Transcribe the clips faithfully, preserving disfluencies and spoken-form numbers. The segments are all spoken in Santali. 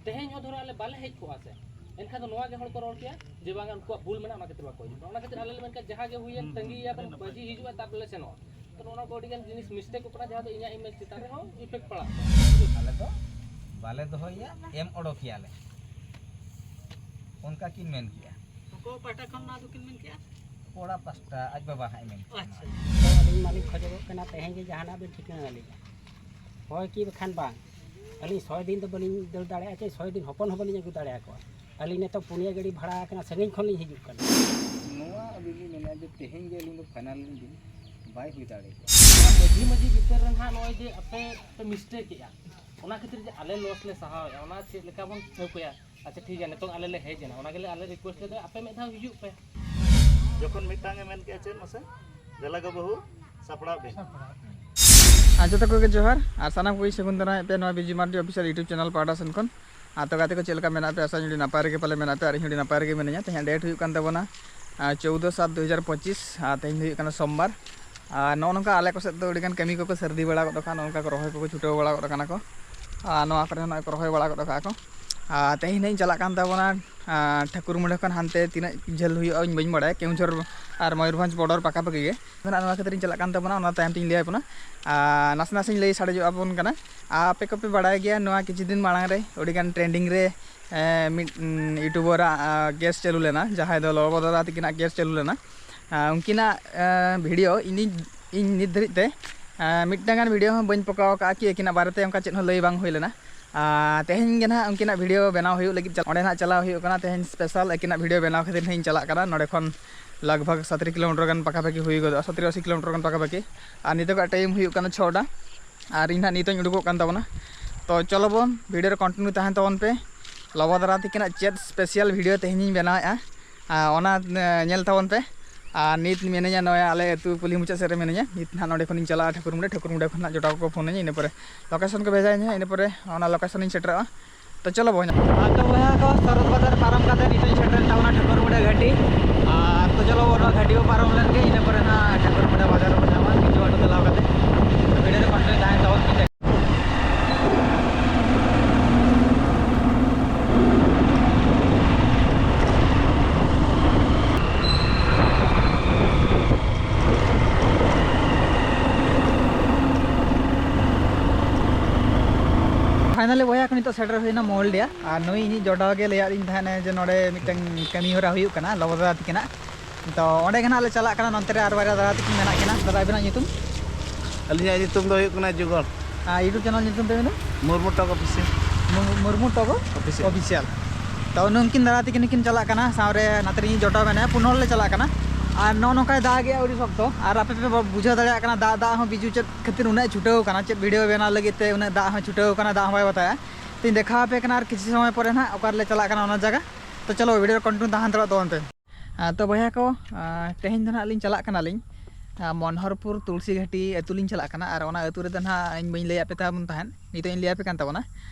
ᱛᱮᱦᱮᱧ ᱦᱚᱸ ᱫᱷᱚᱨᱚ ᱟᱞᱮ ᱵᱟᱞᱮ ᱦᱮᱡ ᱠᱚᱜᱼᱟ ᱥᱮ, ᱮᱱᱠᱷᱟᱱ ᱫᱚ ᱱᱚᱣᱟ ᱜᱮ ᱦᱚᱲ ᱠᱚ ᱨᱚᱲ ᱠᱮᱭᱟ ᱡᱮ ᱵᱟᱝᱟ ᱩᱱᱠᱩᱣᱟᱜ ᱵᱷᱩᱞ ᱢᱮᱱᱟᱜᱼᱟ, ᱚᱱᱟ ᱠᱷᱟᱹᱛᱤᱨ ᱵᱟᱠᱚ ᱦᱤᱡᱩᱜ ᱠᱟᱱᱟ᱾ ᱚᱱᱟ ᱠᱷᱟᱹᱛᱤᱨ ᱟᱞᱮ ᱞᱮ ᱢᱮᱱ ᱠᱮᱭᱟ ᱡᱟᱦᱟᱸ ᱜᱮ ᱦᱩᱭᱮᱱ, ᱛᱟᱺᱜᱤᱭᱮᱭᱟ ᱵᱚᱱ, ᱢᱟᱹᱡᱷᱤ ᱦᱤᱡᱩᱜᱼᱟ, ᱛᱟᱨᱯᱚᱨᱮ ᱞᱮ ᱥᱮᱱᱚᱜᱼᱟ᱾ ᱛᱚ ᱱᱚᱜᱼᱚ ᱱᱚᱣᱟ ᱠᱚ ᱟᱹᱰᱤ ᱜᱟᱱ ᱡᱤᱱᱤᱥ ᱢᱤᱥᱴᱮᱠᱚᱜ ᱠᱟᱱᱟ, ᱡᱟᱦᱟᱸ ᱫᱚ ᱤᱧᱟᱹᱜ ᱤᱢᱮᱡᱽ ᱪᱮᱛᱟᱱ ᱨᱮᱦᱚᱸ ᱤᱯᱷᱮᱠᱴ ᱯᱟᱲᱟᱜ ᱠᱟᱱᱟ᱾ ᱟᱞᱮ ᱫᱚ ᱵᱟᱞᱮ ᱫᱚᱦᱚᱭᱮᱭᱟ, ᱮᱢ ᱚᱰᱚᱠᱮᱭᱟᱞᱮ, ᱚᱱᱠᱟ ᱠᱤᱱ ᱢᱮᱱ ᱠᱮᱜᱼᱟ᱾ ᱚᱠᱚᱭ ᱯᱟᱦᱴᱟ ᱠᱷᱚᱱ ᱱᱚᱣᱟ ᱫᱚᱠᱤᱱ ᱢᱮᱱ ᱠᱮᱜᱼᱟ? ᱠᱚᱲᱟ ᱯᱟᱥᱴᱟ ᱟᱡ ᱵᱟᱵᱟ ᱦᱟᱸᱜ ᱮ ᱢᱮᱱ ᱠᱮᱜᱼᱟ᱾ ᱟᱪᱪᱷᱟ᱾ ᱛᱚ ᱟᱹᱞᱤᱧ ᱢᱟᱞᱤᱧ ᱠᱷᱚᱡᱚᱜᱚᱜ ᱠᱟᱱᱟ, ᱛᱮᱦᱮᱧ ᱜᱮ ᱡᱟᱦᱟᱱᱟᱜ ᱵᱤᱱ ᱴᱷᱤᱠᱟᱹ ᱟᱹᱞᱤᱧᱟ, ᱦᱳᱭ ᱠᱤ ᱵᱟᱠᱷᱟᱱ ᱵᱟᱝ᱾ ᱟᱹᱞᱤᱧ ᱥᱚᱭ ᱫᱤᱱ ᱫᱚ ᱵᱟᱹᱞᱤᱧ ᱫᱟᱹᱲ ᱫᱟᱲᱮᱭᱟᱜᱼᱟ, ᱪᱮ ᱥᱚᱭ ᱫᱤᱱ ᱦᱚᱯᱚᱱ ᱦᱚᱸ ᱵᱟᱹᱞᱤᱧ ᱟᱹᱜᱩ ᱫᱟᱲᱮᱭᱟᱠᱚᱣᱟ᱾ ᱟᱹᱞᱤᱧ ᱱᱤᱛᱚᱜ ᱯᱩᱱᱭᱟᱹ ᱜᱟᱹᱰᱤ ᱵᱷᱟᱲᱟ ᱟᱠᱟᱱᱟ, ᱥᱟᱺᱜᱤᱧ ᱠᱷᱚᱱ ᱞᱤᱧ ᱦᱤᱡᱩᱜ ᱠᱟᱱᱟ᱾ ᱱᱚᱣᱟ ᱟᱹᱞᱤᱧ ᱞᱤᱧ ᱢᱮᱱᱟ ᱡᱮ ᱛᱮᱦᱮᱧ ᱜᱮ ᱟᱹᱞᱤᱧ ᱫᱚ ᱯᱷᱟᱭᱱᱟᱞ ᱞᱤᱧ ᱵᱤᱱ, ᱵᱟᱭ ᱦᱩᱭ ᱫᱟᱲᱮ ᱠᱚᱜᱼᱟ᱾ ᱢᱟᱹᱡᱷᱤ ᱢᱟᱹᱡᱷᱤ ᱵᱤᱪᱟᱹᱨ ᱨᱮ ᱱᱟᱦᱟᱜ ᱱᱚᱜᱼᱚᱭ ᱡᱮ ᱟᱯᱮ ᱯᱮ ᱢᱤᱥᱴᱮᱠ ᱮᱜᱼᱟ, ᱚᱱᱟ ᱠᱷᱟᱹᱛᱤᱨ ᱡᱮ ᱟᱞᱮ ᱞᱚᱥ ᱞᱮ ᱥᱟᱦᱟᱣᱮᱜᱼᱟ, ᱚᱱᱟ ᱪᱮᱫ ᱞᱮᱠᱟ ᱵᱚᱱ ᱴᱷᱟᱹᱣᱠᱟᱹᱭᱟ? ᱟᱪᱪᱷᱟ ᱴᱷᱤᱠ ᱜᱮᱭᱟ, ᱱᱤᱛᱚᱝ ᱟᱞᱮ ᱞᱮ ᱦᱮᱡ ᱮᱱᱟ, ᱚᱱᱟ ᱜᱮᱞᱮ ᱟᱞᱮ ᱨᱤᱠᱩᱭᱮᱥᱴ ᱞᱮᱫᱟ, ᱟᱯᱮ ᱢᱤᱫ ᱫᱷᱟᱣ ᱦᱤᱡᱩᱜ ᱯᱮ᱾ ᱡᱚᱠᱷᱚᱱ ᱢᱤᱫᱴᱟᱝ ᱮ ᱢᱮᱱ ᱠᱮᱜᱼᱟ, ᱪᱮᱫ ᱢᱟᱥᱮ? ᱫᱮᱞᱟ ᱜᱚ ᱵᱟᱹᱦᱩ, ᱥᱟᱯᱲᱟᱣ ᱵᱤᱱ᱾ ᱟᱨ ᱡᱚᱛᱚ ᱠᱚᱜᱮ ᱡᱚᱦᱟᱨ, ᱟᱨ ᱥᱟᱱᱟᱢ ᱠᱚᱜᱮ ᱥᱟᱹᱜᱩᱱ ᱫᱟᱨᱟᱢᱮᱫ ᱯᱮ ᱱᱚᱣᱟ ᱵᱤᱡᱤ ᱢᱟᱨᱰᱤ ᱚᱯᱷᱤᱥᱤᱭᱟᱞ YouTube ᱪᱮᱱᱮᱞ ᱯᱟᱦᱴᱟ ᱥᱮᱱ ᱠᱷᱚᱱ᱾ ᱟᱨ ᱛᱚ ᱜᱟᱛᱮ ᱠᱚ ᱪᱮᱫ ᱞᱮᱠᱟ ᱢᱮᱱᱟᱜ ᱯᱮᱭᱟ? ᱟᱥᱟ ᱟᱹᱰᱤ ᱱᱟᱯᱟᱭ ᱨᱮᱜᱮ ᱯᱟᱞᱮ ᱢᱮᱱᱟᱜ ᱯᱮᱭᱟ, ᱟᱨ ᱤᱧ ᱦᱚᱸ ᱟᱹᱰᱤ ᱱᱟᱯᱟᱭ ᱨᱮᱜᱮ ᱢᱤᱱᱟᱹᱧᱟ᱾ ᱛᱮᱦᱮᱧ ᱰᱮᱴ ᱦᱩᱭᱩᱜ ᱠᱟᱱ ᱛᱟᱵᱚᱱᱟ, ᱟᱨ ᱪᱳᱣᱫᱚ ᱥᱟᱛ ᱫᱩ ᱦᱟᱡᱟᱨ ᱯᱚᱸᱪᱤᱥ, ᱟᱨ ᱛᱮᱦᱮᱧ ᱫᱚ ᱦᱩᱭᱩᱜ ᱠᱟᱱᱟ ᱥᱳᱢᱵᱟᱨ᱾ ᱟᱨ ᱱᱚᱜᱼᱚ ᱱᱚᱝᱠᱟ ᱟᱞᱮ ᱠᱚ ᱥᱮᱫ ᱫᱚ ᱟᱹᱰᱤ ᱜᱟᱱ ᱠᱟᱹᱢᱤ ᱠᱚᱠᱚ ᱥᱟᱹᱨᱫᱤ ᱵᱟᱲᱟ ᱜᱚᱫ ᱟᱠᱟᱱ, ᱱᱚᱜᱼᱚ ᱱᱚᱝᱠᱟ ᱠᱚ ᱨᱚᱦᱚᱭ ᱠᱚᱠᱚ ᱪᱷᱩᱴᱟᱹᱣ ᱵᱟᱲᱟ ᱜᱚᱫ ᱟᱠᱟᱱᱟ ᱠᱚ᱾ ᱟᱨ ᱱᱚᱣᱟ ᱠᱚᱨᱮ ᱦᱚᱸ ᱱᱚᱜᱼᱚᱭ ᱠᱚ ᱨᱚᱦᱚᱭ ᱵᱟᱲᱟ ᱜᱚᱫ ᱟᱠᱟᱫᱼᱟ ᱠᱚ᱾ ᱟᱨ ᱛᱮᱦᱮᱧ ᱦᱟᱸᱜ ᱤᱧ ᱪᱟᱞᱟᱜ ᱠᱟᱱ ᱛᱟᱵᱚᱱᱟ, ᱟᱨ ᱴᱷᱟᱹᱠᱩᱨ ᱢᱩᱸᱰᱟᱹ ᱠᱷᱚᱱ ᱦᱟᱱᱛᱮ ᱛᱤᱱᱟᱹᱜ ᱡᱷᱟᱹᱞ ᱦᱩᱭᱩᱜᱼᱟ ᱤᱧ ᱵᱟᱹᱧ ᱵᱟᱲᱟᱭᱟ, ᱠᱮᱣᱚᱱᱡᱷᱚᱨ ᱟᱨ ᱢᱚᱭᱩᱨᱵᱷᱚᱸᱡᱽ ᱵᱚᱰᱚᱨ ᱯᱟᱠᱟᱯᱟᱠᱤ ᱜᱮ᱾ ᱱᱟᱜ ᱱᱚᱣᱟ ᱠᱷᱟᱹᱛᱤᱨ ᱤᱧ ᱪᱟᱞᱟᱜ ᱠᱟᱱ ᱛᱟᱵᱚᱱᱟ, ᱚᱱᱟ ᱛᱟᱭᱚᱢ ᱛᱤᱧ ᱞᱟᱹᱭ ᱟᱵᱚᱱᱟ᱾ ᱟᱨ ᱱᱟᱥᱮ ᱱᱟᱥᱮᱧ ᱞᱟᱹᱭ ᱥᱟᱰᱮ ᱧᱚᱜ ᱟᱵᱚᱱ ᱠᱟᱱᱟ᱾ ᱟᱨ ᱟᱯᱮ ᱠᱚᱯᱮ ᱵᱟᱲᱟᱭ ᱜᱮᱭᱟ, ᱱᱚᱣᱟ ᱠᱤᱪᱷᱩ ᱫᱤᱱ ᱢᱟᱲᱟᱝ ᱨᱮ ᱟᱹᱰᱤ ᱜᱟᱱ ᱴᱨᱮᱱᱰᱤᱝ ᱨᱮ, ᱮ, ᱢᱤᱫ, ᱩᱸ, ᱤᱭᱩᱴᱩᱵᱟᱨᱟᱜ, ᱟ, ᱠᱮᱥ ᱪᱟᱹᱞᱩ ᱞᱮᱱᱟ, ᱡᱟᱦᱟᱸᱭ ᱫᱚ ᱞᱚᱵᱚ ᱫᱟᱫᱟ ᱛᱟᱹᱠᱤᱱᱟᱜ ᱠᱮᱥ ᱪᱟᱹᱞᱩ ᱞᱮᱱᱟ᱾ ᱟ, ᱩᱱᱠᱤᱱᱟᱜ, ᱮ, ᱵᱷᱤᱰᱤᱭᱳ ᱤᱧ, ᱤᱧ ᱱᱤᱛ ᱫᱷᱟᱹᱨᱤᱡ ᱛᱮ, ᱮ, ᱢᱤᱫᱴᱟᱝ ᱜᱟᱱ ᱵᱷᱤᱰᱤᱭᱳ ᱦᱚᱸ ᱵᱟᱹᱧ ᱯᱚᱠᱟᱣ ᱟᱠᱟᱫᱼᱟ ᱠᱤ ᱟᱹᱠᱤᱱᱟᱜ ᱵᱟᱨᱮᱛᱮ ᱚᱱᱠᱟ ᱪᱮᱫ ᱦᱚᱸ ᱞᱟᱹᱭ ᱵᱟᱝ ᱦᱩᱭ ᱞᱮᱱᱟ᱾ ᱟᱨ ᱛᱮᱦᱮᱧ ᱜᱮ ᱱᱟᱦᱟᱜ ᱩᱱᱠᱤᱱᱟᱜ ᱵᱷᱤᱰᱤᱭᱳ ᱵᱮᱱᱟᱣ ᱦᱩᱭᱩᱜ ᱞᱟᱹᱜᱤᱫ ᱪᱟᱞ-, ᱚᱸᱰᱮ ᱱᱟᱦᱟᱜ ᱪᱟᱞᱟᱣ ᱦᱩᱭᱩᱜ ᱠᱟᱱᱟ᱾ ᱛᱮᱦᱮᱧ ᱥᱯᱮᱥᱟᱞ ᱟᱹᱠᱤᱱᱟᱜ ᱵᱷᱤᱰᱤᱭᱳ ᱵᱮᱱᱟᱣ ᱠᱷᱟᱹᱛᱤᱨ ᱱᱟᱦᱟᱜ ᱤᱧ ᱪᱟᱞᱟᱜ ᱠᱟᱱᱟ᱾ ᱱᱚᱸᱰᱮ ᱠᱷᱚᱱ ᱞᱟᱜᱽ ᱵᱷᱟᱜᱽ ᱥᱟᱛᱨᱤ ᱠᱤᱞᱳᱢᱤᱴᱟᱨ ᱜᱟᱱ ᱯᱟᱠᱟᱯᱟᱠᱤ ᱦᱩᱭ ᱜᱚᱫᱚᱜᱼᱟ, ᱥᱟᱛᱨᱤ ᱟᱥᱤ ᱠᱤᱞᱳᱢᱤᱴᱟᱨ ᱜᱟᱱ ᱯᱟᱠᱟᱯᱟᱠᱤ᱾ ᱟᱨ ᱱᱤᱛᱚᱜᱟᱜ ᱴᱟᱭᱤᱢ ᱦᱩᱭᱩᱜ ᱠᱟᱱᱟ ᱪᱷᱚᱴᱟ᱾ ᱟᱨ ᱤᱧ ᱱᱟᱦᱟᱜ ᱱᱤᱛᱚᱜ ᱤᱧ ᱩᱰᱩᱠᱚᱜ ᱠᱟᱱ ᱛᱟᱵᱚᱱᱟ᱾ ᱛᱚ ᱪᱚᱞᱚ ᱵᱚᱱ ᱵᱷᱤᱰᱤᱭᱳ ᱨᱮ ᱠᱚᱱᱴᱤᱱᱤᱭᱩ ᱛᱟᱦᱮᱱ ᱛᱟᱵᱚᱱ ᱯᱮ᱾ ᱞᱚᱵᱚ ᱫᱟᱨᱟ ᱛᱤᱠᱤᱱᱟᱜ ᱪᱮᱫ ᱥᱯᱮᱥᱟᱞ ᱵᱷᱤᱰᱤᱭᱳ ᱛᱮᱦᱮᱧ ᱤᱧ ᱵᱮᱱᱟᱣᱮᱫᱼᱟ, ᱟᱨ ᱚᱱᱟ, ᱮ, ᱧᱮᱞ ᱛᱟᱵᱚᱱ ᱯᱮ᱾ ᱟᱨ ᱱᱤᱛ ᱢᱤᱱᱟᱹᱧᱟ ᱱᱚᱜᱼᱚᱭ ᱟᱞᱮ ᱟᱹᱛᱩ ᱠᱩᱞᱦᱤ ᱢᱩᱪᱟᱹᱫ ᱥᱮᱫ ᱨᱮ ᱢᱤᱱᱟᱹᱧᱟ᱾ ᱱᱤᱛ ᱱᱟᱦᱟᱜ ᱱᱚᱸᱰᱮ ᱠᱷᱚᱱᱤᱧ ᱪᱟᱞᱟᱜᱼᱟ ᱴᱷᱟᱹᱠᱩᱨ ᱢᱩᱸᱰᱟᱹ᱾ ᱴᱷᱟᱹᱠᱩᱨ ᱢᱩᱸᱰᱟᱹ ᱠᱷᱚᱱ ᱱᱟᱦᱟᱜ ᱡᱚᱴᱟᱣ ᱠᱚᱠᱚ ᱯᱷᱳᱱᱟᱹᱧᱟ, ᱤᱱᱟᱹ ᱯᱚᱨᱮ ᱞᱳᱠᱮᱥᱚᱱ ᱠᱚ ᱵᱷᱮᱡᱟᱧᱟ, ᱤᱱᱟᱹ ᱯᱚᱨᱮ ᱚᱱᱟ ᱞᱳᱠᱮᱥᱚᱱ ᱤᱧ ᱥᱮᱴᱮᱨᱚᱜᱼᱟ᱾ ᱛᱚ ᱪᱚᱞᱚ ᱵᱚᱭᱦᱟ᱾ ᱟᱨ ᱛᱚ ᱵᱚᱭᱦᱟ ᱠᱚ, ᱥᱚᱨᱚᱛ ᱵᱟᱡᱟᱨ ᱯᱟᱨᱚᱢ ᱠᱟᱛᱮ ᱱᱤᱛᱚᱜ ᱤᱧ ᱥᱮᱴᱮᱨᱮᱱ ᱛᱟᱵᱚᱱᱟ ᱴᱷᱟᱹᱠᱩᱨ ᱢᱩᱸᱰᱟᱹ ᱜᱷᱟᱹᱴᱤ᱾ ᱟᱨ ᱛᱚ ᱪᱚᱞᱚ ᱚᱱᱟ ᱜᱷᱟᱹᱴᱤ ᱵᱚ ᱯᱟᱨᱚᱢ ᱞᱮᱱ ᱜᱮ, ᱤᱱᱟᱹ ᱯᱚᱨᱮ ᱱᱟᱦᱟᱜ ᱴᱷᱟᱹᱠᱩᱨ ᱢᱩᱸᱰᱟᱹ ᱵᱟᱡᱟᱨ ᱨᱮᱵᱚ ᱧᱟᱢᱟ, ᱠᱤᱪᱷᱩ ᱟᱹᱰᱩ ᱪᱟᱞᱟᱣ ᱠᱟᱛᱮ᱾ ᱵᱷᱤᱰᱤᱭᱳ ᱨᱮ ᱠᱚᱱᱴᱤᱱᱤᱭᱩ ᱛᱟᱦᱮᱱ ᱛᱟᱵᱚᱱ ᱯᱮ᱾ ᱱᱤᱛᱚᱜ ᱥᱮᱴᱮᱨ ᱦᱩᱭᱱᱟ ᱢᱚᱦᱚᱞᱰᱤᱦᱟ, ᱟᱨ ᱱᱩᱭ ᱤᱧᱤᱡ ᱡᱚᱴᱟᱣ ᱜᱮ ᱞᱟᱹᱭᱟᱫ ᱞᱤᱧ ᱛᱟᱦᱮᱸᱫ ᱡᱮ ᱱᱚᱰᱮ ᱢᱤᱫᱴᱟᱝ ᱠᱟᱹᱢᱤ ᱦᱚᱨᱟ ᱦᱩᱭᱩᱜ ᱠᱟᱱᱟ ᱞᱚᱵᱚ ᱫᱟᱫᱟ ᱛᱤᱠᱤᱱᱟᱜ᱾ ᱛᱚ ᱚᱸᱰᱮ ᱜᱮ ᱱᱟᱦᱟᱜ ᱞᱮ ᱪᱟᱞᱟᱜ ᱠᱟᱱᱟ, ᱱᱚᱱᱛᱮ ᱨᱮ ᱟᱨ ᱵᱟᱨᱭᱟ ᱫᱟᱫᱟ ᱛᱤᱠᱤᱱ ᱢᱮᱱᱟᱜ ᱠᱤᱱᱟ᱾ ᱫᱟᱫᱟ, ᱟᱹᱵᱤᱱᱟᱜ ᱧᱩᱛᱩᱢ? ᱟᱹᱞᱤᱧᱟᱜ ᱧᱩᱛᱩᱢ ᱫᱚ ᱦᱩᱭᱩᱜ ᱠᱟᱱᱟ ᱡᱩᱜᱚᱞ᱾ ᱟᱨ YouTube channel ᱧᱩᱛᱩᱢ ᱛᱟᱹᱵᱤᱱ ᱫᱚ? ᱢᱩᱨᱢᱩ ᱴᱚᱠ ᱚᱯᱷᱤᱥᱤᱭᱟᱞ᱾ ᱢᱩ- ᱢᱩᱨᱢᱩ ᱴᱚᱜᱚ Official. ᱚᱯᱷᱤᱥᱤᱭᱟᱞ᱾ ᱛᱚ ᱱᱩᱝᱠᱤᱱ ᱫᱟᱫᱟ ᱛᱤᱠᱤᱱ ᱠᱤᱱ ᱪᱟᱞᱟᱜ ᱠᱟᱱᱟ, ᱥᱟᱶᱨᱮ ᱱᱟᱛᱮ ᱨᱤᱧ ᱡᱚᱴᱟᱣ ᱢᱮᱱᱟᱭᱟ, ᱯᱩᱱ ᱦᱚᱲ ᱞᱮ ᱪᱟᱞᱟᱜ ᱠᱟᱱᱟ᱾ ᱟᱨ ᱱᱚᱜᱼᱚ ᱱᱚᱝᱠᱟᱭ ᱫᱟᱜ ᱮᱜᱼᱟ ᱟᱹᱰᱤ ᱥᱚᱠᱛᱚ, ᱟᱨ ᱟᱯᱮ ᱯᱮ ᱵᱩᱡᱷᱟᱹᱣ ᱫᱟᱲᱮᱭᱟᱜ ᱠᱟᱱᱟ ᱫᱟᱜ, ᱫᱟᱜ ᱦᱚᱸ ᱵᱤᱡᱩ ᱪᱮᱫ ᱠᱷᱟᱹᱛᱤᱨ ᱩᱱᱟᱹᱜ ᱮ ᱪᱷᱩᱴᱟᱹᱣ ᱠᱟᱱᱟ, ᱪᱮᱫ ᱵᱷᱤᱰᱤᱭᱳ ᱵᱮᱱᱟᱣ ᱞᱟᱹᱜᱤᱫ ᱛᱮ ᱩᱱᱟᱹᱜ ᱫᱟᱜ ᱦᱚᱸ ᱪᱷᱩᱴᱟᱹᱣ ᱠᱟᱱᱟ, ᱫᱟᱜ ᱦᱚᱸ ᱵᱟᱭ ᱵᱟᱛᱟᱭᱟ᱾ ᱛᱚᱧ ᱫᱮᱠᱷᱟᱣ ᱟᱯᱮ ᱠᱟᱱᱟ ᱟᱨ ᱠᱤᱪᱷᱩ ᱥᱚᱢᱚᱭ ᱯᱚᱨᱮ ᱱᱟᱦᱟᱜ ᱚᱠᱟ ᱨᱮᱞᱮ ᱪᱟᱞᱟᱜ ᱠᱟᱱᱟ ᱚᱱᱟ ᱡᱟᱭᱜᱟ᱾ ᱛᱚ ᱪᱚᱞᱚ ᱵᱷᱤᱰᱤᱭᱳ ᱨᱮ ᱠᱚᱱᱴᱤᱱᱤᱭᱩ ᱛᱟᱦᱮᱱ ᱦᱟᱛᱟᱲᱚᱜ ᱛᱟᱵᱚᱱ ᱯᱮ᱾ ᱟᱨ ᱛᱚ ᱵᱚᱭᱦᱟ ᱠᱚ, ᱟᱨ ᱛᱮᱦᱮᱧ ᱫᱚ ᱱᱟᱦᱟᱜ ᱞᱤᱧ ᱪᱟᱞᱟᱜ ᱠᱟᱱᱟᱞᱤᱧ, ᱟᱨ ᱢᱚᱱᱦᱚᱨᱯᱩᱨ ᱛᱩᱞᱥᱤ ᱜᱷᱟᱹᱴᱤ ᱟᱹᱛᱩ ᱞᱤᱧ ᱪᱟᱞᱟᱜ ᱠᱟᱱᱟ᱾ ᱟᱨ ᱚᱱᱟ ᱟᱹᱛᱩ ᱨᱮᱫᱚ ᱱᱟᱦᱟᱜ ᱤᱧ ᱵᱟᱹᱧ ᱞᱟᱹᱭᱟᱫ ᱯᱮ ᱛᱟᱵᱚᱱ ᱛᱟᱦᱮᱸᱫ, ᱱᱤᱛᱚᱜ ᱤᱧ ᱞᱟᱹᱭᱟᱯᱮ ᱠᱟᱱ ᱛᱟᱵᱚᱱᱟ᱾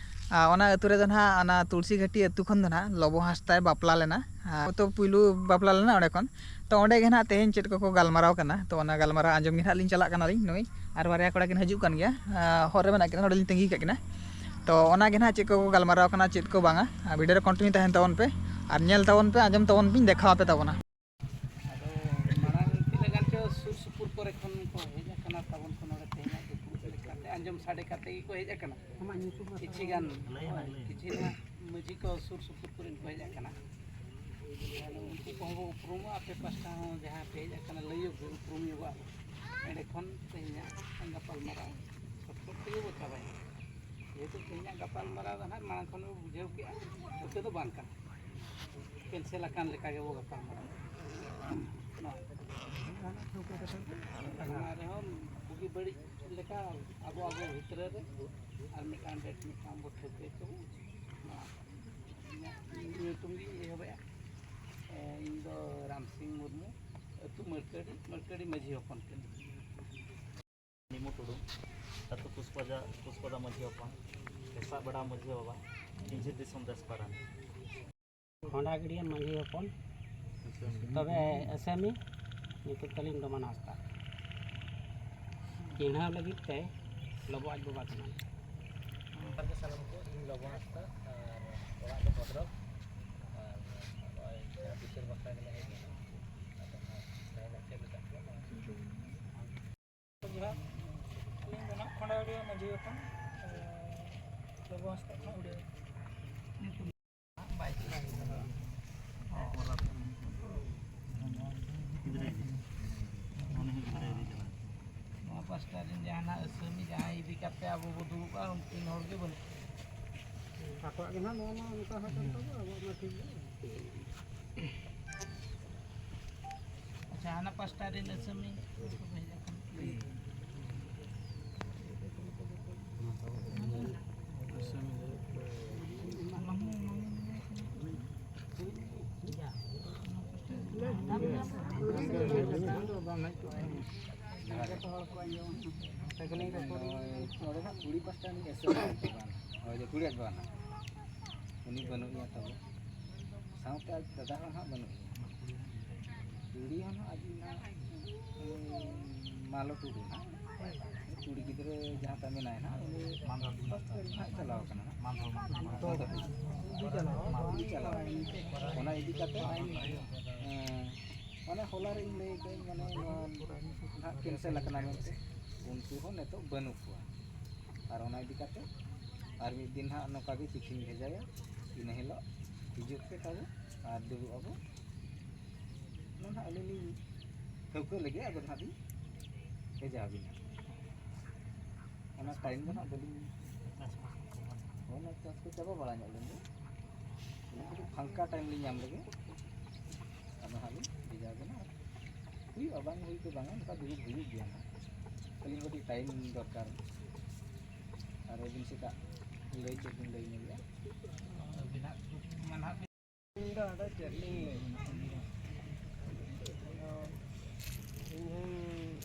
ᱟᱨ ᱚᱱᱟ ᱟᱹᱛᱩ ᱨᱮᱫᱚ ᱱᱟᱦᱟᱜ, ᱚᱱᱟ ᱛᱩᱞᱥᱤ ᱜᱷᱟᱹᱴᱤ ᱟᱹᱛᱩ ᱠᱷᱚᱱ ᱫᱚ ᱱᱟᱦᱟᱜ ᱞᱚᱵᱚ ᱦᱟᱸᱥᱫᱟᱭ ᱵᱟᱯᱞᱟ ᱞᱮᱱᱟ᱾ ᱟᱨ ᱛᱚ ᱯᱩᱭᱞᱩ ᱵᱟᱯᱞᱟ ᱞᱮᱱᱟ ᱚᱸᱰᱮ ᱠᱷᱚᱱ᱾ ᱛᱚ ᱚᱸᱰᱮ ᱜᱮ ᱱᱟᱦᱟᱜ ᱛᱮᱦᱮᱧ ᱪᱮᱫ ᱠᱚᱠᱚ ᱜᱟᱞᱢᱟᱨᱟᱣ ᱠᱟᱱᱟ, ᱛᱚ ᱚᱱᱟ ᱜᱟᱞᱢᱟᱨᱟᱣ ᱟᱸᱡᱚᱢ ᱜᱮ ᱱᱟᱦᱟᱜ ᱞᱤᱧ ᱪᱟᱞᱟᱜ ᱠᱟᱱᱟᱞᱤᱧ᱾ ᱱᱩᱭ ᱟᱨ ᱵᱟᱨᱭᱟ ᱠᱚᱲᱟ ᱠᱤᱱ ᱦᱤᱡᱩᱜ ᱠᱟᱱ ᱜᱮᱭᱟ, ᱟᱨ ᱦᱚᱨ ᱨᱮ ᱢᱮᱱᱟᱜ ᱠᱤᱱᱟ, ᱱᱚᱸᱰᱮ ᱞᱤᱧ ᱛᱟᱺᱜᱤ ᱠᱟᱜ ᱠᱤᱱᱟ᱾ ᱛᱚ ᱚᱱᱟ ᱜᱮ ᱱᱟᱦᱟᱜ ᱪᱮᱫ ᱠᱚᱠᱚ ᱜᱟᱞᱢᱟᱨᱟᱣ ᱠᱟᱱᱟ, ᱪᱮᱫ ᱠᱚ ᱵᱟᱝᱟ, ᱟᱨ ᱵᱷᱤᱰᱤᱭᱳ ᱨᱮ ᱠᱚᱱᱴᱤᱱᱤᱭᱩ ᱛᱟᱦᱮᱱ ᱛᱟᱵᱚᱱ ᱯᱮ, ᱟᱨ ᱧᱮᱞ ᱛᱟᱵᱚᱱ ᱯᱮ, ᱟᱸᱡᱚᱢ ᱛᱟᱵᱚᱱ ᱯᱮ, ᱤᱧ ᱫᱮᱠᱷᱟᱣ ᱟᱯᱮ ᱛᱟᱵᱚᱱᱟ᱾ ᱟᱫᱚ ᱢᱟᱲᱟᱝ ᱛᱤᱱᱟᱹᱜ ᱜᱟᱱ ᱪᱚ ᱥᱩᱨ ᱥᱩᱯᱩᱨ ᱠᱚᱨᱮ ᱠᱷᱚᱱ ᱠᱚ ᱦᱮᱡ ᱟᱠᱟᱱᱟ ᱛᱟᱵᱚᱱ ᱠᱚ ᱱᱚᱰᱮ ᱛᱮᱦᱮᱧᱟᱜ ᱫᱩᱯᱲᱩᱵ ᱞᱮᱠᱟᱛᱮ, ᱟᱸᱡᱚᱢ ᱥᱟᱰᱮ ᱠᱟᱛᱮ ᱜᱮᱠᱚ ᱦᱮᱡ ᱟᱠᱟᱱᱟ᱾ ᱠᱤᱪᱷᱤ ᱜᱟᱱ, ᱠᱤᱪᱷᱤ ᱱᱚᱣᱟ ᱢᱟᱹᱡᱷᱤ ᱠᱚ ᱥᱩᱨ ᱥᱩᱯᱩᱨ ᱠᱚᱨᱮᱱ ᱠᱚ ᱦᱮᱡ ᱟᱠᱟᱱᱟ᱾ ᱟᱫᱚ ᱩᱱᱠᱩ ᱠᱚᱦᱚᱸ ᱵᱚ ᱩᱯᱨᱩᱢᱚᱜᱼᱟ, ᱟᱯᱮ ᱯᱟᱥᱴᱟ ᱦᱚᱸ ᱡᱟᱦᱟᱸ ᱯᱮ ᱦᱮᱡ ᱟᱠᱟᱱᱟ ᱞᱟᱹᱭᱚᱜ ᱯᱮ, ᱩᱯᱨᱩᱢ ᱧᱚᱜᱚᱜᱼᱟ ᱵᱚ᱾ ᱮᱸᱰᱮᱠᱷᱟᱱ ᱛᱮᱦᱮᱧᱟᱜ ᱜᱟᱯᱟᱞᱢᱟᱨᱟᱣ ᱥᱚᱴ ᱥᱚᱴ ᱛᱮᱜᱮ ᱵᱚ ᱪᱟᱵᱟᱭᱟ᱾ ᱡᱮᱦᱮᱛᱩ ᱛᱮᱦᱮᱧᱟᱜ ᱜᱟᱯᱟᱞᱢᱟᱨᱟᱣ ᱫᱚ ᱱᱟᱦᱟᱜ ᱢᱟᱲᱟᱝ ᱠᱷᱚᱱ ᱵᱚ ᱵᱩᱡᱷᱟᱹᱣ ᱠᱮᱜᱼᱟ, ᱱᱚᱛᱮ ᱫᱚ ᱵᱟᱝ ᱠᱟᱱᱟ, ᱠᱮᱱᱥᱮᱞ ᱟᱠᱟᱱ ᱞᱮᱠᱟ ᱜᱮᱵᱚ ᱜᱟᱯᱟᱞᱢᱟᱨᱟᱣ᱾ ᱱᱚᱣᱟ ᱚᱱᱟ ᱨᱮᱦᱚᱸ ᱵᱩᱜᱤ ᱵᱟᱹᱲᱤᱡ ᱞᱮᱠᱟ ᱟᱵᱚ ᱟᱵᱚ ᱵᱷᱤᱛᱨᱤ ᱨᱮ ᱟᱨ ᱢᱤᱫᱴᱟᱝ ᱰᱮᱴ ᱢᱤᱫᱴᱟᱝ ᱵᱚ ᱴᱷᱟᱹᱣᱠᱟᱹᱭ ᱛᱟᱵᱚ᱾ ᱱᱚᱣᱟ ᱤᱧᱟᱹᱜ ᱧᱩᱛᱩᱢ ᱜᱤᱧ ᱮᱦᱚᱵᱮᱜᱼᱟ᱾ ᱮ, ᱤᱧ ᱫᱚ ᱨᱟᱢ ᱥᱤᱝ ᱢᱩᱨᱢᱩ, ᱟᱹᱛᱩ ᱢᱟᱹᱨᱠᱟᱹᱰᱤ, ᱢᱟᱹᱨᱠᱟᱹᱰᱤ ᱢᱟᱹᱡᱷᱤ ᱦᱚᱯᱚᱱ ᱠᱟᱹᱱᱟᱹᱧ᱾ ᱱᱤᱢᱩ ᱴᱩᱰᱩ, ᱟᱹᱛᱩ ᱯᱩᱥᱯᱟᱫᱟ, ᱯᱩᱥᱯᱟᱫᱟ ᱢᱟᱹᱡᱷᱤ ᱦᱚᱯᱚᱱ, ᱦᱮᱥᱟᱜ ᱵᱮᱲᱟ ᱢᱟᱹᱡᱷᱤ ᱵᱟᱵᱟ, ᱤᱧᱡᱷᱤᱨ ᱫᱤᱥᱚᱢ ᱫᱮᱥᱯᱟᱲᱟ᱾ ᱠᱷᱚᱸᱰᱟᱜᱟᱹᱲᱭᱟᱹ ᱢᱟᱹᱡᱷᱤ ᱦᱚᱯᱚᱱ, ᱛᱚᱵᱮ ᱟᱥᱟᱢᱤ, ᱧᱩᱛᱩᱢ ᱛᱟᱹᱞᱤᱧ ᱰᱚᱢᱟᱱ ᱦᱟᱸᱥᱫᱟ᱾ ᱪᱤᱱᱦᱟᱹᱣ ᱞᱟᱹᱜᱤᱫ ᱛᱮ ᱞᱚᱵᱚ ᱟᱡ ᱵᱟᱵᱟ ᱠᱟᱱᱟᱭ᱾ ᱡᱚᱦᱟᱨ ᱜᱮ ᱥᱟᱱᱟᱢ ᱠᱚ, ᱤᱧ ᱞᱚᱵᱚ ᱦᱟᱸᱥᱫᱟ, ᱟᱨ ᱚᱲᱟᱜ ᱫᱚ ᱵᱷᱚᱫᱨᱚᱠ, ᱟᱨ ᱱᱚᱜᱼᱚᱭ ᱡᱟᱦᱟᱸ ᱵᱤᱪᱟᱹᱨ ᱵᱟᱠᱷᱨᱟ ᱜᱮᱞᱮ ᱦᱮᱡ ᱮᱱᱟ᱾ ᱟᱫᱚ ᱦᱟᱸᱜ ᱛᱟᱭᱚᱢ ᱪᱮᱫ ᱞᱮᱠᱟ ᱠᱚ ᱡᱚᱦᱟᱨ, ᱟᱹᱞᱤᱧ ᱫᱚ ᱱᱟᱜ ᱠᱷᱚᱸᱰᱟᱣᱲᱤᱭᱟᱹ ᱢᱟᱹᱡᱷᱤ ᱦᱚᱯᱚᱱ, ᱮ, ᱞᱚᱵᱚ ᱦᱟᱸᱥᱫᱟ ᱠᱷᱚᱱ ᱦᱟᱱᱟ ᱟᱹᱥᱟᱹᱢᱤ ᱡᱟᱦᱟᱸᱭ ᱤᱫᱤ ᱠᱟᱛᱮ ᱟᱵᱚ ᱵᱚ ᱫᱩᱲᱩᱵᱼᱟ, ᱩᱱᱠᱤᱱ ᱦᱚᱲ ᱜᱮ ᱵᱟᱹᱱᱩᱜ ᱠᱚᱣᱟ᱾ ᱟᱠᱚᱣᱟᱜ ᱜᱮ ᱱᱟᱦᱟᱜ ᱱᱚᱣᱟ ᱢᱟ ᱚᱱᱠᱟ ᱦᱟᱸᱜ ᱠᱟᱱ ᱛᱟᱵᱚ, ᱟᱵᱚᱣᱟᱜ ᱢᱟ ᱴᱷᱤᱠ ᱜᱮ᱾ ᱟᱪᱪᱷᱟ, ᱦᱟᱱᱟ ᱯᱟᱥᱴᱟ ᱨᱮᱱ ᱟᱹᱥᱟᱹᱢᱤ ᱠᱚ ᱦᱮᱡ ᱟᱠᱟᱱᱟ᱾ ᱱᱚᱰᱮ ᱱᱟᱜ ᱠᱩᱲᱤ ᱯᱟᱥᱴᱟ ᱨᱤᱱᱤᱡ ᱮᱥᱮ ᱵᱟᱝ, ᱦᱳᱭ, ᱡᱮ ᱠᱩᱲᱤᱭᱟᱜ ᱵᱟᱝ, ᱩᱱᱤ ᱵᱟᱹᱱᱩᱜ ᱮᱭᱟ ᱛᱟᱵᱚ, ᱥᱟᱶᱛᱮ ᱟᱡ ᱫᱟᱫᱟ ᱦᱚᱸ ᱱᱟᱦᱟᱜ ᱵᱟᱹᱱᱩᱜ ᱮᱭᱟ᱾ ᱠᱩᱲᱤ ᱦᱚᱸ ᱱᱟᱦᱟᱜ ᱟᱡ ᱱᱟᱦᱟᱜ, ᱩᱱᱤ ᱢᱟᱞᱚ ᱴᱩᱰᱩ ᱱᱟᱦᱟᱜ, ᱠᱩᱲᱤ ᱜᱤᱫᱽᱨᱟᱹ ᱡᱟᱦᱟᱸ ᱛᱟᱭ ᱢᱮᱱᱟᱭ ᱱᱟᱦᱟᱜ, ᱩᱱᱤ ᱦᱚᱥᱴᱮᱞ ᱱᱟᱦᱟᱜ ᱪᱟᱞᱟᱣ ᱠᱟᱱᱟ ᱱᱟᱦᱟᱜ᱾ ᱢᱟᱞᱚ ᱴᱩᱰᱩ ᱪᱟᱞᱟᱣ ᱠᱟᱱᱟ᱾ ᱚᱱᱟ ᱤᱫᱤ ᱠᱟᱛᱮ, ᱮᱸ, ᱢᱟᱱᱮ ᱦᱚᱞᱟ ᱨᱮ ᱤᱧ ᱞᱟᱹᱭ ᱠᱟᱹᱧ, ᱢᱟᱱᱮ ᱱᱚᱣᱟ ᱱᱟᱦᱟᱜ ᱠᱮᱱᱥᱮᱞ ᱟᱠᱟᱱᱟ ᱢᱮᱱᱛᱮ, ᱩᱱᱠᱩ ᱦᱚᱸ ᱱᱤᱛᱚᱜ ᱵᱟᱹᱱᱩᱜ ᱠᱚᱣᱟ᱾ ᱟᱨ ᱚᱱᱟ ᱤᱫᱤ ᱠᱟᱛᱮ ᱟᱨ ᱢᱤᱫ ᱫᱤᱱ ᱱᱟᱦᱟᱜ ᱱᱚᱝᱠᱟ ᱜᱮ ᱪᱤᱴᱷᱤᱧ ᱵᱷᱮᱡᱟᱭᱟ, ᱤᱱᱟᱹ ᱦᱤᱞᱳᱜ ᱦᱤᱡᱩᱜ ᱯᱮ ᱛᱟᱵᱚ ᱟᱨ ᱫᱩᱲᱩᱵ ᱟᱵᱚ᱾ ᱚᱱᱟ ᱱᱟᱦᱟᱜ ᱟᱹᱞᱤᱧ ᱞᱤᱧ ᱴᱷᱟᱹᱣᱠᱟᱹ ᱞᱮᱜᱮ, ᱟᱫᱚ ᱱᱟᱦᱟᱜ ᱞᱤᱧ ᱵᱷᱮᱡᱟ ᱟᱹᱵᱤᱱᱟ᱾ ᱚᱱᱟ ᱴᱟᱭᱤᱢ ᱫᱚ ᱱᱟᱦᱟᱜ ᱵᱟᱹᱞᱤᱧ, ᱦᱳᱭ, ᱚᱱᱟ ᱪᱟᱥ ᱠᱚ ᱪᱟᱵᱟ ᱵᱟᱲᱟ ᱧᱚᱜ ᱞᱮᱱ ᱜᱮ, ᱟᱹᱞᱤᱧ ᱠᱟᱹᱴᱤᱡ ᱯᱷᱟᱝᱠᱟ ᱴᱟᱭᱤᱢ ᱞᱤᱧ ᱧᱟᱢ ᱞᱮᱜᱮ, ᱟᱫᱚ ᱦᱟᱸᱜ ᱞᱤᱧ ᱵᱷᱮᱡᱟ ᱟᱵᱮᱱᱟ᱾ ᱦᱩᱭᱩᱜᱼᱟ, ᱵᱟᱝ ᱦᱩᱭ ᱫᱚ ᱵᱟᱝᱟ, ᱱᱚᱝᱠᱟ ᱫᱩᱲᱩᱵ ᱦᱩᱭᱩᱜ ᱜᱮᱭᱟ ᱱᱟᱦᱟᱜ᱾ ᱟᱹᱞᱤᱧ ᱠᱟᱹᱴᱤᱡ ᱴᱟᱭᱤᱢ ᱫᱚᱨᱠᱟᱨ᱾ ᱟᱨ ᱟᱹᱵᱤᱱ ᱥᱮᱛᱟᱜ ᱞᱟᱹᱭ ᱪᱮᱫ ᱵᱤᱱ ᱞᱟᱹᱭ ᱧᱚᱜᱮᱜᱼᱟ? ᱟᱹᱵᱤᱱᱟᱜ ᱢᱟ ᱱᱟᱦᱟᱜ ᱤᱧ ᱫᱚ ᱟᱫᱚ ᱪᱮᱫ ᱞᱤᱧ ᱞᱟᱹᱭᱟ? ᱟᱫᱚ ᱤᱧ ᱦᱚᱸᱧ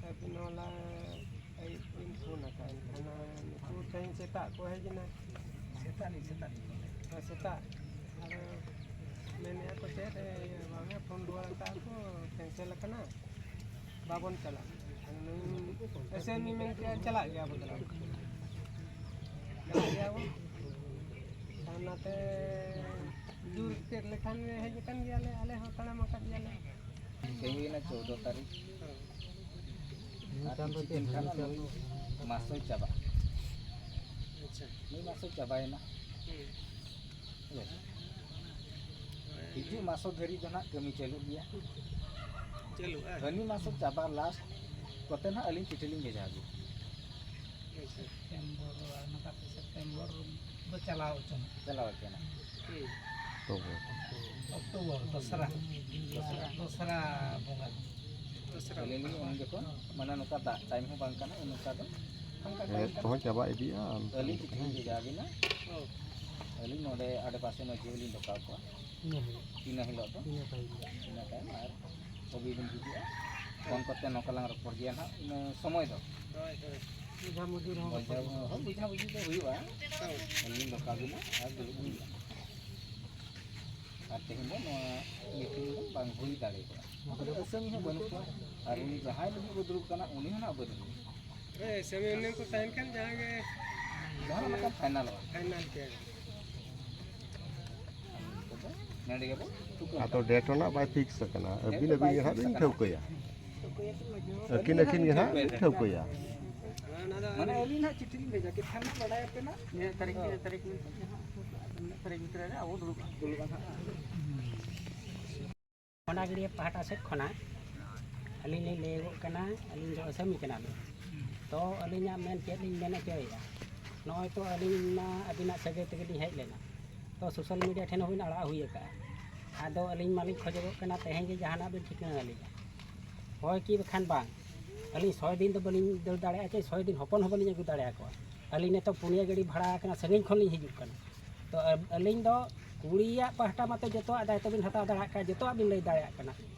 ᱟᱹᱵᱤᱱ ᱦᱚᱞᱟ ᱟᱹᱭᱩᱵ ᱵᱤᱱ ᱯᱷᱳᱱ ᱟᱠᱟᱫ, ᱮᱱᱠᱷᱟᱱ ᱱᱩᱠᱩ ᱛᱮᱦᱮᱧ ᱥᱮᱛᱟᱜ ᱠᱚ ᱦᱮᱡ ᱮᱱᱟ᱾ ᱥᱮᱛᱟᱜ ᱞᱤᱧ, ᱥᱮᱛᱟᱜ ᱞᱤᱧ ᱯᱷᱳᱱ ᱞᱮᱫᱟ᱾ ᱦᱮᱸ, ᱥᱮᱛᱟᱜ᱾ ᱟᱫᱚ ᱢᱮᱱᱮᱫᱼᱟ ᱠᱚ ᱪᱮᱫ, ᱵᱟᱝᱟ, ᱯᱷᱳᱱ ᱨᱩᱣᱟᱹᱲ ᱟᱠᱟᱫ ᱠᱚ, ᱠᱮᱱᱥᱮᱞ ᱟᱠᱟᱱᱟ, ᱵᱟᱵᱚᱱ ᱪᱟᱞᱟᱜᱼᱟ᱾ ᱮᱥᱮ ᱩᱱᱤ ᱢᱮᱱ ᱠᱮᱫᱼᱟ, ᱪᱟᱞᱟᱜ ᱜᱮᱭᱟ ᱵᱚ, ᱪᱟᱞᱟᱜ ᱜᱮᱭᱟ ᱵᱚ᱾ ᱚᱱᱟᱛᱮ ᱡᱳᱨ ᱪᱮᱫ ᱞᱮᱠᱷᱟᱱ ᱦᱮᱡ ᱟᱠᱟᱱ ᱜᱮᱭᱟᱞᱮ, ᱟᱞᱮ ᱦᱚᱸ ᱛᱟᱲᱟᱢ ᱟᱠᱟᱫ ᱜᱮᱭᱟᱞᱮ᱾ ᱛᱮᱦᱮᱧ ᱦᱩᱭᱱᱟ ᱪᱳᱫᱽᱫᱚ ᱛᱟᱹᱨᱤᱠᱷ᱾ ᱟᱨ ᱠᱤᱪᱷᱩ ᱫᱤᱱ ᱠᱷᱟᱱ ᱱᱩᱭ ᱢᱟᱥ ᱦᱚᱸᱭ ᱪᱟᱵᱟᱜᱼᱟ᱾ ᱟᱪᱪᱷᱟ᱾ ᱱᱩᱭ ᱢᱟᱥ ᱦᱚᱸ ᱪᱟᱵᱟᱭᱮᱱᱟ᱾ ᱦᱩᱸ᱾ ᱦᱤᱡᱩᱜ ᱢᱟᱥ ᱫᱷᱟᱹᱨᱤᱡ ᱫᱚ ᱱᱟᱜ ᱠᱟᱹᱢᱤ ᱪᱟᱹᱞᱩᱜ ᱜᱮᱭᱟ᱾ ᱪᱟᱹᱞᱩᱜᱼᱟ? ᱦᱟᱹᱱᱤ ᱢᱟᱥ ᱪᱟᱵᱟ ᱞᱟᱥᱴ ᱠᱚᱛᱮ ᱱᱟᱦᱟᱜ ᱟᱹᱞᱤᱧ ᱪᱤᱴᱷᱤ ᱞᱤᱧ ᱵᱷᱮᱡᱟ ᱟᱹᱜᱩ ᱠᱮᱭᱟ᱾ ᱥᱮᱯᱴᱮᱢᱵᱚᱨ, ᱟᱨ ᱱᱚᱝᱠᱟ ᱥᱮᱯᱴᱮᱢᱵᱚᱨ ᱵᱚ ᱪᱟᱞᱟᱣ ᱦᱚᱪᱚᱱᱟ᱾ ᱪᱟᱞᱟᱣ ᱦᱚᱪᱚᱱᱟ᱾ ᱦᱩᱸ᱾ ᱛᱚᱵᱮ᱾ ᱚᱠᱴᱳᱵᱚᱨ, ᱫᱚᱥᱨᱟ᱾ ᱫᱚᱥᱨᱟ᱾ ᱫᱚᱥᱨᱟ ᱵᱚᱸᱜᱟ᱾ ᱫᱚᱥᱨᱟ᱾ ᱟᱹᱞᱤᱧ ᱞᱤᱧ ᱩᱱ ᱡᱚᱠᱷᱚᱱ, ᱢᱟᱱᱮ, ᱱᱚᱝᱠᱟ ᱫᱟᱜ ᱴᱟᱭᱤᱢ ᱦᱚᱸ ᱵᱟᱝ ᱠᱟᱱᱟ, ᱩᱱ ᱱᱚᱝᱠᱟ ᱫᱚ ᱚᱱᱠᱟ ᱦᱮᱸ, ᱴᱟᱭᱤᱢ ᱠᱚᱦᱚᱸ ᱪᱟᱵᱟ ᱤᱫᱤᱜᱼᱟ᱾ ᱟᱹᱞᱤᱧ ᱪᱤᱴᱷᱤ ᱞᱤᱧ ᱵᱷᱮᱡᱟ ᱟᱹᱵᱤᱱᱟ᱾ ᱦᱚᱸ᱾ ᱟᱹᱞᱤᱧ ᱱᱚᱰᱮ ᱟᱰᱮᱯᱟᱥᱮ ᱢᱟᱹᱡᱷᱤ ᱦᱚᱸᱞᱤᱧ ᱰᱚᱠᱟᱣ ᱠᱚᱣᱟ᱾ ᱤᱱᱟᱹ ᱦᱤᱞᱳᱜ᱾ ᱤᱱᱟᱹ ᱦᱤᱞᱳᱜ ᱫᱚ? ᱤᱱᱟᱹ ᱛᱟᱭᱚᱢ᱾ ᱤᱱᱟᱹ ᱛᱟᱭᱚᱢ ᱟᱨ ᱟᱹᱵᱤᱱ ᱵᱤᱱ ᱦᱤᱡᱩᱜᱼᱟ᱾ ᱯᱷᱳᱱ ᱠᱚᱛᱮ ᱱᱚᱝᱠᱟ ᱞᱟᱝ ᱨᱚᱯᱚᱲ ᱜᱮᱭᱟ ᱱᱟᱦᱟᱜ ᱤᱱᱟᱹ ᱥᱚᱢᱚᱭ ᱫᱚ᱾ ᱦᱳᱭ, ᱦᱳᱭ᱾ ᱵᱩᱡᱷᱟᱹ ᱢᱩᱫᱷᱤ ᱨᱮᱦᱚᱸ ᱵᱩᱡᱷᱟᱹ, ᱨᱚᱯᱚᱲ ᱜᱮᱭᱟ᱾ ᱦᱳᱭ, ᱵᱩᱡᱷᱟᱹ ᱵᱩᱡᱷᱤ ᱫᱚ ᱦᱩᱭᱩᱜᱼᱟ᱾ ᱦᱳᱭ᱾ ᱟᱹᱞᱤᱧ ᱰᱚᱠᱟᱣ ᱵᱤᱱᱟ ᱟᱨ ᱫᱩᱲᱩᱵ ᱦᱩᱭᱩᱜᱼᱟ᱾ ᱟᱨ ᱛᱮᱦᱮᱧ ᱫᱚ ᱱᱚᱣᱟ ᱢᱤᱴᱤᱝ ᱫᱚ ᱵᱟᱝ ᱦᱩᱭ ᱫᱟᱲᱮ ᱠᱚᱜᱼᱟ᱾ ᱟᱫᱚ ᱟᱹᱥᱟᱹᱢᱤ ᱦᱚᱸ ᱵᱟᱹᱱᱩᱜ ᱠᱚᱣᱟ᱾ ᱟᱨ ᱩᱱᱤ ᱡᱟᱦᱟᱸᱭ ᱞᱟᱹᱜᱤᱫ ᱵᱚ ᱫᱩᱲᱩᱵ ᱠᱟᱱᱟ, ᱩᱱᱤ ᱦᱚᱸ ᱱᱟᱦᱟᱜ ᱵᱟᱹᱱᱩᱜ ᱮᱭᱟ᱾ ᱦᱮᱸ, ᱟᱹᱥᱟᱹᱢᱤ ᱩᱱᱤ ᱠᱚ ᱛᱟᱦᱮᱱ ᱠᱷᱟᱱ ᱡᱟᱦᱟᱸ ᱜᱮ ᱡᱟᱦᱟᱸ ᱞᱮᱠᱟ ᱯᱷᱟᱭᱱᱟᱞᱚᱜᱼᱟ᱾ ᱯᱷᱟᱭᱱᱟᱞ ᱜᱮ᱾ ᱱᱚᱰᱮ ᱜᱮᱵᱚ ᱛᱷᱩᱠᱟᱹᱢ ᱟᱫᱚ ᱠᱟᱜᱼᱟ᱾ ᱰᱮᱴ ᱨᱮᱱᱟᱜ ᱵᱟᱭ ᱯᱷᱤᱠᱥ ᱟᱠᱟᱱᱟ᱾ ᱰᱮᱴ ᱟᱹᱵᱤᱱ ᱫᱚ ᱟᱹᱵᱤᱱ ᱵᱟᱭ ᱜᱮ ᱦᱟᱸᱜ ᱯᱷᱤᱠᱥ ᱵᱤᱱ ᱟᱠᱟᱱᱟ᱾ ᱴᱷᱟᱹᱣᱠᱟᱹᱭᱟ᱾ ᱟᱹᱠᱤᱱ ᱟᱹᱠᱤᱱ ᱜᱮ ᱦᱟᱸᱜ ᱵᱤᱱ ᱴᱷᱟᱹᱣᱠᱟᱹᱭᱟ᱾ ᱢᱟᱱᱮ ᱟᱹᱞᱤᱧ ᱦᱟᱸᱜ ᱪᱤᱴᱷᱤ ᱞᱤᱧ ᱵᱷᱮᱡᱟ ᱠᱮᱫ ᱠᱷᱟᱱ ᱦᱟᱸᱜ ᱵᱟᱰᱟᱭ ᱟᱯᱮ ᱱᱟᱜ᱾ ᱱᱤᱭᱟᱹ ᱛᱟᱹᱨᱤᱠᱷ, ᱱᱤᱭᱟᱹ ᱛᱟᱹᱨᱤᱠᱷ ᱢᱮᱱᱛᱮ ᱡᱟᱦᱟᱸ ᱱᱤᱱᱟᱹᱜ ᱛᱟᱹᱨᱤᱠᱷ ᱵᱷᱤᱛᱨᱤ ᱨᱮ ᱟᱵᱚ ᱫᱩᱲᱩᱵᱼᱟ᱾ ᱫᱩᱲᱩᱵᱼᱟ ᱦᱟᱸᱜ᱾ ᱚᱱᱟ ᱜᱟᱹᱰᱭᱟᱹ ᱯᱟᱦᱴᱟ ᱥᱮᱫ ᱠᱷᱚᱱᱟᱜ ᱟᱹᱞᱤᱧ ᱞᱤᱧ ᱞᱟᱹᱭᱚᱜ ᱠᱟᱱᱟ, ᱟᱹᱞᱤᱧ ᱫᱚ ᱟᱹᱥᱟᱹᱢᱤ ᱠᱟᱱᱟᱞᱤᱧ᱾ ᱛᱚ ᱟᱹᱞᱤᱧᱟᱜ ᱢᱮᱱ ᱪᱮᱫ ᱞᱤᱧ ᱢᱮᱱ ᱦᱚᱪᱚᱭᱮᱫᱼᱟ, ᱱᱚᱜᱼᱚᱭ ᱛᱚ ᱟᱹᱞᱤᱧ ᱢᱟ ᱟᱹᱵᱤᱱᱟᱜ ᱥᱟᱹᱜᱟᱹᱭ ᱛᱮᱜᱮ ᱞᱤᱧ ᱦᱮᱡ ᱞᱮᱱᱟ, ᱛᱚ ᱥᱳᱥᱟᱞ ᱢᱤᱰᱤᱭᱟ ᱴᱷᱮᱱ ᱦᱚᱸᱵᱤᱱ ᱟᱲᱟᱜ ᱦᱩᱭ ᱟᱠᱟᱫᱼᱟ᱾ ᱟᱫᱚ ᱟᱹᱞᱤᱧ ᱢᱟᱞᱤᱧ ᱠᱷᱚᱡᱚᱜᱚᱜ ᱠᱟᱱᱟ ᱛᱮᱦᱮᱧ ᱜᱮ ᱡᱟᱦᱟᱱᱟᱜ ᱵᱤᱱ ᱴᱷᱤᱠᱟᱹ ᱟᱹᱞᱤᱧᱟ, ᱦᱳᱭ ᱠᱤ ᱵᱟᱠᱷᱟᱱ ᱵᱟᱝ᱾ ᱟᱹᱞᱤᱧ ᱥᱚᱭ ᱫᱤᱱ ᱫᱚ ᱵᱟᱹᱞᱤᱧ ᱫᱟᱹᱲ ᱫᱟᱲᱮᱭᱟᱜᱼᱟ, ᱪᱮ ᱥᱚᱭ ᱫᱤᱱ ᱦᱚᱯᱚᱱ ᱦᱚᱸ ᱵᱟᱹᱞᱤᱧ ᱟᱹᱜᱩ ᱫᱟᱲᱮᱭᱟᱠᱚᱣᱟ᱾ ᱟᱹᱞᱤᱧ ᱱᱤᱛᱚᱜ ᱯᱩᱱᱭᱟᱹ ᱜᱟᱹᱰᱤ ᱵᱷᱟᱲᱟ ᱟᱠᱟᱱᱟ, ᱥᱟᱺᱜᱤᱧ ᱠᱷᱚᱱ ᱞᱤᱧ ᱦᱤᱡᱩᱜ ᱠᱟᱱᱟ᱾ ᱛᱚ ᱟ-, ᱟᱹᱞᱤᱧ ᱫᱚ ᱠᱩᱲᱤᱭᱟᱜ ᱯᱟᱦᱴᱟ ᱢᱟᱛᱚ ᱡᱚᱛᱚᱣᱟᱜ ᱫᱟᱭᱤᱛᱛᱚ ᱵᱤᱱ ᱦᱟᱛᱟᱣ ᱫᱟᱲᱮᱭᱟᱜ ᱠᱟᱱᱟ, ᱡᱚᱛᱚᱣᱟᱜ ᱵᱤᱱ ᱞᱟᱹᱭ ᱫᱟᱲᱮᱭᱟᱜ ᱠᱟᱱᱟ᱾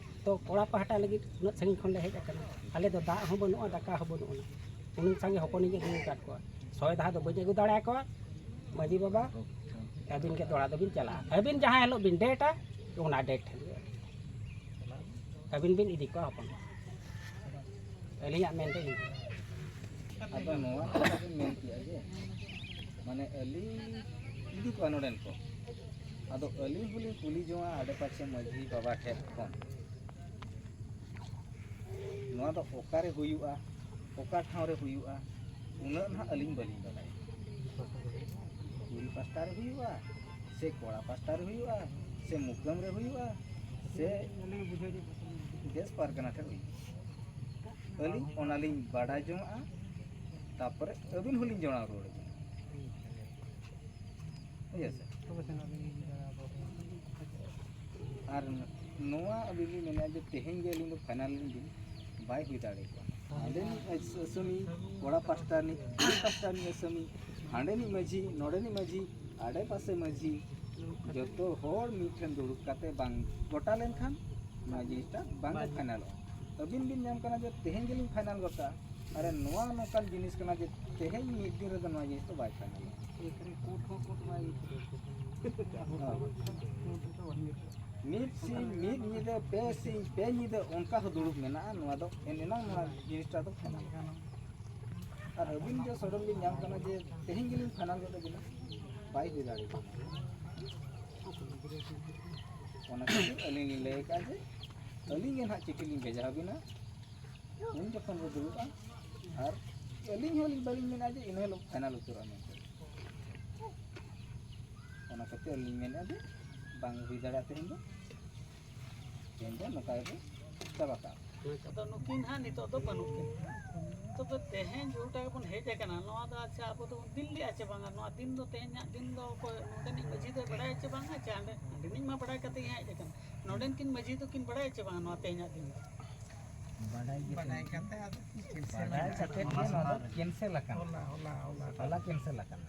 ᱛᱚ ᱠᱚᱲᱟ ᱯᱟᱦᱴᱟ ᱞᱟᱹᱜᱤᱫ ᱩᱱᱟᱹᱜ ᱥᱟᱺᱜᱤᱧ ᱠᱷᱚᱱ ᱞᱮ ᱦᱮᱡ ᱟᱠᱟᱱᱟ, ᱟᱞᱮ ᱫᱚ ᱫᱟᱜ ᱦᱚᱸ ᱵᱟᱹᱱᱩᱜᱼᱟ, ᱫᱟᱠᱟ ᱦᱚᱸ ᱵᱟᱹᱱᱩᱜ ᱟᱱᱟ᱾ ᱩᱱᱟᱹᱜ ᱥᱟᱸᱜᱮ ᱦᱚᱯᱚᱱᱤᱧ ᱟᱹᱜᱩ ᱟᱠᱟᱫ ᱠᱚᱣᱟ, ᱥᱚᱭ ᱫᱷᱟᱣ ᱫᱚ ᱵᱟᱹᱧ ᱟᱹᱜᱩ ᱫᱟᱲᱮᱭᱟᱠᱚᱣᱟ᱾ ᱢᱟᱹᱡᱷᱤ ᱵᱟᱵᱟ, ᱟᱹᱵᱤᱱ ᱜᱮ ᱫᱚᱲᱟ ᱫᱚᱵᱤᱱ ᱪᱟᱞᱟᱜᱼᱟ, ᱟᱹᱵᱤᱱ ᱡᱟᱦᱟᱸ ᱦᱤᱞᱳᱜ ᱵᱤᱱ ᱰᱮᱴᱟ, ᱚᱱᱟ ᱰᱮᱴ ᱦᱤᱞᱳᱜ ᱟᱹᱵᱤᱱ ᱵᱤᱱ ᱤᱫᱤ ᱠᱚᱣᱟ ᱦᱚᱯᱚᱱ᱾ ᱟᱹᱞᱤᱧᱟᱜ ᱢᱮᱱ ᱫᱚ ᱤᱱᱠᱟᱹ᱾ ᱟᱫᱚ ᱱᱚᱣᱟ ᱠᱟᱛᱷᱟ ᱵᱤᱱ ᱢᱮᱱ ᱠᱮᱜᱼᱟ ᱡᱮ, ᱢᱟᱱᱮ, ᱟᱹᱞᱤᱧ ᱤᱫᱤ ᱠᱚᱣᱟ ᱱᱚᱰᱮᱱ ᱠᱚ᱾ ᱟᱫᱚ ᱟᱹᱞᱤᱧ ᱦᱚᱸᱞᱤᱧ ᱠᱩᱞᱤ ᱡᱚᱝᱟ ᱟᱰᱮ ᱯᱟᱥᱮ ᱢᱟᱹᱡᱷᱤ ᱵᱟᱵᱟ ᱴᱷᱮᱱ ᱠᱷᱚᱱ, ᱱᱚᱣᱟ ᱫᱚ ᱚᱠᱟᱨᱮ ᱦᱩᱭᱩᱜᱼᱟ, ᱚᱠᱟ ᱴᱷᱟᱶ ᱨᱮ ᱦᱩᱭᱩᱜᱼᱟ, ᱩᱱᱟᱹᱜ ᱱᱟᱦᱟᱜ ᱟᱹᱞᱤᱧ ᱵᱟᱹᱞᱤᱧ ᱵᱟᱰᱟᱭᱟ᱾ ᱠᱩᱲᱤ ᱯᱟᱥᱴᱟ ᱨᱮ ᱦᱩᱭᱩᱜᱼᱟ, ᱥᱮ ᱠᱚᱲᱟ ᱯᱟᱥᱴᱟ ᱨᱮ ᱦᱩᱭᱩᱜᱼᱟ, ᱥᱮ ᱢᱩᱠᱟᱹᱢ ᱨᱮ ᱦᱩᱭᱩᱜᱼᱟ, ᱥᱮ ᱫᱮᱥ ᱯᱟᱨᱜᱟᱱᱟ ᱴᱷᱮᱱ ᱦᱩᱭᱩᱜᱼᱟ᱾ ᱟᱹᱞᱤᱧ ᱚᱱᱟᱞᱤᱧ ᱵᱟᱰᱟᱭ ᱡᱚᱝᱟᱜᱼᱟ, ᱛᱟᱯᱚᱨᱮ ᱟᱹᱵᱤᱱ ᱦᱚᱸᱞᱤᱧ ᱡᱚᱲᱟᱣ ᱨᱩᱣᱟᱹᱲ ᱟᱹᱵᱤᱱᱟ᱾ ᱦᱳᱭ ᱥᱮ? ᱟᱨ ᱱᱚᱣᱟ ᱟᱹᱵᱤᱱ ᱵᱤᱱ ᱢᱮᱱᱟ ᱡᱮ ᱛᱮᱦᱮᱧ ᱜᱮ ᱟᱹᱞᱤᱧ ᱫᱚ ᱯᱷᱟᱭᱱᱟᱞ ᱞᱤᱧ ᱵᱤᱱ, ᱵᱟᱭ ᱦᱩᱭ ᱫᱟᱲᱮ ᱠᱚᱜᱼᱟ᱾ ᱦᱟᱸᱰᱮᱱᱤᱡ ᱟᱹᱥᱟᱹᱢᱤ ᱠᱚᱲᱟ ᱯᱟᱥᱴᱟ ᱨᱤᱱᱤᱡ, ᱠᱩᱲᱤ ᱯᱟᱥᱴᱟ ᱨᱤᱱᱤᱡ ᱟᱹᱥᱟᱹᱢᱤ, ᱦᱟᱸᱰᱮᱱᱤᱡ ᱢᱟᱹᱡᱷᱤ, ᱱᱚᱰᱮᱱᱤᱡ ᱢᱟᱹᱡᱷᱤ, ᱟᱰᱮ ᱯᱟᱥᱮ ᱢᱟᱹᱡᱷᱤ, ᱡᱚᱛᱚ ᱦᱚᱲ ᱢᱤᱫ ᱴᱷᱮᱱ ᱫᱩᱲᱩᱵ ᱠᱟᱛᱮ ᱵᱟᱝ ᱜᱚᱴᱟ ᱞᱮᱱᱠᱷᱟᱱ ᱱᱚᱣᱟ ᱡᱤᱱᱤᱥᱴᱟ ᱵᱟᱝ ᱯᱷᱟᱭᱱᱟᱞᱚᱜᱼᱟ᱾ ᱟᱹᱵᱤᱱ ᱵᱤᱱ ᱧᱟᱢ ᱠᱟᱱᱟ ᱡᱮ ᱛᱮᱦᱮᱧ ᱜᱮᱞᱤᱧ ᱯᱷᱟᱭᱱᱟᱞ ᱜᱚᱫ ᱠᱟᱜᱼᱟ᱾ ᱟᱨ ᱱᱚᱣᱟ ᱱᱚᱝᱠᱟᱱ ᱡᱤᱱᱤᱥ ᱠᱟᱱᱟ ᱡᱮ ᱛᱮᱦᱮᱧ ᱢᱤᱫ ᱫᱤᱱ ᱨᱮᱫᱚ ᱱᱚᱣᱟ ᱡᱤᱱᱤᱥ ᱫᱚ ᱵᱟᱭ ᱯᱷᱟᱭᱱᱟᱞᱚᱜᱼᱟ᱾ ᱮᱱᱠᱷᱟᱱ ᱠᱳᱨᱴ ᱦᱚᱸ ᱠᱳᱨᱴ ᱵᱟᱭ ᱦᱳᱭ᱾ ᱢᱤᱫ ᱥᱤᱧ ᱢᱤᱫ ᱧᱤᱫᱟᱹ, ᱯᱮ ᱥᱤᱧ ᱯᱮ ᱧᱤᱫᱟᱹ ᱚᱱᱠᱟ ᱦᱚᱸ ᱫᱩᱲᱩᱵ ᱢᱮᱱᱟᱜᱼᱟ᱾ ᱱᱚᱣᱟ ᱫᱚ ᱮᱱ ᱮᱱᱟᱝ ᱱᱚᱣᱟ ᱡᱤᱱᱤᱥᱴᱟ ᱫᱚ ᱯᱷᱟᱭᱱᱟᱞ ᱜᱚᱫᱚᱜᱼᱟ᱾ ᱟᱨ ᱟᱹᱵᱤᱱ ᱡᱮ ᱥᱚᱰᱚᱱ ᱵᱤᱱ ᱧᱟᱢ ᱠᱟᱱᱟ ᱡᱮ ᱛᱮᱦᱮᱧ ᱜᱮᱞᱤᱧ ᱯᱷᱟᱭᱱᱟᱞ ᱜᱚᱫ ᱟᱹᱵᱤᱱᱟ, ᱵᱟᱭ ᱦᱩᱭ ᱫᱟᱲᱮᱭᱟᱜᱼᱟ᱾ ᱚᱱᱟ ᱠᱷᱟᱹᱛᱤᱨ ᱟᱹᱞᱤᱧ ᱞᱤᱧ ᱞᱟᱹᱭ ᱟᱠᱟᱫᱼᱟ ᱡᱮ ᱟᱹᱞᱤᱧ ᱜᱮ ᱱᱟᱦᱟᱜ ᱪᱤᱴᱷᱤ ᱞᱤᱧ ᱵᱷᱮᱡᱟ ᱟᱹᱵᱤᱱᱟ, ᱩᱱ ᱡᱚᱠᱷᱚᱱ ᱵᱚ ᱫᱩᱲᱩᱵᱼᱟ᱾ ᱟᱨ ᱟᱹᱞᱤᱧ ᱦᱚᱸ ᱵᱟᱹᱞᱤᱧ ᱢᱮᱱᱟ ᱡᱮ ᱤᱱᱟᱹ ᱦᱤᱞᱳᱜ ᱯᱷᱟᱭᱱᱟᱞ ᱩᱛᱟᱹᱨᱚᱜᱼᱟ ᱢᱮᱱᱛᱮ᱾ ᱚᱱᱟ ᱠᱷᱟᱹᱛᱤᱨ ᱟᱹᱞᱤᱧ ᱢᱮᱱᱮᱫᱼᱟ ᱡᱮ ᱵᱟᱝ ᱦᱩᱭ ᱫᱟᱲᱮᱭᱟᱜᱼᱟ ᱛᱮᱦᱮᱧ ᱫᱚ, ᱛᱮᱦᱮᱧ ᱫᱚ ᱱᱚᱝᱠᱟ ᱜᱮᱵᱚ ᱪᱟᱵᱟ ᱠᱟᱜᱼᱟ᱾ ᱟᱫᱚ ᱱᱩᱠᱤᱱ ᱦᱟᱸᱜ ᱱᱤᱛᱚᱜ ᱫᱚ ᱵᱟᱹᱱᱩᱜ ᱠᱤᱱ᱾ ᱛᱚᱵᱮ ᱛᱮᱦᱮᱧ ᱡᱮᱴᱟ ᱜᱮᱵᱚᱱ ᱦᱮᱡ ᱟᱠᱟᱱᱟ, ᱱᱚᱣᱟ ᱫᱚ ᱟᱪᱪᱷᱟ ᱟᱵᱚ ᱫᱚᱵᱚᱱ ᱫᱤᱞ ᱞᱮᱜᱼᱟ ᱪᱮ ᱵᱟᱝᱟ? ᱱᱚᱣᱟ ᱫᱤᱱ ᱫᱚ ᱛᱮᱦᱮᱧᱟᱜ ᱫᱤᱱ ᱫᱚ ᱚᱠᱚᱭ ᱱᱚᱰᱮᱱᱤᱡ ᱢᱟᱹᱡᱷᱤ ᱫᱚᱭ ᱵᱟᱲᱟᱭᱟ ᱪᱮ ᱵᱟᱝᱟ? ᱪᱮ ᱦᱟᱸᱰᱮ ᱦᱟᱸᱰᱮᱱᱤᱡ ᱢᱟ ᱵᱟᱲᱟᱭ ᱠᱟᱛᱮ ᱜᱮ ᱦᱮᱡ ᱟᱠᱟᱱᱟ, ᱱᱚᱰᱮᱱ ᱠᱤᱱ ᱢᱟᱹᱡᱷᱤ ᱫᱚᱠᱤᱱ ᱵᱟᱲᱟᱭᱟ ᱪᱮ ᱵᱟᱝᱟ ᱱᱚᱣᱟ ᱛᱮᱦᱮᱧᱟᱜ ᱫᱤᱱ ᱫᱚ? ᱵᱟᱰᱟᱭ ᱜᱮ ᱵᱟᱰᱟᱭ ᱠᱟᱛᱮ ᱟᱫᱚ ᱠᱤᱱ ᱠᱮᱱᱥᱮᱞ ᱵᱟᱰᱟᱭ ᱟᱠᱟᱫᱟ᱾ ᱠᱟᱛᱮ ᱜᱮ ᱱᱚᱣᱟ ᱫᱚ ᱠᱮᱱᱥᱮᱞ ᱟᱠᱟᱱᱟ᱾ ᱦᱚᱞᱟ, ᱦᱚᱞᱟ, ᱦᱚᱞᱟ, ᱦᱚᱞᱟ᱾ ᱦᱚᱞᱟ ᱠᱮᱱᱥᱮᱞ ᱟᱠᱟᱱᱟ᱾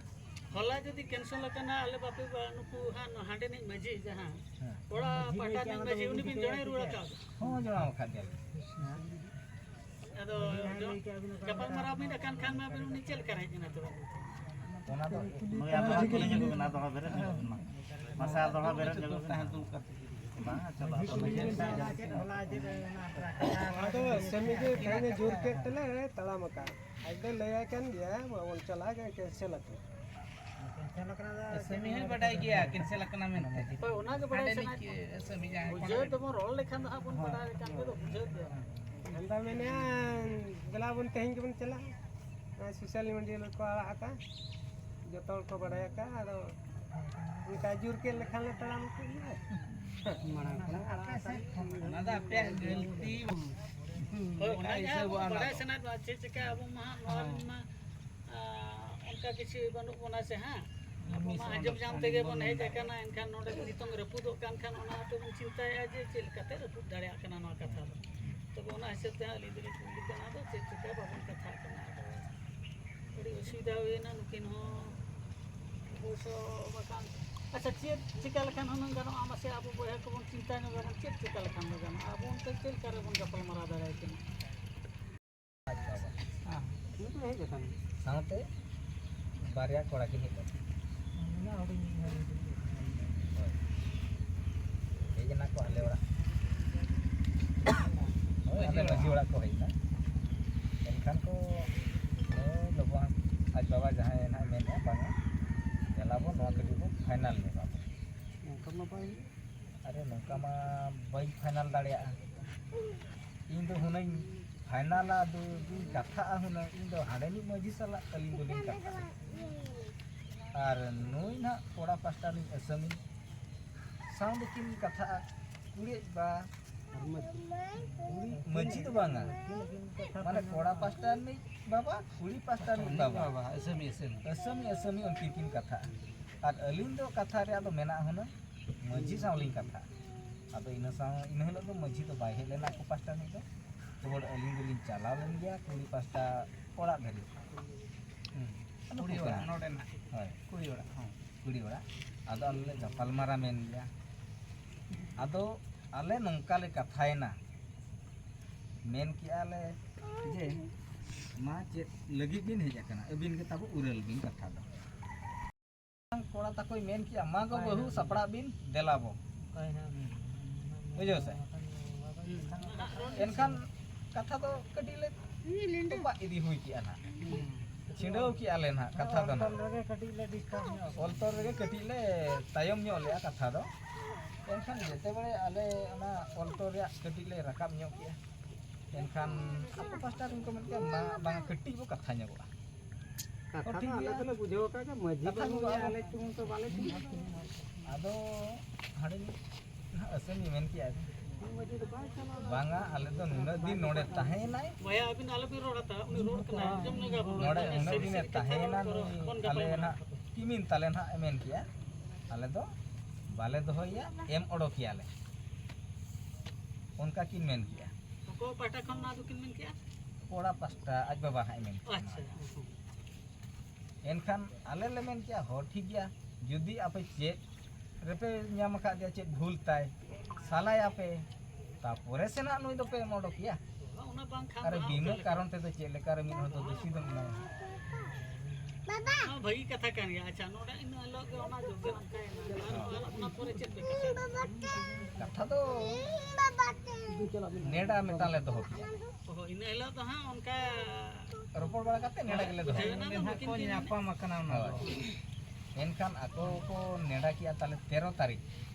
ᱦᱚᱞᱟ ᱡᱩᱫᱤ ᱠᱮᱱᱥᱮᱞ ᱟᱠᱟᱱᱟ, ᱟᱞᱮ ᱵᱟᱯᱮ ᱵᱟ-, ᱱᱩᱠᱩ ᱦᱟᱸᱜ ᱦᱟᱸᱰᱮᱱᱤᱡ ᱢᱟᱹᱡᱷᱤ ᱡᱟᱦᱟᱸ ᱦᱮᱸ᱾ ᱠᱚᱲᱟ ᱢᱟᱹᱡᱷᱤ ᱯᱟᱦᱴᱟ ᱞᱟᱹᱭ ᱨᱤᱱᱤᱡ ᱠᱮᱜᱼᱟ, ᱢᱟᱹᱡᱷᱤ, ᱚᱱᱟ ᱩᱱᱤ ᱫᱚ ᱵᱤᱱ ᱡᱚᱲᱟᱣ ᱨᱩᱣᱟᱹᱲ ᱟᱠᱟᱫ? ᱦᱚᱸ, ᱡᱚᱲᱟᱣ ᱟᱠᱟᱫ ᱜᱮᱭᱟᱞᱤᱧ᱾ ᱟᱫᱚ ᱡᱚ-, ᱜᱟᱯᱟᱞᱢᱟᱨᱟᱣ ᱢᱤᱫ ᱟᱠᱟᱱ ᱠᱷᱟᱱ ᱢᱟ ᱟᱵᱮᱱ ᱩᱱᱤ ᱪᱮᱫ ᱞᱮᱠᱟ ᱨᱮ ᱦᱮᱡ ᱮᱱᱟ ᱛᱚᱵᱮ? ᱚᱱᱟ ᱫᱚ ᱱᱩᱭ ᱟᱨ ᱫᱚᱦᱲᱟ ᱠᱩᱞᱤ ᱧᱚᱜᱚᱜ ᱵᱮᱱ, ᱟᱨ ᱫᱚᱦᱲᱟ ᱵᱮᱨᱮᱫ ᱧᱚᱜᱚᱜ ᱵᱮᱱ ᱢᱟ᱾ ᱢᱟᱥᱮ ᱟᱨ ᱫᱚᱦᱲᱟ ᱵᱮᱨᱮᱫ ᱧᱚᱜᱚᱜ ᱵᱮᱱ, ᱦᱮᱸ, ᱫᱩᱲᱩᱵ ᱠᱟᱛᱮ᱾ ᱵᱟᱝ, ᱟᱪᱪᱷᱟ, ᱵᱟᱝ, ᱟᱫᱚ ᱥᱮᱢᱤ ᱜᱮ ᱛᱮᱦᱮᱧ ᱮ ᱡᱳᱨ ᱠᱮᱫ ᱛᱮᱞᱮ ᱨᱮ ᱛᱟᱲᱟᱢ ᱟᱠᱟᱫ ᱠᱟᱱᱟ᱾ ᱛᱟᱲᱟᱢ ᱟᱠᱟᱫ ᱠᱟᱱᱟ᱾ ᱟᱫᱚ ᱥᱮᱢᱤ ᱜᱮ ᱛᱮᱦᱮᱧ ᱮ ᱡᱳᱨ ᱠᱮᱫ ᱛᱮᱞᱮ ᱛᱟᱲᱟᱢ ᱟᱠᱟᱫ᱾ ᱟᱡ ᱫᱚᱭ ᱞᱟᱹᱭᱟᱭ ᱠᱟᱱ ᱜᱮᱭᱟ, ᱵᱟᱵᱚᱱ ᱪᱟᱞᱟᱜᱼᱟ, ᱠᱮᱱᱥᱮᱞ ᱟᱠᱟᱱᱟ᱾ ᱥᱮᱢᱤ ᱦᱚᱸᱭ ᱵᱟᱰᱟᱭ ᱜᱮᱭᱟ, ᱠᱮᱱᱥᱮᱞ ᱟᱠᱟᱱᱟ ᱢᱮᱱᱛᱮ᱾ ᱦᱳᱭ, ᱚᱱᱟ ᱜᱮ ᱵᱟᱰᱟᱭ ᱦᱟᱸᱰᱮ ᱥᱟᱱᱟᱭᱮᱫ ᱱᱤᱡ ᱠᱤ ᱥᱮᱢᱤ ᱡᱟᱦᱟᱸᱭ ᱵᱩᱡᱷᱟᱹᱣ ᱠᱟᱱᱟᱭ᱾ ᱛᱮᱵᱚᱱ ᱨᱚᱲ ᱞᱮᱠᱷᱟᱱ ᱫᱚ ᱦᱟᱸᱜ ᱵᱚᱱ ᱦᱳᱭ᱾ ᱵᱟᱰᱟᱭ ᱞᱮᱠᱷᱟᱱ ᱜᱮ ᱫᱚ ᱵᱩᱡᱷᱟᱹᱣ ᱜᱮᱭᱟ᱾ ᱟᱫᱚ ᱢᱮᱱᱮᱫᱼᱟ, ᱫᱮᱞᱟ ᱵᱚᱱ ᱛᱮᱦᱮᱧ ᱜᱮᱵᱚᱱ ᱪᱟᱞᱟᱜᱼᱟ᱾ ᱱᱚᱜᱼᱚᱭ ᱥᱳᱥᱟᱞ ᱢᱤᱰᱤᱭᱟ ᱨᱮᱠᱚ ᱟᱲᱟᱜ ᱟᱠᱟᱫ, ᱡᱚᱛᱚ ᱦᱚᱲ ᱠᱚ ᱵᱟᱰᱟᱭ ᱟᱠᱟᱫ᱾ ᱟᱫᱚ ᱚᱱᱠᱟ ᱡᱳᱨ ᱠᱮᱫ ᱞᱮᱠᱷᱟᱱ ᱞᱮ ᱛᱟᱲᱟᱢ ᱠᱮᱫ ᱜᱮᱭᱟ᱾ ᱢᱟᱲᱟᱝ ᱠᱷᱚᱱᱟᱜ ᱟᱯᱮ ᱥᱮᱫ ᱠᱷᱚᱱ ᱚᱱᱟ ᱫᱚ ᱟᱯᱮᱭᱟᱜ ᱜᱟᱹᱞᱛᱤ᱾ ᱦᱳᱭ, ᱚᱱᱟ ᱡᱟᱦᱟᱸ ᱟᱵᱚ ᱵᱟᱲᱟᱭ ᱥᱟᱱᱟᱭᱮᱫ ᱵᱚᱱᱟ, ᱪᱮᱫ ᱪᱤᱠᱟ ᱟᱵᱚ ᱢᱟ ᱦᱟᱸᱜ ᱱᱚᱣᱟ ᱨᱮᱱ ᱢᱟ, ᱟᱸ, ᱚᱱᱠᱟ ᱠᱤᱪᱷᱩ ᱵᱟᱹᱱᱩᱜ ᱵᱚᱱᱟ ᱥᱮ ᱦᱟᱸᱜ᱾ ᱟᱵᱚ ᱢᱟ ᱟᱸᱡᱚᱢ ᱧᱟᱢ ᱛᱮᱜᱮ ᱵᱚᱱ ᱦᱮᱡ ᱟᱠᱟᱱᱟ, ᱮᱱᱠᱷᱟᱱ ᱱᱚᱰᱮ ᱱᱤᱛᱚᱝ ᱨᱟᱹᱯᱩᱫᱚᱜ ᱠᱟᱱ ᱠᱷᱟᱱ ᱚᱱᱟ ᱦᱚᱸᱛᱚ ᱵᱚᱱ ᱪᱤᱱᱛᱟᱹᱭᱮᱫᱼᱟ ᱡᱮ ᱪᱮᱫ ᱞᱮᱠᱟᱛᱮ ᱨᱟᱹᱯᱩᱫ ᱫᱟᱲᱮᱭᱟᱜ ᱠᱟᱱᱟ ᱱᱚᱣᱟ ᱠᱟᱛᱷᱟ ᱫᱚ᱾ ᱛᱚᱵᱮ ᱚᱱᱟ ᱦᱤᱥᱟᱹᱵ ᱛᱮ ᱦᱟᱸᱜ ᱟᱹᱞᱤᱧ ᱫᱚᱞᱤᱧ ᱠᱩᱞᱤ ᱠᱟᱱᱟ, ᱟᱫᱚ ᱪᱮᱫ ᱪᱤᱠᱟ ᱵᱟᱵᱚᱱ ᱠᱟᱛᱷᱟᱜ ᱠᱟᱱᱟ᱾ ᱟᱫᱚ ᱟᱹᱰᱤ ᱚᱥᱩᱵᱤᱫᱷᱟ ᱦᱩᱭᱮᱱᱟ ᱱᱩᱠᱤᱱ ᱦᱚᱸ ᱚᱵᱚᱥᱥᱚ ᱵᱟᱠᱷᱟᱱ᱾ ᱟᱪᱪᱷᱟ, ᱪᱮᱫ ᱪᱤᱠᱟ ᱞᱮᱠᱷᱟᱱ ᱦᱩᱱᱟᱹᱝ ᱜᱟᱱᱚᱜᱼᱟ? ᱢᱟᱥᱮ ᱟᱵᱚ ᱵᱚᱭᱦᱟ ᱠᱚᱵᱚᱱ ᱪᱤᱱᱛᱟ ᱧᱚᱜ ᱟᱵᱚᱱ, ᱪᱮᱫ ᱪᱤᱠᱟ ᱞᱮᱠᱷᱟᱱ ᱫᱚ ᱜᱟᱱᱚᱜᱼᱟ? ᱟᱵᱚ ᱚᱱᱛᱮ ᱪᱮᱫ ᱞᱮᱠᱟ ᱨᱮᱵᱚᱱ ᱜᱟᱯᱟᱞᱢᱟᱨᱟᱣ ᱫᱟᱲᱮᱭᱟᱠᱤᱱᱟ? ᱟᱡ ᱵᱟᱵᱟ᱾ ᱦᱮᱸ, ᱩᱱᱤ ᱫᱚ ᱦᱮᱡ ᱟᱠᱟᱱᱟ᱾ ᱥᱟᱶᱛᱮ ᱵᱟᱨᱭᱟ ᱠᱚᱲᱟ ᱠᱤᱱ ᱦᱮᱡ ᱞᱮᱱᱟ᱾ ᱦᱳᱭ᱾ ᱦᱮᱡ ᱮᱱᱟ ᱠᱚ ᱟᱞᱮ ᱚᱲᱟᱜ᱾ ᱦᱳᱭ, ᱟᱞᱮ ᱢᱟᱹᱡᱷᱤ ᱚᱲᱟᱜ ᱠᱚ ᱦᱮᱡ ᱮᱱᱟ᱾ ᱮᱱᱠᱷᱟᱱ ᱠᱚ, ᱱᱩᱭ ᱞᱚᱵᱚ ᱦᱟᱸᱥ-, ᱟᱡ ᱵᱟᱵᱟ ᱡᱟᱦᱟᱸᱭ ᱱᱟᱦᱟᱜ ᱢᱮᱱᱮᱫᱼᱟ, ᱵᱟᱝᱟ, ᱫᱮᱞᱟ ᱵᱚ ᱱᱚᱣᱟ ᱠᱟᱹᱴᱤᱡ ᱵᱚ ᱯᱷᱟᱭᱱᱟᱞ ᱧᱚᱜᱟ ᱵᱚ᱾ ᱚᱱᱠᱟ ᱢᱟ ᱵᱟᱭ ᱦᱩᱭᱩᱜ᱾ ᱟᱨᱮ, ᱱᱚᱝᱠᱟ ᱢᱟ ᱵᱟᱹᱧ ᱯᱷᱟᱭᱱᱟᱞ ᱫᱟᱲᱮᱭᱟᱜᱼᱟ᱾ ᱤᱧ ᱫᱚ ᱦᱩᱱᱟᱹᱧ ᱯᱷᱟᱭᱱᱟᱞᱟ, ᱫᱩᱧ ᱠᱟᱛᱷᱟᱜᱼᱟ ᱦᱩᱱᱟᱹᱝ, ᱤᱧ ᱫᱚ ᱦᱟᱸᱰᱮᱱᱤᱡ ᱢᱟᱹᱡᱷᱤ ᱥᱟᱞᱟᱜ ᱟᱹᱞᱤᱧ ᱫᱚᱞᱤᱧ ᱠᱟᱛᱷᱟᱜᱼᱟ᱾ ᱟᱨ ᱱᱩᱭ ᱱᱟᱦᱟᱜ ᱠᱚᱲᱟ ᱯᱟᱥᱴᱟ ᱨᱤᱱᱤᱡ ᱟᱹᱥᱟᱹᱢᱤ ᱥᱟᱶ ᱫᱚᱠᱤᱱ ᱠᱟᱛᱷᱟᱜᱼᱟ, ᱠᱩᱲᱤᱭᱟᱜ ᱵᱟ ᱢᱟᱹᱡᱷᱤ ᱫᱚ ᱵᱟᱝᱟ, ᱢᱟᱱᱮ ᱠᱚᱲᱟ ᱯᱟᱥᱴᱟ ᱨᱤᱱᱤᱡ ᱵᱟᱵᱟ, ᱠᱩᱲᱤ ᱯᱟᱥᱴᱟ ᱨᱤᱱᱤᱡ ᱵᱟᱵᱟ᱾ ᱵᱟᱵᱟ, ᱟᱹᱥᱟᱹᱢᱤ, ᱟᱹᱥᱟᱹᱢᱤ᱾ ᱟᱹᱥᱟᱹᱢᱤ, ᱟᱹᱥᱟᱹᱢᱤ ᱩᱱᱠᱤᱱ ᱠᱤᱱ ᱠᱟᱛᱷᱟᱜᱼᱟ᱾ ᱟᱨ ᱟᱹᱞᱤᱧ ᱫᱚ ᱠᱟᱛᱷᱟ ᱨᱮᱭᱟᱜ ᱫᱚ ᱢᱮᱱᱟᱜᱼᱟ ᱦᱩᱱᱟᱹᱝ, ᱢᱟᱹᱡᱷᱤ ᱥᱟᱶ ᱞᱤᱧ ᱠᱟᱛᱷᱟᱜᱼᱟ᱾ ᱟᱫᱚ ᱤᱱᱟᱹ ᱥᱟᱶ, ᱤᱱᱟᱹ ᱦᱤᱞᱳᱜ ᱫᱚ ᱢᱟᱹᱡᱷᱤ ᱫᱚ ᱵᱟᱭ ᱦᱮᱡ ᱞᱮᱱᱟ ᱟᱠᱚ ᱯᱟᱥᱴᱟ ᱨᱤᱱᱤᱡ ᱫᱚ᱾ ᱛᱚᱵᱮ ᱟᱹᱞᱤᱧ ᱫᱚᱞᱤᱧ ᱪᱟᱞᱟᱣ ᱞᱮᱱ ᱜᱮᱭᱟ ᱠᱩᱲᱤ ᱯᱟᱥᱴᱟ ᱚᱲᱟᱜ ᱫᱷᱟᱹᱨᱤᱡ᱾ ᱦᱩᱸ᱾ ᱠᱩᱲᱤ ᱚᱲᱟᱜ, ᱱᱚᱰᱮᱱᱟᱜ᱾ ᱦᱳᱭ᱾ ᱠᱩᱲᱤ ᱚᱲᱟᱜ, ᱦᱚᱸ᱾ ᱠᱩᱲᱤ ᱚᱲᱟᱜ᱾ ᱟᱫᱚ ᱟᱞᱮ ᱞᱮ ᱜᱟᱯᱟᱞ ᱢᱟᱨᱟᱣ ᱢᱮᱱ ᱜᱮᱭᱟ᱾ ᱟᱫᱚ ᱟᱞᱮ ᱱᱚᱝᱠᱟ ᱞᱮ ᱠᱟᱛᱷᱟᱭᱮᱱᱟ, ᱢᱮᱱ ᱠᱮᱜᱼᱟ ᱞᱮ ᱡᱮ, ᱢᱟ ᱪᱮᱫ ᱞᱟᱹᱜᱤᱫ ᱵᱤᱱ ᱦᱮᱡ ᱟᱠᱟᱱᱟ? ᱟᱹᱵᱤᱱ ᱜᱮ ᱛᱟᱵᱚ ᱩᱨᱟᱹᱞ ᱵᱤᱱ ᱠᱟᱛᱷᱟ ᱫᱚ᱾ ᱠᱚᱲᱟ ᱛᱟᱠᱚᱭ ᱢᱮᱱ ᱠᱮᱜᱼᱟ, ᱢᱟ ᱜᱚ ᱵᱟᱹᱦᱩ ᱥᱟᱯᱲᱟᱜ ᱵᱤᱱ, ᱫᱮᱞᱟ ᱵᱚ᱾ ᱵᱩᱡᱷᱟᱹᱣ ᱥᱮ? ᱮᱱᱠᱷᱟᱱ ᱠᱟᱛᱷᱟ ᱫᱚ ᱠᱟᱹᱴᱤᱡ ᱞᱮ ᱛᱚᱯᱟᱜ ᱤᱫᱤ ᱦᱩᱭ ᱠᱮᱜᱼᱟ ᱱᱟᱦᱟᱜ᱾ ᱪᱷᱤᱰᱟᱹᱣ ᱠᱮᱜᱼᱟ ᱞᱮ ᱱᱟᱦᱟᱜ ᱠᱟᱛᱷᱟ ᱫᱚ ᱚᱞ ᱛᱚᱞ ᱱᱟᱦᱟᱜ᱾ ᱨᱮᱜᱮ ᱠᱟᱹᱴᱤᱡ ᱞᱮ ᱰᱤᱥᱴᱟᱵᱽ ᱧᱚᱜ ᱚᱞ ᱛᱚᱞ ᱨᱮᱜᱮ ᱠᱟᱹᱴᱤᱡ ᱞᱮ ᱛᱟᱭᱚᱢ ᱧᱚᱜ ᱞᱮᱜᱼᱟ ᱠᱟᱛᱷᱟ ᱫᱚ᱾ ᱮᱱᱠᱷᱟᱱ ᱡᱮᱛᱮ ᱵᱟᱲᱮ ᱟᱞᱮ ᱚᱱᱟ ᱚᱞ ᱛᱚᱞ ᱨᱮᱭᱟᱜ ᱠᱟᱹᱴᱤᱡ ᱞᱮ ᱨᱟᱠᱟᱵ ᱧᱚᱜ ᱠᱮᱜᱼᱟ, ᱮᱱᱠᱷᱟᱱ ᱟᱠᱚ ᱯᱟᱥᱴᱟ ᱨᱮᱱ ᱠᱚ ᱢᱮᱱ ᱠᱮᱜᱼᱟ, ᱢᱟ ᱵᱟᱝ, ᱠᱟᱹᱴᱤᱡ ᱵᱚ ᱠᱟᱛᱷᱟ ᱧᱚᱜᱚᱜᱼᱟ᱾ ᱠᱟᱛᱷᱟ ᱴᱷᱤᱠ ᱫᱚ ᱟᱞᱮ ᱜᱮᱭᱟ᱾ ᱫᱚᱞᱮ ᱵᱩᱡᱷᱟᱹᱣ ᱟᱠᱟᱫ ᱜᱮ, ᱢᱟᱹᱡᱷᱤ ᱠᱟᱛᱷᱟ ᱵᱟᱹᱱᱩᱜ ᱠᱚᱫᱚ ᱮᱭᱟ, ᱟᱵᱚ ᱟᱞᱮ ᱪᱩᱢᱩᱝ ᱛᱚ ᱵᱟᱞᱮ ᱪᱩᱢᱩᱝ᱾ ᱟᱫᱚ ᱦᱟᱸᱰᱮ ᱱᱟᱦᱟᱜ ᱟᱹᱥᱟᱹᱢᱤ ᱢᱮᱱ ᱠᱮᱜᱼᱟ, ᱵᱟᱝᱟ, ᱟᱞᱮ ᱫᱚ ᱱᱩᱱᱟᱹᱜ ᱫᱤᱱ ᱱᱚᱰᱮ ᱛᱟᱦᱮᱸᱭᱮᱱᱟᱭ᱾ ᱵᱚᱭᱦᱟ, ᱟᱹᱵᱤᱱ ᱟᱞᱚᱵᱤᱱ ᱨᱚᱲᱟ ᱛᱚ, ᱩᱱᱤ ᱨᱚᱲ ᱠᱟᱱᱟᱭ, ᱟᱸᱡᱚᱢ ᱧᱚᱜᱟ ᱵᱚᱱ᱾ ᱱᱚᱰᱮ ᱩᱱᱟᱹᱜ ᱫᱤᱱᱮ ᱛᱟᱦᱮᱸᱭᱮᱱᱟ ᱱᱩᱭ, ᱟᱞᱮ ᱱᱟᱦᱟᱜ ᱠᱤᱢᱤᱱ ᱛᱟᱞᱮ ᱱᱟᱦᱟᱜ ᱮ ᱢᱮᱱ ᱠᱮᱜᱼᱟ, ᱟᱞᱮ ᱫᱚ ᱵᱟᱞᱮ ᱫᱚᱦᱚᱭᱮᱭᱟ, ᱮᱢ ᱚᱰᱚᱠᱮᱭᱟᱞᱮ, ᱚᱱᱠᱟ ᱠᱤᱱ ᱢᱮᱱ ᱠᱮᱜᱼᱟ᱾ ᱚᱠᱚᱭ ᱯᱟᱦᱴᱟ ᱠᱷᱚᱱ ᱱᱚᱣᱟ ᱫᱚᱠᱤᱱ ᱢᱮᱱ ᱠᱮᱜᱼᱟ? ᱠᱚᱲᱟ ᱯᱟᱥᱴᱟ ᱟᱡ ᱵᱟᱵᱟ ᱦᱟᱸᱜ ᱮ ᱢᱮᱱ ᱠᱮᱜᱼᱟ᱾ ᱟᱪᱪᱷᱟ᱾ ᱮᱱᱠᱷᱟᱱ ᱟᱞᱮ ᱞᱮ ᱢᱮᱱ ᱠᱮᱜᱼᱟ, ᱦᱚᱸ, ᱴᱷᱤᱠ ᱜᱮᱭᱟ, ᱡᱩᱫᱤ ᱟᱯᱮ ᱪᱮᱫ ᱨᱮᱯᱮ ᱧᱟᱢ ᱟᱠᱟᱫᱮᱭᱟ, ᱪᱮᱫ ᱵᱷᱩᱞ ᱛᱟᱭ, ᱥᱟᱞᱟᱭᱟᱯᱮ, ᱛᱟᱯᱚᱨᱮ ᱥᱮ ᱱᱟᱜ ᱱᱩᱭ ᱫᱚᱯᱮ ᱮᱢ ᱚᱰᱚᱠᱮᱭᱟ᱾ ᱚᱱᱟ ᱵᱟᱝ ᱠᱷᱟᱱ ᱟᱨ ᱫᱚ ᱦᱟᱸᱜ ᱵᱤᱱᱟᱹ ᱚᱠᱟ ᱞᱮᱠᱟ? ᱠᱟᱨᱚᱱ ᱛᱮᱫᱚ ᱪᱮᱫ ᱞᱮᱠᱟ ᱨᱮ ᱢᱤᱫ ᱦᱚᱲ ᱫᱚ ᱫᱩᱥᱤ ᱫᱚᱢ ᱮᱢᱟᱭᱟ? ᱚᱱᱟ ᱵᱷᱟᱹᱜᱤ ᱠᱟᱛᱷᱟ ᱠᱟᱱ ᱜᱮᱭᱟ᱾ ᱟᱪᱪᱷᱟ, ᱱᱚᱰᱮ ᱤᱱᱟᱹ ᱦᱤᱞᱳᱜ ᱜᱮ ᱚᱱᱟ ᱡᱚᱜᱮ ᱚᱱᱠᱟᱭᱮᱱᱟ, ᱟᱨ ᱚᱱᱟ ᱯᱚᱨᱮ ᱪᱮᱫ ᱯᱮ ᱠᱟᱛᱷᱟ? ᱠᱟᱛᱷᱟ ᱫᱚ ᱱᱮᱰᱟ ᱢᱤᱫᱴᱟᱝ ᱞᱮ ᱫᱚᱦᱚ ᱠᱮᱜᱼᱟ᱾ ᱚ, ᱤᱱᱟᱹ ᱦᱤᱞᱳᱜ ᱫᱚ ᱦᱟᱸᱜ ᱚᱱᱠᱟ ᱨᱚᱯᱚᱲ ᱵᱟᱲᱟ ᱠᱟᱛᱮ ᱱᱮᱰᱟ ᱜᱮᱞᱮ ᱫᱚᱦᱚ ᱵᱩᱡᱷᱟᱹᱣ ᱠᱮᱜᱼᱟ᱾ ᱮᱱᱟ, ᱱᱩᱠᱤᱱ ᱠᱤᱱ ᱧᱟᱯᱟᱢ ᱟᱠᱟᱱᱟ ᱚᱱᱟ ᱫᱚ᱾ ᱦᱳᱭ᱾ ᱮᱱᱠᱷᱟᱱ ᱟᱠᱚ ᱠᱚ ᱱᱮᱰᱟ ᱠᱮᱜᱼᱟ ᱛᱟᱞᱮ ᱛᱮᱨᱚ ᱛᱟᱹᱨᱤᱠᱷ,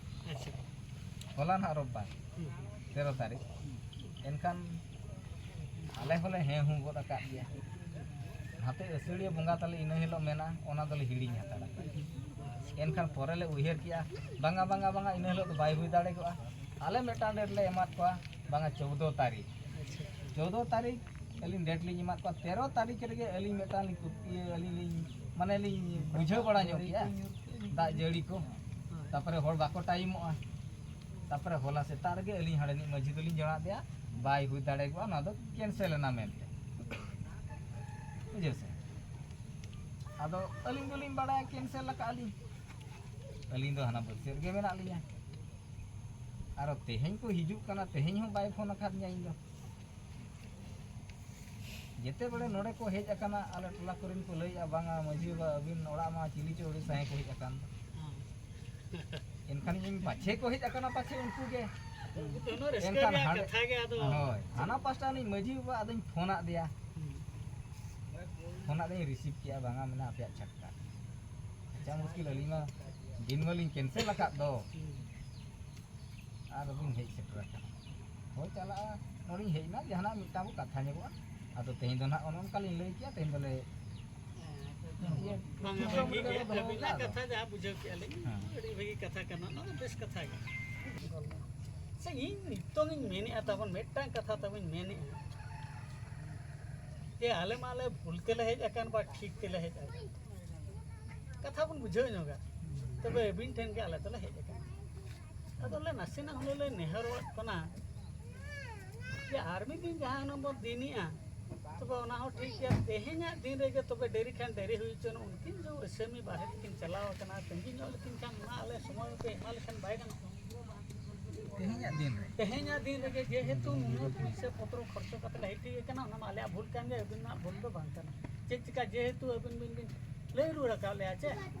ᱟᱪᱪᱷᱟ᱾ ᱦᱚᱞᱟ ᱱᱟᱦᱟᱜ ᱨᱳᱵᱵᱟᱨ, ᱦᱩᱸ᱾ ᱛᱮᱨᱚ ᱛᱟᱹᱨᱤᱠᱷ᱾ ᱮᱱᱠᱷᱟᱱ ᱟᱞᱮ ᱦᱚᱸᱞᱮ ᱦᱮᱸ ᱦᱩᱸ ᱜᱚᱫ ᱟᱠᱟᱫ ᱜᱮᱭᱟ᱾ ᱱᱟᱛᱮ ᱟᱹᱥᱟᱹᱲᱤᱭᱟᱹ ᱵᱚᱸᱜᱟ ᱛᱟᱞᱮ ᱤᱱᱟᱹ ᱦᱤᱞᱳᱜ ᱢᱮᱱᱟᱜᱼᱟ, ᱚᱱᱟ ᱫᱚᱞᱮ ᱦᱤᱲᱤᱧ ᱦᱟᱛᱟᱲ ᱟᱠᱟᱫ᱾ ᱮᱱᱠᱷᱟᱱ ᱯᱚᱨᱮ ᱞᱮ ᱩᱭᱦᱟᱹᱨ ᱠᱮᱜᱼᱟ, ᱵᱟᱝᱟ, ᱵᱟᱝᱟ, ᱵᱟᱝᱟ, ᱤᱱᱟᱹ ᱦᱤᱞᱳᱜ ᱫᱚ ᱵᱟᱭ ᱦᱩᱭ ᱫᱟᱲᱮ ᱠᱚᱜᱼᱟ᱾ ᱟᱞᱮ ᱢᱤᱫᱴᱟᱝ ᱰᱮᱴ ᱞᱮ ᱮᱢᱟᱫ ᱠᱚᱣᱟ, ᱵᱟᱝᱟ, ᱪᱳᱫᱽᱫᱳ ᱛᱟᱹᱨᱤᱠᱷ᱾ ᱪᱳᱫᱽᱫᱳ ᱛᱟᱹᱨᱤᱠᱷ ᱟᱹᱞᱤᱧ ᱰᱮᱴ ᱞᱤᱧ ᱮᱢᱟᱫ ᱠᱚᱣᱟ, ᱛᱮᱨᱚ ᱛᱟᱹᱨᱤᱠᱷ ᱨᱮᱜᱮ ᱟᱹᱞᱤᱧ ᱢᱤᱫᱴᱟᱝ ᱞᱤᱧ ᱠᱩ-, ᱤᱭᱟᱹ, ᱟᱹᱞᱤᱧ ᱞᱤᱧ, ᱢᱟᱱᱮ, ᱞᱤᱧ ᱵᱩᱡᱷᱟᱹᱣ ᱵᱟᱲᱟ ᱧᱚᱜ ᱠᱮᱜᱼᱟ, ᱫᱟᱜ ᱡᱟᱹᱲᱤ ᱠᱚ, ᱛᱟᱯᱚᱨᱮ ᱦᱚᱲ ᱵᱟᱠᱚ ᱴᱟᱭᱤᱢᱚᱜᱼᱟ᱾ ᱛᱟᱯᱚᱨᱮ ᱦᱚᱞᱟ ᱥᱮᱛᱟᱜ ᱨᱮᱜᱮ ᱟᱹᱞᱤᱧ ᱦᱟᱸᱰᱮᱱᱤᱡ ᱢᱟᱹᱡᱷᱤ ᱫᱚᱞᱤᱧ ᱡᱚᱱᱟᱣ ᱟᱫᱮᱭᱟ, ᱵᱟᱭ ᱦᱩᱭ ᱫᱟᱲᱮ ᱠᱚᱜᱼᱟ, ᱱᱚᱣᱟ ᱫᱚ ᱠᱮᱱᱥᱮᱞ ᱮᱱᱟ ᱢᱮᱱᱛᱮ᱾ ᱵᱩᱡᱷᱟᱹᱣ ᱥᱮ? ᱟᱫᱚ ᱟᱹᱞᱤᱧ ᱫᱚᱞᱤᱧ ᱵᱟᱲᱟᱭᱟ ᱠᱮᱱᱥᱮᱞ ᱟᱠᱟᱫᱼᱟ ᱞᱤᱧ, ᱟᱹᱞᱤᱧ ᱫᱚ ᱦᱟᱱᱟ ᱵᱟᱹᱫᱽ ᱥᱮᱫ ᱨᱮᱜᱮ ᱢᱮᱱᱟᱜ ᱞᱤᱧᱟ᱾ ᱟᱨᱚ ᱛᱮᱦᱮᱧ ᱠᱚ ᱦᱤᱡᱩᱜ ᱠᱟᱱᱟ, ᱛᱮᱦᱮᱧ ᱦᱚᱸ ᱵᱟᱭ ᱯᱷᱳᱱ ᱟᱠᱟᱫᱤᱧᱟ ᱤᱧ ᱫᱚ᱾ ᱡᱮᱛᱮ ᱵᱮᱲᱮ ᱱᱚᱰᱮ ᱠᱚ ᱦᱮᱡ ᱟᱠᱟᱱᱟ, ᱟᱞᱮ ᱴᱚᱞᱟ ᱠᱚᱨᱮᱱ ᱠᱚ ᱞᱟᱹᱭᱮᱫᱼᱟ, "ᱵᱟᱝᱟ ᱢᱟᱹᱡᱷᱤ ᱵᱟᱵᱟ, ᱟᱹᱵᱤᱱ ᱚᱲᱟᱜ ᱢᱟ ᱪᱤᱞᱤ ᱪᱚ ᱟᱹᱰᱤ ᱥᱟᱸᱜᱮ ᱠᱚ ᱦᱮᱡ ᱟᱠᱟᱱ ᱫᱚ᱾" ᱦᱮᱸ᱾ ᱮᱱᱠᱷᱟᱱ ᱤᱧ ᱯᱟᱪᱷᱮ ᱠᱚ ᱦᱮᱡ ᱟᱠᱟᱱᱟ, ᱯᱟᱪᱷᱮ ᱩᱱᱠᱩ ᱜᱮ᱾ ᱩᱱᱠᱩ ᱫᱚ ᱩᱱᱟᱹᱜ ᱨᱟᱹᱥᱠᱟᱹ ᱮᱱᱠᱷᱟᱱ ᱨᱮᱭᱟᱜ ᱦᱟᱸᱰᱮ, ᱠᱟᱛᱷᱟ ᱜᱮ ᱟᱫᱚ᱾ ᱦᱳᱭ, ᱦᱟᱱᱟ ᱯᱟᱥᱴᱟ ᱨᱤᱱᱤᱡ ᱢᱟᱹᱡᱷᱤ ᱵᱟᱵᱟ ᱟᱫᱚᱧ ᱯᱷᱳᱱᱟᱫ ᱫᱮᱭᱟ᱾ ᱦᱩᱸ᱾ ᱯᱷᱳᱱᱟᱫ ᱫᱮᱭᱟᱧ, ᱨᱤᱥᱤᱵᱷ ᱠᱮᱜᱼᱟ, "ᱵᱟᱝᱟ, ᱢᱮᱱᱟᱜᱼᱟ ᱟᱯᱮᱭᱟᱜ ᱪᱷᱟᱴᱠᱟ᱾" ᱟᱪᱪᱷᱟ, ᱢᱩᱥᱠᱤᱞ, ᱟᱹᱞᱤᱧ ᱢᱟ ᱫᱤᱱ ᱢᱟᱞᱤᱧ ᱠᱮᱱᱥᱮᱞ ᱟᱠᱟᱫ ᱫᱚ᱾ ᱦᱩᱸ᱾ ᱟᱨ ᱵᱤᱱ ᱦᱮᱡ ᱥᱮᱴᱮᱨ ᱟᱠᱟᱱᱟ᱾ ᱦᱳᱭ, ᱪᱟᱞᱟᱜᱼᱟ, ᱱᱚᱰᱮᱧ ᱦᱮᱡ ᱮᱱᱟ, ᱡᱟᱦᱟᱱᱟᱜ ᱢᱤᱫᱴᱟᱝ ᱵᱚ ᱠᱟᱛᱷᱟ ᱧᱚᱜᱚᱜᱼᱟ᱾ ᱟᱫᱚ ᱛᱮᱦᱮᱧ ᱫᱚ ᱱᱟᱦᱟᱜ ᱚᱱᱮ ᱚᱱᱠᱟ ᱞᱤᱧ ᱞᱟᱹᱭ ᱠᱮᱜᱼᱟ, ᱛᱮᱦᱮᱧ ᱫᱚᱞᱮ ᱤᱭᱟᱹ, ᱵᱟᱝᱟ, ᱯᱨᱳᱜᱨᱟᱢ ᱵᱷᱟᱹᱜᱤ ᱞᱮᱠᱟ ᱜᱮ, ᱫᱚ ᱫᱚᱦᱚ ᱟᱹᱵᱤᱱᱟᱜ ᱠᱟᱜᱼᱟ᱾ ᱠᱟᱛᱷᱟ ᱡᱟᱦᱟᱸ ᱵᱩᱡᱷᱟᱹᱣ ᱠᱮᱜᱼᱟ ᱞᱤᱧ, ᱦᱮᱸ᱾ ᱟᱹᱰᱤ ᱵᱷᱟᱹᱜᱤ ᱠᱟᱛᱷᱟ ᱠᱟᱱᱟ, ᱚᱱᱟ ᱫᱚ ᱵᱮᱥ ᱠᱟᱛᱷᱟ ᱜᱮ᱾ ᱟᱪᱪᱷᱟ, ᱤᱧ ᱱᱤᱛᱚᱝ ᱤᱧ ᱢᱮᱱᱮᱫᱼᱟ, ᱛᱟᱵᱚᱱ ᱢᱤᱫᱴᱟᱝ ᱠᱟᱛᱷᱟ ᱛᱟᱵᱚᱧ ᱢᱮᱱᱮᱫᱼᱟ, ᱡᱮ ᱟᱞᱮ ᱢᱟ ᱟᱞᱮ ᱵᱷᱩᱞ ᱛᱮᱞᱮ ᱦᱮᱡ ᱟᱠᱟᱱ ᱵᱟ ᱴᱷᱤᱠ ᱛᱮᱞᱮ ᱦᱮᱡ ᱟᱠᱟᱱ, ᱠᱟᱛᱷᱟ ᱵᱚᱱ ᱵᱩᱡᱷᱟᱹᱣ ᱧᱚᱜᱟ, ᱛᱚᱵᱮ ᱟᱹᱵᱤᱱ ᱴᱷᱮᱱ ᱜᱮ ᱟᱞᱮ ᱫᱚᱞᱮ ᱦᱮᱡ ᱟᱠᱟᱱᱟ᱾ ᱟᱫᱚ ᱞᱮ ᱱᱟᱥᱮᱱᱟᱜ ᱦᱩᱱᱟᱹᱝ ᱞᱮ ᱱᱮᱦᱚᱨᱚᱜ ᱠᱟᱱᱟ ᱡᱮ ᱟᱨ ᱢᱤᱫ ᱫᱤᱱ ᱡᱟᱦᱟᱸ ᱦᱩᱱᱟᱹᱝ ᱵᱚᱱ ᱫᱤᱱᱮᱜᱼᱟ, ᱛᱚᱵᱮ ᱚᱱᱟ ᱦᱚᱸ ᱴᱷᱤᱠ ᱜᱮᱭᱟ, ᱛᱮᱦᱮᱧᱟᱜ ᱫᱤᱱ ᱨᱮᱜᱮ ᱛᱚᱵᱮ ᱰᱮᱨᱤ ᱠᱷᱟᱱ ᱰᱮᱨᱤ ᱦᱩᱭ ᱦᱚᱪᱚᱱ, ᱩᱱᱠᱤᱱ ᱡᱮ ᱟᱹᱥᱟᱹᱢᱤ ᱵᱟᱦᱨᱮ ᱛᱮᱠᱤᱱ ᱪᱟᱞᱟᱣ ᱟᱠᱟᱱᱟ, ᱛᱟᱺᱜᱤ ᱧᱚᱜ ᱞᱮᱠᱤᱱ ᱠᱷᱟᱱ ᱚᱱᱟ ᱟᱞᱮ ᱥᱚᱢᱚᱭ ᱯᱮ ᱮᱢᱟ ᱞᱮᱠᱷᱟᱱ ᱵᱟᱭ ᱜᱟᱱᱚᱜᱼᱟ? ᱛᱮᱦᱮᱧᱟᱜ ᱫᱤᱱ ᱨᱮ᱾ ᱛᱮᱦᱮᱧᱟᱜ ᱫᱤᱱ ᱨᱮᱜᱮ ᱡᱮᱦᱮᱛᱩ ᱱᱩᱱᱟᱹᱜ ᱯᱩᱭᱥᱟᱹ ᱯᱚᱛᱨᱚ ᱠᱷᱚᱨᱪᱚ ᱠᱟᱛᱮ ᱞᱮ ᱦᱮᱡ ᱴᱷᱤᱠ ᱟᱠᱟᱱᱟ, ᱚᱱᱟ ᱢᱟ ᱟᱞᱮᱭᱟᱜ ᱵᱷᱩᱞ ᱠᱟᱱ ᱜᱮᱭᱟ, ᱟᱹᱵᱤᱱᱟᱜ ᱵᱷᱩᱞ ᱫᱚ ᱵᱟᱝ ᱠᱟᱱᱟ᱾ ᱪᱮᱫ ᱪᱤᱠᱟ ᱡᱮᱦᱮᱛᱩ ᱟᱹᱵᱤᱱ ᱵᱤᱱ, ᱵᱤᱱ ᱞᱟᱹᱭ ᱨᱩᱣᱟᱹᱲ ᱟᱠᱟᱫ ᱞᱮᱭᱟ ᱪᱮ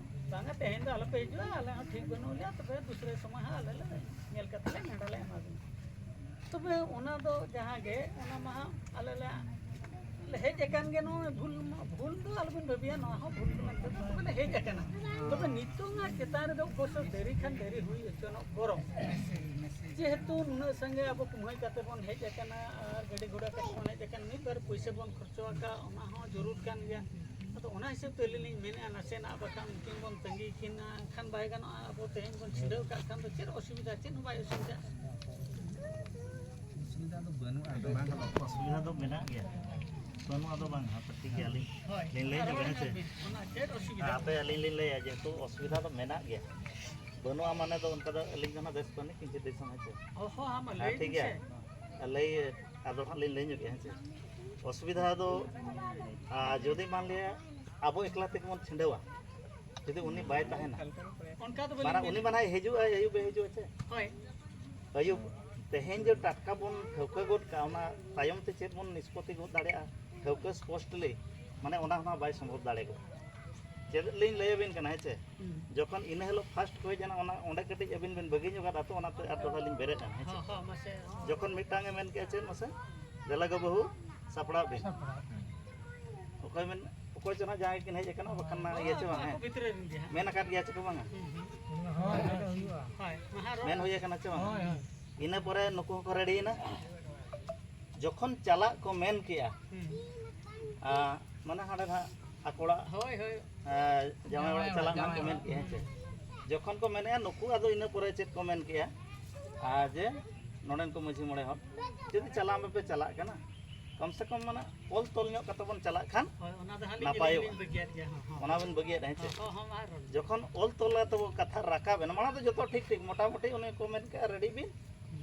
ᱵᱟᱝᱟ, ᱛᱮᱦᱮᱧ ᱫᱚ ᱟᱞᱚᱯᱮ ᱦᱤᱡᱩᱜᱼᱟ, ᱟᱞᱮ ᱦᱚᱸ ᱴᱷᱤᱠ ᱵᱟᱹᱱᱩᱜ ᱞᱮᱭᱟ, ᱛᱚᱵᱮ ᱫᱩᱥᱨᱟᱹ ᱥᱚᱢᱚᱭ ᱦᱟᱸᱜ ᱟᱞᱮ ᱞᱮ ᱧᱮᱞ ᱠᱟᱛᱮ ᱞᱮ ᱱᱮᱰᱟ ᱞᱮ ᱮᱢᱟ ᱵᱤᱱᱟ᱾ ᱛᱚᱵᱮ ᱚᱱᱟ ᱫᱚ ᱡᱟᱦᱟᱸ ᱜᱮ, ᱚᱱᱟ ᱢᱟ ᱦᱟᱸᱜ ᱟᱞᱮ ᱞᱮ ᱞᱮ ᱦᱮᱡ ᱟᱠᱟᱱ ᱜᱮ, ᱱᱚᱣᱟ ᱵᱷᱩᱞ ᱢᱟ, ᱵᱷᱩᱞ ᱫᱚ ᱟᱞᱚᱵᱤᱱ ᱵᱷᱟᱹᱵᱤᱭᱟ, ᱱᱚᱣᱟ ᱦᱚᱸ ᱵᱷᱩᱞ ᱫᱚ ᱢᱮᱱᱛᱮ ᱫᱚ ᱛᱚᱵᱮ ᱞᱮ ᱦᱮᱡ ᱟᱠᱟᱱᱟ᱾ ᱛᱚᱵᱮ ᱱᱤᱛᱚᱝᱟᱜ ᱪᱮᱛᱟᱱ ᱨᱮᱫᱚ ᱚᱵᱚᱥᱥᱳᱭ ᱫᱮᱨᱤ ᱠᱷᱟᱱ ᱫᱮᱨᱤ ᱦᱩᱭ ᱦᱚᱪᱚᱱᱚᱜ ᱵᱚᱨᱚᱝ, ᱡᱮᱦᱮᱛᱩ ᱱᱩᱱᱟᱹᱜ ᱥᱟᱸᱜᱮ ᱟᱵᱚ ᱠᱩᱢᱦᱟᱹᱭ ᱠᱟᱛᱮ ᱵᱚᱱ ᱦᱮᱡ ᱟᱠᱟᱱᱟ ᱟᱨ ᱜᱟᱹᱰᱤ ᱜᱷᱚᱲᱟ ᱠᱟᱛᱮ ᱵᱚᱱ ᱦᱮᱡ ᱟᱠᱟᱱᱟ, ᱢᱤᱫ ᱵᱟᱨ ᱯᱩᱭᱥᱟᱹ ᱵᱚᱱ ᱠᱷᱚᱨᱪᱚ ᱟᱠᱟᱫ, ᱚᱱᱟ ᱦᱚᱸ ᱡᱚᱨᱩᱨ ᱠᱟᱱ ᱜᱮᱭᱟ᱾ ᱟᱫᱚ ᱚᱱᱟ ᱦᱤᱥᱟᱹᱵ ᱛᱮ ᱟᱹᱞᱤᱧ ᱞᱤᱧ ᱢᱮᱱᱮᱫᱼᱟ, ᱱᱟᱥᱮᱱᱟᱜ ᱵᱟᱠᱷᱟᱱ ᱩᱱᱠᱤᱱ ᱵᱚᱱ ᱛᱟᱺᱜᱤ ᱠᱤᱱᱟ, ᱮᱱᱠᱷᱟᱱ ᱵᱟᱭ ᱜᱟᱱᱚᱜᱼᱟ᱾ ᱟᱵᱚ ᱛᱮᱦᱮᱧ ᱵᱚᱱ ᱪᱷᱤᱰᱟᱹᱣ ᱠᱟᱜ ᱠᱷᱟᱱ ᱫᱚ ᱪᱮᱫ ᱚᱥᱩᱵᱤᱫᱷᱟ? ᱪᱮᱫ ᱦᱚᱸ ᱵᱟᱭ ᱚᱥᱩᱵᱤᱫᱷᱟᱜᱼᱟ᱾ ᱚᱥᱩᱵᱤᱫᱷᱟ ᱫᱚ ᱵᱟᱹᱱᱩᱜᱼᱟ, ᱵᱟᱝ ᱦᱚᱸ᱾ ᱚᱥᱩᱵᱤᱫᱷᱟ ᱫᱚ ᱢᱮᱱᱟᱜ ᱜᱮᱭᱟ, ᱵᱟᱹᱱᱩᱜᱼᱟ ᱫᱚ ᱵᱟᱝ, ᱦᱟᱯᱮ ᱴᱷᱤᱠ ᱜᱮᱭᱟ, ᱟᱹᱞᱤᱧ ᱦᱳᱭ, ᱞᱤᱧ ᱞᱟᱹᱭ ᱟᱨ ᱧᱚᱜᱟ, ᱦᱮᱸ ᱥᱮ? ᱚᱱᱟ ᱪᱮᱫ ᱚᱥᱩᱵᱤᱫᱷᱟ? ᱦᱟᱯᱮ ᱟᱹᱞᱤᱧ ᱞᱤᱧ ᱞᱟᱹᱭᱟ, ᱡᱮᱦᱮᱛᱩ ᱚᱥᱩᱵᱤᱫᱷᱟ ᱫᱚ ᱢᱮᱱᱟᱜ ᱜᱮᱭᱟ, ᱵᱟᱹᱱᱩᱜᱼᱟ ᱢᱟᱱᱮ ᱫᱚ ᱚᱱᱠᱟ ᱫᱚ ᱟᱹᱞᱤᱧ ᱫᱚ ᱱᱟᱜ ᱵᱮᱥ ᱵᱟᱹᱱᱩᱜ ᱠᱤᱱ ᱫᱤᱥᱚᱢ, ᱦᱮᱸ ᱥᱮ? ᱚ ᱦᱚᱸ, ᱟᱢ ᱦᱮᱸ, ᱞᱟᱹᱭ ᱴᱷᱤᱠ ᱵᱤᱱ ᱜᱮᱭᱟ᱾ ᱥᱮ᱾ ᱞᱟᱹᱭ, ᱟᱫᱚ ᱦᱟᱸᱜ ᱞᱤᱧ ᱞᱟᱹᱭ ᱧᱚᱜ ᱜᱮᱭᱟ, ᱦᱮᱸ ᱥᱮ? ᱚᱥᱩᱵᱤᱫᱷᱟ ᱫᱚ, ᱟᱨ ᱡᱩᱫᱤ ᱢᱟᱱ ᱞᱤᱭᱟ ᱟᱵᱚ ᱮᱠᱞᱟ ᱛᱮᱜᱮ ᱵᱚᱱ ᱪᱷᱤᱰᱟᱹᱣᱟ, ᱡᱩᱫᱤ ᱩᱱᱤ ᱵᱟᱭ ᱛᱟᱦᱮᱱᱟ, ᱚᱱᱠᱟ ᱫᱚ ᱵᱟᱹᱞᱤᱧ ᱢᱟᱱᱮ ᱩᱱᱤ ᱢᱮᱱᱟ᱾ ᱢᱟᱱᱮ ᱦᱤᱡᱩᱜᱼᱟᱭ, ᱟᱹᱭᱩᱵ ᱮ ᱦᱤᱡᱩᱜᱼᱟ ᱪᱮ? ᱦᱳᱭ᱾ ᱟᱹᱭᱩᱵ ᱛᱮᱦᱮᱧ ᱡᱮ ᱴᱟᱴᱠᱟ ᱵᱚᱱ ᱴᱷᱟᱹᱣᱠᱟᱹ ᱜᱚᱫ ᱠᱟᱜᱼᱟ, ᱚᱱᱟ ᱛᱟᱭᱚᱢ ᱛᱮ ᱪᱮᱫ ᱵᱚᱱ ᱱᱤᱥᱯᱚᱛᱤ ᱜᱚᱫ ᱫᱟᱲᱮᱭᱟᱜᱼᱟ, ᱴᱷᱟᱹᱣᱠᱟᱹ ᱥᱯᱚᱥᱴᱞᱤ, ᱢᱟᱱᱮ ᱚᱱᱟ ᱦᱚᱸ ᱵᱟᱭ ᱥᱚᱢᱵᱷᱚᱵ ᱫᱟᱲᱮ ᱜᱚᱫ᱾ ᱪᱮᱫ ᱞᱤᱧ ᱞᱟᱹᱭ ᱟᱵᱤᱱ ᱠᱟᱱᱟ, ᱦᱮᱸ ᱪᱮ? ᱦᱩᱸ᱾ ᱡᱚᱠᱷᱚᱱ ᱤᱱᱟᱹ ᱦᱤᱞᱳᱜ ᱯᱷᱟᱥᱴ ᱠᱚ ᱦᱮᱡ ᱮᱱᱟ, ᱚᱱᱟ ᱚᱸᱰᱮ ᱠᱟᱹᱴᱤᱡ ᱟᱹᱵᱤᱱ ᱵᱤᱱ ᱵᱟᱹᱜᱤ ᱧᱚᱜᱟ, ᱟᱫᱚ ᱚᱱᱟᱛᱮ ᱟᱨ ᱫᱚᱦᱲᱟ ᱞᱤᱧ ᱵᱮᱨᱮᱫ ᱮᱱᱟ, ᱦᱮᱸ ᱪᱮ? ᱦᱚᱸ, ᱦᱚᱸ, ᱢᱟᱥᱮ, ᱦᱚᱸ᱾ ᱡᱚᱠᱷᱚᱱ ᱢᱤᱫᱴᱟᱝ ᱮ ᱢᱮᱱ ᱠᱮᱜᱼᱟ, ᱪᱮᱫ ᱢᱟᱥᱮ? ᱫᱮᱞᱟ ᱜᱚ ᱵᱟᱹᱦᱩ, ᱥᱟᱯᱲᱟᱣ ᱵᱤᱱ᱾ ᱥᱟᱯᱲᱟᱣ ᱵᱤᱱ᱾ ᱚᱠᱚᱭ ᱢᱮᱱ, ᱚᱠᱚᱭ ᱪᱚ ᱱᱟᱜ ᱡᱟᱦᱟᱸᱭ ᱠᱤᱱ ᱦᱮᱡ ᱟᱠᱟᱱᱟ, ᱵᱟᱠᱷᱟᱱ ᱢᱟ ᱤᱭᱟᱹ ᱪᱚ ᱵᱟᱝ, ᱟᱠᱚ ᱦᱮᱸ? ᱵᱷᱤᱛᱨᱤ ᱨᱮᱱ ᱜᱮ ᱦᱟᱸᱜ᱾ ᱢᱮᱱ ᱟᱠᱟᱫ ᱜᱮᱭᱟ ᱪᱚ ᱠᱚ ᱵᱟᱝᱟ? ᱦᱩᱸ, ᱦᱩᱸ᱾ ᱦᱳᱭ, ᱦᱳᱭ, ᱦᱩᱭᱩᱜᱼᱟ᱾ ᱦᱳᱭ, ᱢᱟᱦᱟ ᱨᱚ-, ᱢᱮᱱ ᱦᱩᱭ ᱟᱠᱟᱱᱟ ᱪᱚ ᱵᱟᱝᱟ? ᱦᱳᱭ, ᱦᱳᱭ᱾ ᱤᱱᱟᱹ ᱯᱚᱨᱮ ᱱᱩᱠᱩ ᱦᱚᱸᱠᱚ ᱨᱮᱰᱤᱭᱮᱱᱟ᱾ ᱡᱚᱠᱷᱚᱱ ᱪᱟᱞᱟᱜ ᱠᱚ ᱢᱮᱱ ᱠᱮᱜᱼᱟ, ᱦᱩᱸ᱾ ᱟ, ᱢᱟᱱᱮ ᱦᱟᱸᱰᱮ ᱱᱟᱦᱟᱜ ᱟᱠᱚ ᱚᱲᱟᱜ, ᱦᱳᱭ, ᱦᱳᱭ᱾ ᱟ, ᱡᱟᱶᱟᱭ ᱚᱲᱟᱜ ᱡᱟᱶᱟᱭ ᱪᱟᱞᱟᱜ ᱚᱲᱟᱜ, ᱱᱟᱦᱟᱜ ᱠᱚ ᱡᱟᱶᱟᱭ ᱢᱮᱱ ᱚᱲᱟᱜ᱾ ᱠᱮᱜᱼᱟ, ᱦᱮᱸ ᱪᱮ? ᱡᱚᱠᱷᱚᱱ ᱠᱚ ᱢᱮᱱᱮᱜᱼᱟ, ᱱᱩᱠᱩ ᱟᱫᱚ ᱤᱱᱟᱹ ᱯᱚᱨᱮ ᱪᱮᱫ ᱠᱚ ᱢᱮᱱ ᱠᱮᱜᱼᱟ? ᱟᱨ ᱡᱮ ᱱᱚᱰᱮᱱ ᱠᱚ ᱢᱟᱹᱡᱷᱤ ᱢᱚᱬᱮ ᱦᱚᱲ ᱡᱩᱫᱤ ᱪᱟᱞᱟᱣ ᱵᱟᱯᱮ ᱪᱟᱞᱟᱜ ᱠᱟᱱᱟ, ᱠᱚᱢ ᱥᱮ ᱠᱚᱢ ᱢᱟᱱᱮ ᱚᱞ ᱛᱚᱞ ᱧᱚᱜ ᱠᱟᱛᱮ ᱵᱚᱱ ᱪᱟᱞᱟᱜ ᱠᱷᱟᱱ ᱦᱳᱭ, ᱚᱱᱟ ᱫᱚ ᱦᱟᱸᱜ ᱞᱤᱧ ᱱᱟᱯᱟᱭᱚᱜᱼᱟ᱾ ᱞᱤᱧ ᱵᱟᱹᱜᱤᱭᱟᱫ ᱜᱮᱭᱟ, ᱦᱚᱸ, ᱦᱚᱸ᱾ ᱚᱱᱟ ᱵᱤᱱ ᱵᱟᱹᱜᱤᱭᱟᱫ, ᱦᱮᱸ ᱪᱮ? ᱦᱚᱸ, ᱦᱚᱸ, ᱦᱚᱸ, ᱟᱨ ᱨᱚᱲ ᱵᱤᱱ᱾ ᱡᱚᱠᱷᱚᱱ ᱚᱞ ᱛᱚᱞ ᱠᱟᱛᱮ ᱵᱚ ᱠᱟᱛᱷᱟ ᱨᱟᱠᱟᱵ ᱮᱱᱟ, ᱢᱟᱲᱟᱝ ᱫᱚ ᱡᱚᱛᱚ ᱴᱷᱤᱠ ᱴᱷᱤᱠ, ᱢᱚᱴᱟᱢᱩᱴᱤ ᱩᱱᱤ ᱠᱚ ᱢᱮᱱ ᱠᱮᱜᱼᱟ, ᱨᱮᱰᱤ ᱵᱤᱱ,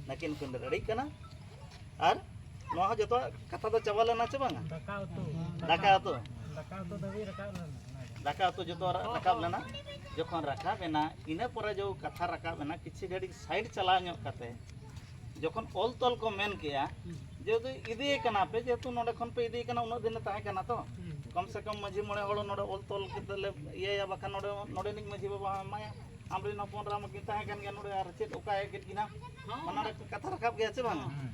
ᱱᱟᱹᱠᱤᱱ ᱠᱤᱱ ᱨᱮᱰᱤᱜ ᱠᱟᱱᱟ᱾ ᱟᱨ ᱱᱚᱣᱟ ᱦᱚᱸ ᱡᱚᱛᱚᱣᱟᱜ ᱠᱟᱛᱷᱟ ᱫᱚ ᱪᱟᱵᱟ ᱞᱮᱱᱟ ᱪᱮ ᱵᱟᱝᱟ? ᱫᱟᱠᱟ ᱩᱛᱩ᱾ ᱫᱟᱠᱟ ᱩᱛᱩ᱾ ᱫᱟᱠᱟ ᱩᱛᱩ ᱫᱷᱟᱹᱵᱤᱡ ᱨᱟᱠᱟᱵ ᱞᱮᱱᱟ᱾ ᱫᱟᱠᱟ ᱩᱛᱩ ᱡᱚᱛᱚ ᱨᱟ-, ᱨᱟᱠᱟᱵ ᱞᱮᱱᱟ᱾ ᱡᱚᱠᱷᱚᱱ ᱨᱟᱠᱟᱵ ᱮᱱᱟ, ᱤᱱᱟᱹ ᱯᱚᱨᱮ ᱡᱚ ᱠᱟᱛᱷᱟ ᱨᱟᱠᱟᱵ ᱮᱱᱟ, ᱠᱤᱪᱷᱩ ᱜᱷᱟᱹᱲᱤᱡ ᱥᱟᱭᱤᱰ ᱪᱟᱞᱟᱣ ᱧᱚᱜ ᱠᱟᱛᱮ ᱡᱚᱠᱷᱚᱱ ᱚᱞ ᱛᱚᱞ ᱠᱚ ᱢᱮᱱ ᱠᱮᱜᱼᱟ, ᱦᱩᱸ᱾ ᱡᱮᱦᱮᱛᱩ ᱤᱫᱤᱭᱮ ᱠᱟᱱᱟ ᱯᱮ, ᱡᱮᱦᱮᱛᱩ ᱱᱚᱰᱮ ᱠᱷᱚᱱ ᱯᱮ ᱤᱫᱤᱭᱮ ᱠᱟᱱᱟ, ᱩᱱᱟᱹᱜ ᱫᱤᱱ ᱮ ᱛᱟᱦᱮᱸ ᱠᱟᱱᱟ ᱛᱚ, ᱦᱩᱸ᱾ ᱠᱚᱢ ᱥᱮ ᱠᱚᱢ ᱢᱟᱹᱡᱷᱤ ᱢᱚᱬᱮ ᱦᱚᱲ ᱱᱚᱰᱮ ᱚᱞ ᱛᱚᱞ ᱠᱟᱛᱮ ᱞᱮ ᱤᱭᱟᱹᱭᱟ, ᱵᱟᱠᱷᱟᱱ ᱱᱚᱰᱮ, ᱱᱚᱰᱮᱱᱤᱡ ᱢᱟᱹᱡᱷᱤ ᱵᱟᱵᱟ ᱦᱚᱸ ᱮᱢᱟᱭᱟ, ᱟᱢᱨᱮᱱ ᱦᱚᱯᱚᱱ ᱮᱨᱟ ᱢᱟᱠᱤᱱ ᱛᱟᱦᱮᱸ ᱠᱟᱱ ᱜᱮᱭᱟ ᱱᱚᱰᱮ, ᱟᱨ ᱪᱮᱫ ᱚᱠᱟ ᱦᱮᱡ ᱠᱮᱫ ᱠᱤᱱᱟ? ᱦᱚᱸ᱾ ᱚᱱᱟ ᱨᱮ ᱠᱟᱛᱷᱟ ᱨᱟᱠᱟᱵ ᱜᱮᱭᱟ ᱪᱮ ᱵᱟᱝᱟ? ᱦᱩᱸ᱾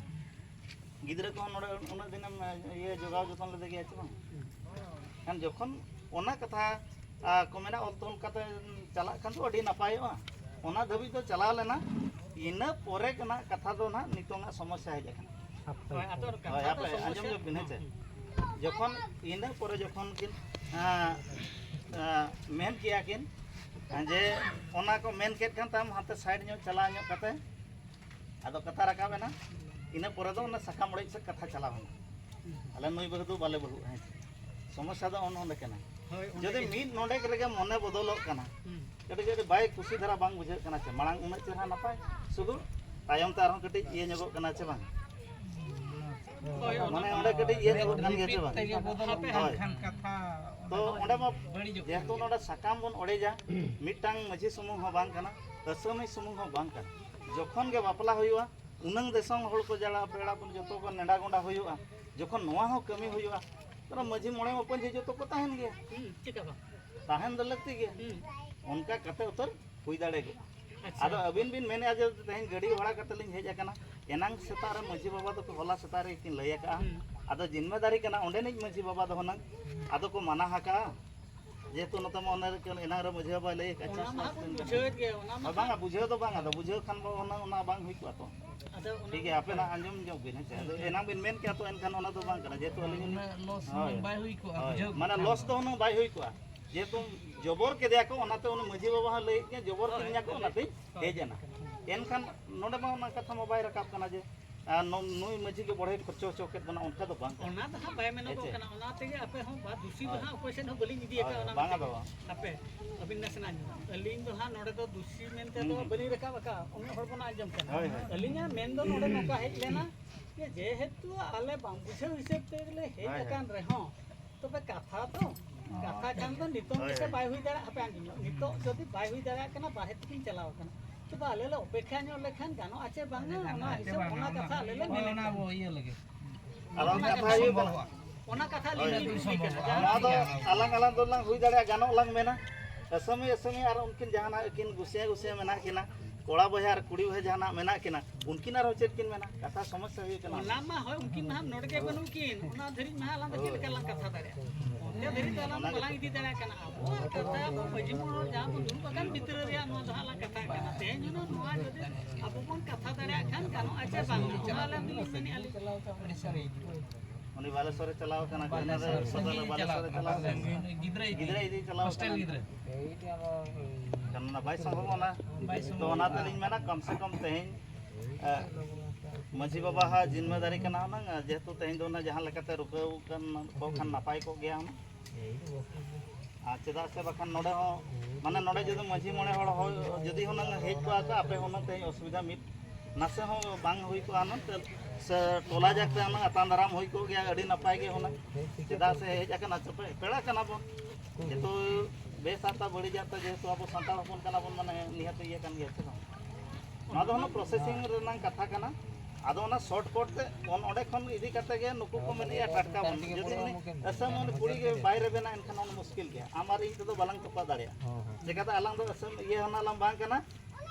ᱜᱤᱫᱽᱨᱟᱹ ᱠᱚᱦᱚᱸ ᱱᱚᱰᱮ ᱩᱱᱟᱹᱜ ᱫᱤᱱᱮᱢ ᱤᱭᱟᱹ ᱡᱚᱜᱟᱣ ᱡᱚᱛᱚᱱ ᱞᱮᱫᱮ ᱜᱮᱭᱟ ᱪᱮ ᱵᱟᱝ? ᱦᱩᱸ᱾ ᱠᱷᱟᱱ ᱡᱚᱠᱷᱚᱱ ᱚᱱᱟ ᱠᱟᱛᱷᱟ, ᱟ, ᱠᱚ ᱢᱮᱱᱟ, ᱚᱞ ᱛᱚᱞ ᱠᱟᱛᱮ ᱪᱟᱞᱟᱜ ᱠᱷᱟᱱ ᱫᱚ ᱟᱹᱰᱤ ᱱᱟᱯᱟᱭᱚᱜᱼᱟ᱾ ᱚᱱᱟ ᱫᱷᱟᱹᱵᱤᱡ ᱫᱚ ᱪᱟᱞᱟᱣ ᱞᱮᱱᱟ, ᱤᱱᱟᱹ ᱯᱚᱨᱮ ᱨᱮᱱᱟᱜ ᱠᱟᱛᱷᱟ ᱫᱚ ᱱᱟᱦᱟᱜ ᱱᱤᱛᱚᱝᱟᱜ ᱥᱚᱢᱚᱥᱥᱟ ᱦᱮᱡ ᱟᱠᱟᱱᱟ᱾ ᱦᱳᱭ, ᱟᱫᱚ ᱠᱟᱛᱷᱟ ᱦᱳᱭ, ᱫᱚ ᱟᱯᱮ ᱥᱚᱢᱚᱥᱥᱟ ᱟᱸᱡᱚᱢ ᱧᱚᱜ ᱵᱤᱱ, ᱦᱮᱸ ᱪᱮ? ᱦᱩᱸ᱾ ᱡᱚᱠᱷᱚᱱ ᱤᱱᱟᱹ ᱯᱚᱨᱮ ᱡᱚᱠᱷᱚᱱ ᱠᱤᱱ, ᱟ, ᱟ, ᱢᱮᱱ ᱠᱮᱜᱼᱟ ᱠᱤᱱ, ᱡᱮ ᱚᱱᱟ ᱠᱚ ᱢᱮᱱ ᱠᱮᱫ ᱠᱷᱟᱱ ᱛᱟᱭᱚᱢ ᱦᱟᱱᱛᱮ ᱥᱟᱭᱤᱰ ᱧᱚᱜ ᱪᱟᱞᱟᱣ ᱧᱚᱜ ᱠᱟᱛᱮ ᱟᱫᱚ ᱠᱟᱛᱷᱟ ᱨᱟᱠᱟᱵ ᱮᱱᱟ, ᱤᱱᱟᱹ ᱯᱚᱨᱮ ᱫᱚ ᱚᱱᱟ ᱥᱟᱠᱟᱢ ᱚᱲᱮᱡ ᱥᱮᱫ ᱠᱟᱛᱷᱟ ᱪᱟᱞᱟᱣ ᱮᱱᱟ᱾ ᱟᱞᱮ ᱱᱩᱭ ᱵᱟᱹᱦᱩ ᱫᱚ ᱵᱟᱞᱮ ᱵᱟᱹᱦᱩᱜᱼᱟ, ᱦᱮᱸ ᱪᱮ? ᱥᱚᱢᱚᱥᱥᱟ ᱫᱚ ᱚᱱ ᱚᱸᱰᱮ ᱠᱟᱱᱟ᱾ ᱦᱳᱭ, ᱚᱸᱰᱮ ᱡᱩᱫᱤ ᱜᱮ᱾ ᱢᱤᱫ ᱱᱚᱰᱮᱠ ᱨᱮᱜᱮ ᱢᱚᱱᱮ ᱵᱚᱫᱚᱞᱚᱜ ᱠᱟᱱᱟ, ᱦᱩᱸ᱾ ᱠᱟᱹᱴᱤᱡ ᱠᱟᱹᱴᱤᱡ ᱵᱟᱭ ᱠᱩᱥᱤ ᱫᱷᱟᱨᱟ ᱵᱟᱝ ᱵᱩᱡᱷᱟᱹᱜ ᱠᱟᱱᱟ ᱪᱮ, ᱢᱟᱲᱟᱝ ᱩᱱᱟᱹᱜ ᱪᱮᱦᱨᱟ ᱱᱟᱯᱟᱭ, ᱥᱩᱫᱷᱩ ᱛᱟᱭᱚᱢ ᱛᱮ ᱟᱨᱦᱚᱸ ᱠᱟᱹᱴᱤᱡ ᱤᱭᱟᱹ ᱧᱚᱜᱚᱜ ᱠᱟᱱᱟ ᱪᱮ ᱵᱟᱝ? ᱦᱳᱭ, ᱢᱟᱱᱮ ᱚᱱᱟ ᱚᱸᱰᱮ ᱠᱟᱹᱴᱤᱡ ᱤᱭᱟᱹ ᱧᱚᱜᱚᱜ ᱠᱟᱱ ᱜᱮᱭᱟ ᱪᱮ ᱵᱟᱝ? ᱦᱟᱯᱮ ᱦᱳᱭ᱾ ᱦᱟᱸᱜ ᱠᱷᱟᱱ ᱠᱟᱛᱷᱟ ᱛᱚ ᱚᱱᱟ ᱚᱸᱰᱮ ᱢᱟ ᱵᱟᱹᱲᱤᱡᱚᱜ ᱡᱮᱦᱮᱛᱩ ᱠᱟᱱᱟ᱾ ᱱᱚᱰᱮ ᱥᱟᱠᱟᱢ ᱵᱚᱱ ᱚᱲᱮᱡᱟ, ᱢᱤᱫᱴᱟᱝ ᱢᱟᱹᱡᱷᱤ ᱥᱩᱢᱩᱝ ᱦᱚᱸ ᱵᱟᱝ ᱠᱟᱱᱟ, ᱟᱹᱥᱟᱹᱢᱤ ᱥᱩᱢᱩᱝ ᱦᱚᱸ ᱵᱟᱝ ᱠᱟᱱᱟ᱾ ᱡᱚᱠᱷᱚᱱ ᱜᱮ ᱵᱟᱯᱞᱟ ᱦᱩᱭᱩᱜᱼᱟ, ᱩᱱᱟᱹᱝ ᱫᱤᱥᱚᱢ ᱦᱚᱲ ᱠᱚ ᱡᱟᱲᱟ, ᱯᱮᱲᱟ ᱠᱚ ᱡᱚᱛᱚ ᱠᱚ ᱱᱮᱰᱟ ᱜᱚᱸᱰᱟ ᱦᱩᱭᱩᱜᱼᱟ᱾ ᱡᱚᱠᱷᱚᱱ ᱱᱚᱣᱟ ᱦᱚᱸ ᱠᱟᱹᱢᱤ ᱦᱩᱭᱩᱜᱼᱟ, ᱛᱟᱦᱞᱮ ᱢᱟᱹᱡᱷᱤ ᱢᱚᱬᱮ ᱢᱟᱯᱟᱹᱡᱷᱤ ᱡᱚᱛᱚ ᱠᱚ ᱛᱟᱦᱮᱱ ᱜᱮᱭᱟ᱾ ᱦᱩᱸ, ᱪᱮᱫᱟᱜ ᱵᱟᱝ? ᱛᱟᱦᱮᱱ ᱫᱚ ᱞᱟᱹᱠᱛᱤ ᱜᱮᱭᱟ᱾ ᱦᱩᱸ᱾ ᱚᱱᱠᱟ ᱠᱟᱛᱮ ᱩᱛᱟᱹᱨ ᱦᱩᱭ ᱫᱟᱲᱮᱭᱟᱜᱼᱟ᱾ ᱟᱪᱪᱷᱟ᱾ ᱟᱫᱚ ᱟᱹᱵᱤᱱ ᱵᱤᱱ ᱢᱮᱱᱮᱫᱼᱟ ᱡᱮ ᱛᱮᱦᱮᱧ ᱜᱟᱹᱰᱤ ᱵᱷᱟᱲᱟ ᱠᱟᱛᱮ ᱞᱤᱧ ᱦᱮᱡ ᱟᱠᱟᱱᱟ, ᱮᱱᱟᱝ ᱥᱮᱛᱟᱜ ᱨᱮ ᱢᱟᱹᱡᱷᱤ ᱵᱟᱵᱟ ᱫᱚᱠᱚ ᱦᱚᱞᱟ ᱥᱮᱛᱟᱜ ᱨᱮ ᱠᱤᱱ ᱞᱟᱹᱭ ᱟᱠᱟᱫᱼᱟ᱾ ᱦᱩᱸ᱾ ᱟᱫᱚ ᱡᱤᱢᱢᱮᱫᱟᱨᱤ ᱠᱟᱱᱟ ᱚᱸᱰᱮᱱᱤᱡ ᱢᱟᱹᱡᱷᱤ ᱵᱟᱵᱟ ᱫᱚ ᱦᱩᱱᱟᱹᱝ, ᱟᱫᱚ ᱠᱚ ᱢᱟᱱᱟ ᱟᱠᱟᱫᱼᱟ᱾ ᱡᱮᱦᱮᱛᱩ ᱱᱚᱛᱮ ᱢᱟ ᱚᱱᱮ ᱨᱮ ᱮᱱᱟᱝ ᱨᱮ ᱢᱟᱹᱡᱷᱤ ᱵᱟᱵᱟᱭ ᱞᱟᱹᱭ ᱟᱠᱟᱫ, ᱚᱱᱟ ᱪᱟᱥ ᱢᱟ ᱵᱟᱥ ᱵᱚᱱ ᱫᱤᱱ ᱵᱩᱡᱷᱟᱹᱣᱮᱫ ᱜᱮ, ᱚᱱᱟ ᱢᱟ ᱦᱳᱭ, ᱵᱟᱝᱟ, ᱵᱩᱡᱷᱟᱹᱣ ᱫᱚ ᱵᱟᱝ, ᱟᱫᱚ ᱵᱩᱡᱷᱟᱹᱣ ᱠᱷᱟᱱ ᱵᱚ ᱚᱱᱟ, ᱚᱱᱟ ᱵᱟᱝ ᱦᱩᱭ ᱠᱚᱜᱼᱟ ᱛᱚ᱾ ᱟᱫᱚ ᱚᱱᱟ ᱴᱷᱤᱠ ᱜᱮᱭᱟ, ᱟᱯᱮ ᱱᱟᱜ ᱟᱸᱡᱚᱢ ᱧᱚᱜ ᱵᱤᱱ, ᱦᱮᱸ ᱪᱮ? ᱟᱫᱚ ᱦᱮᱸ᱾ ᱮᱱᱟᱝ ᱵᱤᱱ ᱢᱮᱱ ᱠᱮᱜᱼᱟ ᱛᱚ, ᱮᱱᱠᱷᱟᱱ ᱚᱱᱟ ᱫᱚ ᱵᱟᱝ ᱠᱟᱱᱟ, ᱡᱮᱦᱮᱛᱩ ᱟᱹᱞᱤᱧ ᱦᱚᱸᱞᱤᱧ ᱩᱱᱟᱹᱜ ᱞᱚᱥ ᱦᱳᱭ᱾ ᱵᱟᱭ ᱦᱩᱭ ᱠᱚᱜᱼᱟ, ᱦᱳᱭ᱾ ᱵᱩᱡᱷᱟᱹᱣ ᱢᱟᱱᱮ ᱠᱮᱫ ᱞᱚᱥ ᱠᱷᱟᱱ᱾ ᱫᱚ ᱦᱩᱱᱟᱹᱝ ᱵᱟᱭ ᱦᱩᱭ ᱠᱚᱜᱼᱟ, ᱡᱮᱦᱮᱛᱩ ᱡᱚᱵᱚᱨ ᱠᱮᱫᱮᱭᱟ ᱠᱚ, ᱚᱱᱟᱛᱮ ᱩᱱᱤ ᱢᱟᱹᱡᱷᱤ ᱵᱟᱵᱟ ᱦᱚᱸ ᱞᱟᱹᱭᱮᱫ ᱜᱮᱭᱟ, ᱡᱚᱵᱚᱨ ᱦᱳᱭ᱾ ᱠᱤᱫᱤᱧᱟ ᱠᱚ, ᱚᱱᱟᱛᱮᱧ ᱦᱳᱭ᱾ ᱦᱮᱡ ᱮᱱᱟ᱾ ᱮᱱᱠᱷᱟᱱ ᱱᱚᱰᱮ ᱢᱟ ᱚᱱᱟ ᱠᱟᱛᱷᱟ ᱢᱟ ᱵᱟᱭ ᱨᱟᱠᱟᱵ ᱠᱟᱱᱟ ᱡᱮ, ᱟᱨ ᱱᱩ-, ᱱᱩᱭ ᱢᱟᱹᱡᱷᱤ ᱜᱮ ᱵᱚᱲᱦᱮ ᱠᱷᱚᱨᱪᱚ ᱦᱚᱪᱚ ᱠᱮᱫ ᱵᱚᱱᱟ, ᱚᱱᱠᱟ ᱫᱚ ᱵᱟᱝ ᱠᱟᱱᱟ᱾ ᱚᱱᱟ ᱫᱚ ᱦᱟᱸᱜ ᱵᱟᱭ ᱢᱮᱱᱚᱜᱚᱜ ᱦᱮᱸ ᱪᱮ? ᱠᱟᱱᱟ, ᱚᱱᱟ ᱛᱮᱜᱮ ᱟᱯᱮ ᱦᱚᱸ ᱵᱟ ᱫᱩᱥᱤ ᱫᱚ ᱦᱳᱭ᱾ ᱦᱟᱸᱜ ᱚᱠᱚᱭ ᱥᱮᱫ ᱦᱚᱸ ᱵᱟᱹᱞᱤᱧ ᱤᱫᱤ ᱟᱠᱟᱫᱼᱟ᱾ ᱦᱳᱭ, ᱚᱱᱟ ᱵᱟᱝᱟ ᱫᱚ ᱵᱟᱝ᱾ ᱦᱟᱯᱮ, ᱟᱹᱵᱤᱱ ᱱᱟᱥᱮᱱᱟᱜ ᱟᱸᱡᱚᱢ ᱵᱤᱱ᱾ ᱟᱹᱞᱤᱧ ᱫᱚ ᱦᱟᱸᱜ ᱱᱚᱰᱮ ᱫᱚ ᱫᱩᱥᱤ ᱢᱮᱱᱛᱮ ᱫᱚ ᱦᱩᱸ, ᱦᱩᱸ᱾ ᱵᱟᱹᱞᱤᱧ ᱨᱟᱠᱟᱵ ᱟᱠᱟᱫᱼᱟ, ᱩᱱᱟᱹᱜ ᱦᱚᱲ ᱵᱚᱱ ᱟᱸᱡᱚᱢ ᱠᱟᱱᱟ᱾ ᱦᱳᱭ, ᱦᱳᱭ᱾ ᱟᱹᱞᱤᱧᱟᱜ ᱢᱮᱱ ᱫᱚ ᱱᱚᱰᱮ ᱱᱚᱝᱠᱟ ᱦᱮᱡ ᱞᱮᱱᱟ ᱡᱮ ᱡᱮᱦᱮᱛᱩ ᱟᱞᱮ ᱵᱟᱝ ᱵᱩᱡᱷᱟᱹᱣ ᱦᱤᱥᱟᱹᱵ ᱛᱮᱞᱮ ᱦᱮᱡ ᱦᱳᱭ, ᱦᱳᱭ᱾ ᱟᱠᱟᱱ ᱨᱮᱦᱚᱸ, ᱛᱚᱵᱮ ᱠᱟᱛᱷᱟ ᱛᱚ, ᱦᱳᱭ᱾ ᱠᱟᱛᱷᱟ ᱠᱷᱟᱱ ᱫᱚ ᱱᱤᱛᱚᱝ ᱦᱳᱭ, ᱜᱮᱥᱮ ᱦᱳᱭ᱾ ᱵᱟᱭ ᱦᱩᱭ ᱫᱟᱲᱮᱭᱟᱜᱼᱟ, ᱦᱟᱯᱮ ᱟᱸᱡᱚᱢ ᱧᱚᱜ, ᱱᱤᱛᱚᱜ ᱡᱩᱫᱤ ᱵᱟᱭ ᱦᱩᱭ ᱫᱟᱲᱮᱭᱟᱜ ᱠᱟᱱᱟ, ᱵᱟᱨᱦᱮ ᱛᱮᱠᱤᱱ ᱪᱟᱞᱟᱣ ᱠᱟᱱᱟ, ᱛᱚᱵᱮ ᱟᱞᱮ ᱞᱮ ᱚᱯᱮᱠᱷᱟ ᱧᱚᱜ ᱞᱮᱠᱷᱟᱱ ᱜᱟᱱᱚᱜᱼᱟ ᱪᱮ ᱵᱟᱝᱟ, ᱚᱱᱟ ᱦᱤᱥᱟᱹᱵ, ᱚᱱᱟ ᱠᱟᱛᱷᱟ ᱟᱞᱮ ᱞᱮ ᱦᱳᱭ, ᱢᱮᱱᱮᱫ ᱚᱱᱟ ᱠᱟᱱᱟ᱾ ᱟᱵᱚ ᱤᱭᱟᱹ ᱞᱟᱹᱜᱤᱫ᱾ ᱟᱨ ᱚᱱᱟ ᱚᱱᱟ ᱠᱟᱛᱷᱟ ᱠᱟᱛᱷᱟ ᱦᱩᱭᱩᱜ ᱠᱟᱱᱟ᱾ ᱥᱚᱢᱵᱷᱚᱵᱚᱜᱼᱟ᱾ ᱚᱱᱟ ᱠᱟᱛᱷᱟ ᱟᱹᱞᱤᱧ ᱦᱳᱭ᱾ ᱞᱤᱧ ᱱᱚᱣᱟ ᱫᱚ ᱠᱩᱞᱤ ᱠᱟᱱᱟ, ᱡᱟᱦᱟᱸ ᱟᱞᱟᱝ ᱟᱞᱟᱝ ᱫᱚᱞᱟᱝ ᱦᱩᱭ ᱫᱟᱲᱮᱭᱟᱜᱼᱟ, ᱜᱟᱱᱚᱜ ᱞᱟᱝ ᱢᱮᱱᱟ, ᱟᱹᱥᱟᱹᱢᱤ ᱟᱹᱥᱟᱹᱢᱤ ᱟᱨ ᱩᱱᱠᱤᱱ ᱡᱟᱦᱟᱱᱟᱜ ᱠᱤᱱ ᱜᱩᱥᱤᱭᱟᱹ ᱜᱩᱥᱤᱭᱟᱹ ᱢᱮᱱᱟᱜ ᱠᱤᱱᱟ, ᱠᱚᱲᱟ ᱵᱚᱭᱦᱟ ᱟᱨ ᱠᱩᱲᱤ ᱵᱚᱭᱦᱟ ᱡᱟᱦᱟᱱᱟᱜ ᱢᱮᱱᱟᱜ ᱠᱤᱱᱟ, ᱩᱱᱠᱤᱱ ᱟᱨᱦᱚᱸ ᱪᱮᱫ ᱠᱤᱱ ᱢᱮᱱᱟ? ᱠᱟᱛᱷᱟ ᱥᱚᱢᱚᱥᱥᱟ ᱦᱩᱭᱩᱜ ᱠᱟᱱᱟ᱾ ᱚᱱᱟ ᱢᱟ ᱦᱳᱭ, ᱩᱱᱠᱤᱱ ᱢᱟ ᱦᱟᱸᱜ ᱱᱚᱰᱮ ᱜᱮ ᱦᱳᱭ᱾ ᱵᱟᱹᱱᱩᱜ ᱠᱤᱱ, ᱚᱱᱟ ᱫᱷᱟᱹᱨᱤᱡ ᱢᱟ ᱦᱟᱸᱜ ᱟᱞᱟᱝ ᱫᱚ ᱪᱮᱫ ᱦᱳᱭ᱾ ᱞᱮᱠᱟ ᱞᱟᱝ ᱠᱟᱛᱷᱟ ᱫᱟᱲᱮᱭᱟᱜᱼᱟ? ᱚᱱᱛᱮ ᱫᱷᱟᱹᱨᱤᱡ ᱫᱚ ᱟᱞᱟᱝ ᱚᱱᱟ ᱫᱚ ᱜᱮ᱾ ᱵᱟᱞᱟᱝ ᱤᱫᱤ ᱫᱟᱲᱮᱭᱟᱜ ᱠᱟᱱᱟ᱾ ᱟᱵᱚᱣᱟᱜ ᱠᱟᱛᱷᱟ ᱟᱵᱚ ᱢᱟᱹᱡᱷᱤ ᱢᱚᱬᱮ ᱦᱚᱲ ᱡᱟᱦᱟᱸ ᱵᱚᱱ ᱫᱩᱲᱩᱵ ᱟᱠᱟᱱ ᱵᱷᱤᱛᱨᱤ ᱨᱮᱭᱟᱜ ᱱᱚᱣᱟ ᱫᱚ ᱦᱟᱸᱜ ᱞᱟᱝ ᱠᱟᱛᱷᱟᱜ ᱠᱟᱱᱟ᱾ ᱛᱮᱦᱮᱧ ᱦᱩᱱᱟᱹᱝ ᱱᱚᱣᱟ ᱡᱩᱫᱤ ᱟᱵᱚ ᱵᱚᱱ ᱠᱟᱛᱷᱟ ᱫᱟᱲᱮᱭᱟᱜ ᱠᱷᱟᱱ ᱜᱟᱱᱚᱜᱼᱟ ᱪᱮ ᱵᱟᱝ? ᱚᱱᱟ ᱟᱞᱮ ᱫᱚᱞᱤᱧ ᱢᱮᱱᱮᱫᱼᱟ ᱞᱤᱧ᱾ ᱩᱱᱤ ᱵᱟᱞᱮᱥᱚᱨᱮ ᱪᱟᱞᱟᱣ ᱠᱟᱱᱟ, ᱵᱟᱞᱮᱥᱚᱨ ᱜᱮᱱᱟᱨᱮᱞ ᱦᱟᱥᱯᱟᱛᱟᱞ ᱨᱮ ᱥᱮ ᱵᱟᱞᱮᱥᱚᱨᱮ ᱪᱟᱞᱟᱣ ᱠᱟᱱᱟ᱾ ᱜᱤᱫᱽᱨᱟᱹ ᱤᱫᱤ᱾ ᱜᱤᱫᱽᱨᱟᱹ ᱤᱫᱤ ᱪᱟᱞᱟᱣ ᱦᱳᱥᱴᱮᱞ ᱠᱟᱱᱟ᱾ ᱜᱤᱫᱽᱨᱟᱹ᱾ ᱮᱱᱠᱷᱟᱱ ᱚᱱᱟ ᱵᱟᱭ ᱥᱚᱢᱵᱷᱚᱵᱚᱜᱼᱟ᱾ ᱵᱟᱭ ᱛᱚ ᱥᱚᱢᱵᱷᱚᱵᱚᱜᱼᱟ᱾ ᱚᱱᱟ ᱛᱮᱞᱤᱧ ᱢᱮᱱᱟ, ᱠᱚᱢ ᱥᱮ ᱠᱚᱢ ᱛᱮᱦᱮᱧ, ᱮ, ᱢᱟᱹᱡᱷᱤ ᱵᱟᱵᱟ ᱦᱟᱜ ᱡᱤᱢᱢᱟᱹᱫᱟᱨᱤ ᱠᱟᱱᱟ ᱦᱩᱱᱟᱹᱝ, ᱡᱮᱦᱮᱛᱩ ᱛᱮᱦᱮᱧ ᱫᱚ ᱚᱱᱟ ᱡᱟᱦᱟᱸ ᱞᱮᱠᱟᱛᱮ ᱨᱩᱠᱟᱹᱣ ᱠᱟᱱ ᱠᱚ ᱠᱷᱟᱱ ᱱᱟᱯᱟᱭ ᱠᱚᱜ ᱜᱮᱭᱟ ᱦᱩᱱᱟᱹᱝ᱾ ᱟᱨ ᱪᱮᱫᱟᱜ ᱥᱮ ᱵᱟᱠᱷᱟᱱ ᱱᱚᱰᱮ ᱦᱚᱸ, ᱢᱟᱱᱮ, ᱱᱚᱰᱮ ᱡᱩᱫᱤ ᱢᱟᱹᱡᱷᱤ ᱢᱚᱬᱮ ᱦᱚᱲ ᱦᱚᱸ ᱡᱩᱫᱤ ᱦᱩᱱᱟᱹᱝ ᱦᱮᱡ ᱠᱚᱜᱼᱟ ᱠᱚ, ᱟᱯᱮ ᱦᱩᱱᱟᱹᱝ ᱛᱮᱦᱮᱧ ᱚᱥᱩᱵᱤᱫᱷᱟ ᱢᱤᱫ ᱱᱟᱥᱮ ᱦᱚᱸ ᱵᱟᱝ ᱦᱩᱭ ᱠᱚᱜᱼᱟ ᱦᱩᱱᱟᱹᱝ, ᱥᱮ ᱴᱚᱞᱟ ᱡᱟᱠ ᱛᱮ ᱦᱩᱱᱟᱹᱝ ᱟᱛᱟᱝ ᱫᱟᱨᱟᱢ ᱦᱩᱭ ᱠᱚᱜ ᱜᱮᱭᱟ, ᱟᱹᱰᱤ ᱱᱟᱯᱟᱭ ᱜᱮ ᱦᱩᱱᱟᱹᱝ᱾ ᱪᱮᱫᱟᱜ ᱥᱮ ᱦᱮᱡ ᱟᱠᱟᱱᱟ ᱪᱚ ᱯᱮ, ᱯᱮᱲᱟ ᱠᱟᱱᱟ ᱵᱚᱱ, ᱡᱮᱦᱮᱛᱩ ᱵᱮᱥ ᱟᱨ ᱵᱟᱹᱲᱤᱡᱟᱜ ᱛᱮ, ᱡᱮᱦᱮᱛᱩ ᱟᱵᱚ ᱥᱟᱱᱛᱟᱲ ᱦᱚᱯᱚᱱ ᱠᱟᱱᱟ ᱵᱚᱱ, ᱢᱟᱱᱮ, ᱱᱤᱦᱟᱹᱛ ᱤᱭᱟᱹ ᱠᱟᱱ ᱜᱮᱭᱟ ᱥᱮ ᱵᱟᱝ? ᱱᱚᱣᱟ ᱫᱚ ᱦᱩᱱᱟᱹᱝ ᱯᱨᱚᱥᱮᱥᱤᱝ ᱨᱮᱱᱟᱜ ᱠᱟᱛᱷᱟ ᱠᱟᱱᱟ᱾ ᱟᱫᱚ ᱚᱱᱟ ᱥᱚᱨᱴ ᱠᱚᱴ ᱛᱮ ᱚᱱ-, ᱚᱸᱰᱮ ᱠᱷᱚᱱ ᱤᱫᱤ ᱠᱟᱛᱮ ᱜᱮ ᱱᱩᱠᱩ ᱠᱚ ᱢᱮᱱᱮᱫᱼᱟ ᱴᱟᱴᱠᱟ ᱵᱚᱱ, ᱡᱩᱫᱤ ᱩᱱᱤ ᱟᱥᱟᱢ ᱩᱱᱤ ᱠᱩᱲᱤ ᱜᱮ ᱵᱟᱭ ᱨᱮᱵᱮᱱᱟ, ᱮᱱᱠᱷᱟᱱ ᱚᱱᱟ ᱢᱩᱥᱠᱤᱞ ᱜᱮᱭᱟ᱾ ᱟᱢ ᱟᱨ ᱤᱧ ᱛᱮᱫᱚ ᱵᱟᱞᱟᱝ ᱛᱚᱯᱟ ᱫᱟᱲᱮᱭᱟᱜᱼᱟ᱾ ᱦᱚᱸ, ᱦᱚᱸ᱾ ᱪᱮᱠᱟᱛᱮ ᱟᱞᱟᱝ ᱫᱚ ᱟᱥᱟᱢ ᱤᱭᱟᱹ ᱦᱚᱸ ᱱᱟᱞᱟᱝ ᱵᱟᱝ ᱠᱟᱱᱟ,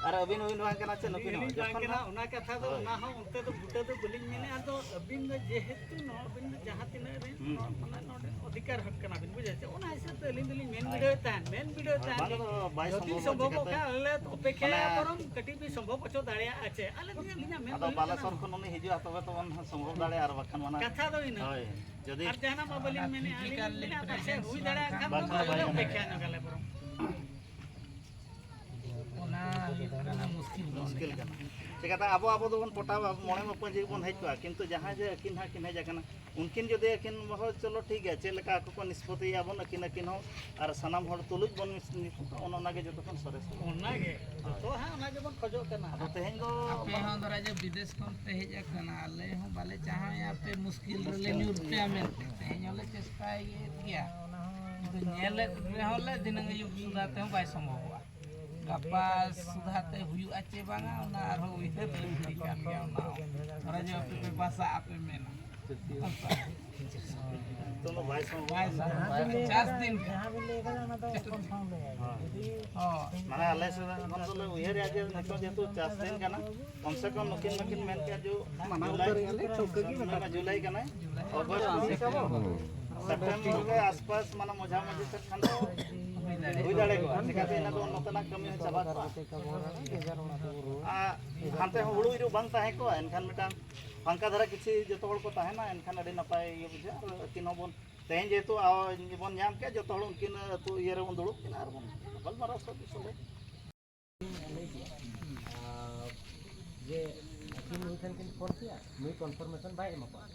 ᱟᱨ ᱟᱹᱵᱤᱱ ᱦᱚᱸᱵᱤᱱ ᱵᱟᱝ ᱠᱟᱱᱟ ᱥᱮ ᱱᱩᱠᱤᱱ ᱦᱚᱸ᱾ ᱟᱹᱞᱤᱧ ᱵᱟᱝ ᱡᱚᱠᱷᱚᱱ ᱠᱟᱱᱟ, ᱱᱟᱜ ᱚᱱᱟ ᱠᱟᱛᱷᱟ ᱫᱚ, ᱦᱳᱭ᱾ ᱚᱱᱟ ᱦᱚᱸ ᱚᱱᱛᱮ ᱫᱚ ᱵᱩᱴᱟᱹ ᱫᱚ ᱵᱟᱹᱞᱤᱧ ᱢᱮᱱᱮᱫᱼᱟ᱾ ᱟᱫᱚ ᱟᱹᱵᱤᱱ ᱫᱚ ᱡᱮᱦᱮᱛᱩ ᱱᱚᱣᱟ ᱟᱹᱵᱤᱱ ᱫᱚ ᱡᱟᱦᱟᱸ ᱛᱤᱱᱟᱹᱜ ᱨᱮᱱ ᱦᱩᱸ᱾ ᱱᱚᱣᱟ ᱢᱟᱱᱮ ᱱᱚᱰᱮ ᱚᱫᱷᱤᱠᱟᱨ ᱦᱚᱠ ᱠᱟᱱᱟ ᱵᱤᱱ, ᱵᱩᱡᱷᱟᱹᱣ ᱪᱮ? ᱚᱱᱟ ᱦᱤᱥᱟᱹᱵ ᱛᱮ ᱟᱹᱞᱤᱧ ᱫᱚᱞᱤᱧ ᱢᱮᱱ ᱦᱳᱭ᱾ ᱵᱤᱰᱟᱹᱣ ᱛᱟᱦᱮᱸᱱ, ᱢᱮᱱ ᱵᱤᱰᱟᱹᱣ ᱦᱳᱭ, ᱛᱟᱦᱮᱸᱱ ᱵᱟᱝ ᱞᱤᱧ᱾ ᱫᱚ ᱵᱟᱭ ᱡᱩᱫᱤ ᱥᱚᱢᱵᱷᱚᱵᱚᱜᱼᱟ, ᱥᱚᱢᱵᱷᱚᱵᱚᱜ ᱪᱤᱠᱟᱹᱛᱮ? ᱠᱷᱟᱱ ᱟᱞᱮ ᱚᱯᱮᱠᱷᱟᱭᱟ ᱢᱟᱱᱮ ᱵᱚᱨᱚᱝ ᱠᱟᱹᱴᱤᱡ ᱵᱤᱱ ᱥᱚᱢᱵᱷᱚᱵ ᱦᱚᱪᱚ ᱫᱟᱲᱮᱭᱟᱜᱼᱟ ᱪᱮ? ᱟᱞᱮ ᱫᱚ ᱟᱹᱞᱤᱧᱟᱜ ᱢᱮᱱ ᱫᱚ ᱟᱫᱚ ᱦᱩᱭᱩᱜ ᱠᱟᱱᱟ᱾ ᱵᱟᱞᱮᱥᱚᱨ ᱠᱷᱚᱱ ᱩᱱᱤ ᱦᱤᱡᱩᱜᱼᱟ, ᱛᱚᱵᱮ ᱛᱚᱵᱚᱱ ᱥᱚᱢᱵᱷᱚᱵ ᱫᱟᱲᱮᱭᱟᱜᱼᱟ, ᱟᱨ ᱵᱟᱠᱷᱟᱱ ᱢᱟᱱᱮ ᱠᱟᱛᱷᱟ ᱫᱚ ᱤᱱᱟᱹ᱾ ᱦᱳᱭ, ᱡᱩᱫᱤ ᱟᱨ ᱡᱟᱦᱟᱱᱟᱜ ᱢᱟ ᱵᱟᱹᱞᱤᱧ ᱢᱮᱱᱮᱫᱼᱟ, ᱟᱹᱞᱤᱧ ᱞᱤᱧ ᱢᱮᱱᱮᱫᱼᱟ, ᱯᱟᱪᱷᱮ ᱦᱩᱭ ᱫᱟᱲᱮᱭᱟᱜ ᱠᱷᱟᱱ ᱫᱚ ᱵᱟᱝ, ᱵᱟᱝ, ᱟᱞᱮ ᱵᱟᱝ᱾ ᱚᱯᱮᱠᱷᱟ ᱧᱚᱜ ᱟᱞᱮ ᱵᱚᱨᱚᱝ᱾ ᱚᱱᱟ ᱦᱩᱭᱩᱜ ᱠᱟᱱᱟ ᱢᱩᱥᱠᱤᱞ ᱫᱚ᱾ ᱢᱩᱥᱠᱤᱞ ᱠᱟᱱᱟ᱾ ᱪᱮᱠᱟᱛᱮ ᱟᱵᱚ, ᱟᱵᱚ ᱫᱚᱵᱚᱱ ᱯᱚᱴᱟᱣᱟ, ᱢᱚᱬᱮ ᱢᱟᱹᱯᱟᱹᱧᱪᱤ ᱵᱚᱱ ᱦᱮᱡ ᱠᱚᱜᱼᱟ, ᱠᱤᱱᱛᱩ ᱡᱟᱦᱟᱸᱭ ᱡᱮ ᱟᱹᱠᱤᱱ ᱦᱟᱸᱜ ᱠᱤᱱ ᱦᱮᱡ ᱟᱠᱟᱱᱟ, ᱩᱱᱠᱤᱱ ᱡᱩᱫᱤ ᱟᱹᱠᱤᱱ ᱦᱚᱸ, ᱪᱚᱞᱚ ᱴᱷᱤᱠ ᱜᱮᱭᱟ, ᱪᱮᱫ ᱞᱮᱠᱟ ᱟᱠᱚ ᱠᱚ ᱱᱤᱥᱯᱚᱛᱤᱭᱟ ᱵᱚᱱ ᱟᱹᱠᱤᱱ, ᱟᱹᱠᱤᱱ ᱦᱚᱸ, ᱟᱨ ᱥᱟᱱᱟᱢ ᱦᱚᱲ ᱛᱩᱞᱩᱡ ᱵᱚᱱ ᱱᱤᱥ-, ᱱᱤᱥᱯᱚᱛᱤ, ᱚᱱ-, ᱚᱱᱟᱜᱮ ᱡᱚᱛᱚ ᱠᱷᱚᱱ ᱥᱚᱨᱮᱥ᱾ ᱚᱱᱟᱜᱮ, ᱡᱚᱛᱚ ᱦᱟᱸᱜ ᱚᱱᱟ ᱜᱮᱵᱚᱱ ᱠᱷᱚᱡᱚᱜ ᱠᱟᱱᱟ᱾ ᱟᱫᱚ ᱛᱮᱦᱮᱧ ᱫᱚ ᱟᱯᱮ ᱦᱚᱸ ᱫᱷᱚᱨᱟ ᱡᱮ ᱵᱤᱫᱮᱥ ᱠᱷᱚᱱ ᱯᱮ ᱦᱮᱡ ᱟᱠᱟᱱᱟ, ᱟᱞᱮ ᱦᱚᱸ ᱵᱟᱞᱮ ᱪᱟᱦᱟᱣᱮᱫᱼᱟ ᱟᱯᱮ ᱢᱩᱥᱠᱤᱞ ᱨᱮᱞᱮ ᱧᱩᱨ ᱯᱮᱭᱟ ᱢᱮᱱᱛᱮ᱾ ᱛᱮᱦᱮᱧ ᱦᱚᱸᱞᱮ ᱪᱮᱥᱴᱟᱭᱮᱫ ᱜᱮᱭᱟ, ᱟᱫᱚ ᱧᱮᱞᱮᱫ ᱨᱮᱦᱚᱸ ᱞᱮ ᱫᱷᱤᱱᱟᱹᱝ ᱟᱹᱭᱩᱵ ᱥᱩᱫᱷᱟ ᱛᱮᱦᱚᱸ ᱵᱟᱭ ᱥᱚᱢᱵᱷᱚᱵᱚᱜᱼᱟ᱾ ᱜᱟᱯᱟ ᱥᱩᱫᱷᱟ ᱛᱮ ᱦᱩᱭᱩᱜᱼᱟ ᱪᱮ ᱵᱟᱝᱟ, ᱚᱱᱟ ᱟᱨᱦᱚᱸ ᱩᱭᱦᱟᱹᱨ ᱞᱟᱹᱠᱛᱤ ᱠᱟᱱ ᱜᱮᱭᱟ᱾ ᱚᱱᱟ ᱦᱚᱸ ᱫᱷᱚᱨᱟ ᱡᱮ ᱟᱯᱮ ᱯᱮ ᱵᱟᱥᱟᱜ ᱟᱯᱮ ᱢᱮᱱᱟ᱾ ᱱᱤᱛᱚᱜ ᱫᱚ ᱵᱟᱭ ᱥᱚᱢᱵᱷᱚᱵᱚᱜ ᱵᱟᱭ ᱠᱟᱱᱟ᱾ ᱥᱚᱢᱵᱷᱚᱵᱚᱜ ᱠᱟᱱᱟ᱾ ᱪᱟᱥ ᱫᱤᱱ ᱠᱟᱱᱟ᱾ ᱡᱟᱦᱟᱸ ᱵᱤᱱ ᱞᱟᱹᱭ ᱠᱟᱫᱟ, ᱚᱱᱟ ᱫᱚ ᱠᱚᱱᱯᱷᱟᱨᱢ ᱞᱟᱹᱭ ᱟᱭ᱾ ᱦᱳᱭ᱾ ᱡᱩᱫᱤ ᱦᱳᱭ᱾ ᱢᱟᱱᱮ ᱟᱞᱮ ᱥᱮᱫ ᱠᱷᱚᱱ ᱫᱚᱞᱮ ᱩᱭᱦᱟᱹᱨᱮᱜᱼᱟ ᱡᱮ ᱱᱤᱛᱚᱜ ᱡᱮᱦᱮᱛᱩ ᱪᱟᱥ ᱫᱤᱱ ᱠᱟᱱᱟ, ᱠᱚᱢ ᱥᱮ ᱠᱚᱢ ᱱᱩᱠᱤᱱ ᱢᱟᱹᱠᱤᱱ ᱢᱮᱱ ᱠᱮᱫ ᱡᱮ ᱢᱟᱱᱟᱣ ᱡᱩᱞᱟᱭ, ᱩᱛᱟᱹᱨᱮᱜᱼᱟ ᱞᱮ, ᱴᱷᱟᱹᱣᱠᱟᱹ ᱜᱮ ᱢᱮᱱᱟᱜᱼᱟ᱾ ᱡᱩᱞᱟᱭ ᱠᱟᱱᱟᱭ, ᱚᱜᱚᱥᱴ ᱢᱟᱥ ᱠᱟᱱᱟ, ᱥᱮᱯᱴᱮᱢᱵᱚᱨ ᱨᱮ ᱟᱥᱯᱟᱥ, ᱢᱟᱱᱮ ᱢᱚᱡᱷᱟ ᱢᱚᱡᱷᱤ ᱥᱮᱫ ᱠᱷᱟᱱ ᱫᱚ ᱦᱩᱭ ᱫᱟᱲᱮᱭᱟᱜᱼᱟ᱾ ᱦᱩᱭ ᱫᱟᱲᱮ ᱠᱚᱜᱼᱟ᱾ ᱪᱤᱠᱟᱹᱛᱮ ᱤᱱᱟᱹ ᱫᱚ ᱱᱚᱛᱮᱱᱟᱜ ᱠᱟᱹᱢᱤ ᱦᱚᱸ ᱪᱟᱵᱟ ᱠᱚᱜᱼᱟ᱾ ᱟᱨ ᱦᱟᱱᱛᱮ ᱦᱚᱸ ᱦᱩᱲᱩ ᱤᱨᱚᱜ ᱵᱟᱝ ᱛᱟᱦᱮᱸ ᱠᱚᱜᱼᱟ, ᱮᱱᱠᱷᱟᱱ ᱢᱤᱫᱴᱟᱝ ᱯᱷᱟᱸᱠᱟ ᱫᱷᱟᱨᱟ ᱠᱤᱪᱷᱩ ᱡᱚᱛᱚ ᱦᱚᱲ ᱠᱚ ᱛᱟᱦᱮᱱᱟ, ᱮᱱᱠᱷᱟᱱ ᱟᱹᱰᱤ ᱱᱟᱯᱟᱭ ᱤᱭᱟᱹ ᱵᱩᱡᱷᱟᱹᱜᱼᱟ᱾ ᱟᱨ ᱟᱹᱠᱤᱱ ᱦᱚᱸᱵᱚᱱ, ᱛᱮᱦᱮᱧ ᱡᱮᱦᱮᱛᱩ ᱟᱵᱚ ᱵᱚᱱ ᱧᱟᱢ ᱠᱮᱜᱼᱟ, ᱡᱚᱛᱚ ᱦᱚᱲ ᱩᱱᱠᱤᱱ ᱟᱹᱛᱩ ᱤᱭᱟᱹ ᱨᱮᱵᱚᱱ ᱫᱩᱲᱩᱵ ᱠᱤᱱᱟ ᱟᱨ ᱵᱚᱱ ᱜᱟᱯᱟᱞᱢᱟᱨᱟᱣ ᱥᱚᱵ ᱵᱤᱥᱚᱭ ᱨᱮ᱾ ᱞᱟᱹᱭ ᱠᱮᱜᱼᱟ, ᱟᱨ ᱡᱮ ᱟᱹᱠᱤᱱ ᱱᱩᱭ ᱴᱷᱮᱱ ᱠᱤᱱ ᱯᱷᱳᱱ ᱠᱮᱜᱼᱟ, ᱱᱩᱭ ᱠᱚᱱᱯᱷᱟᱨᱢᱮᱥᱚᱱ ᱵᱟᱭ ᱮᱢᱟ ᱠᱚᱣᱟ,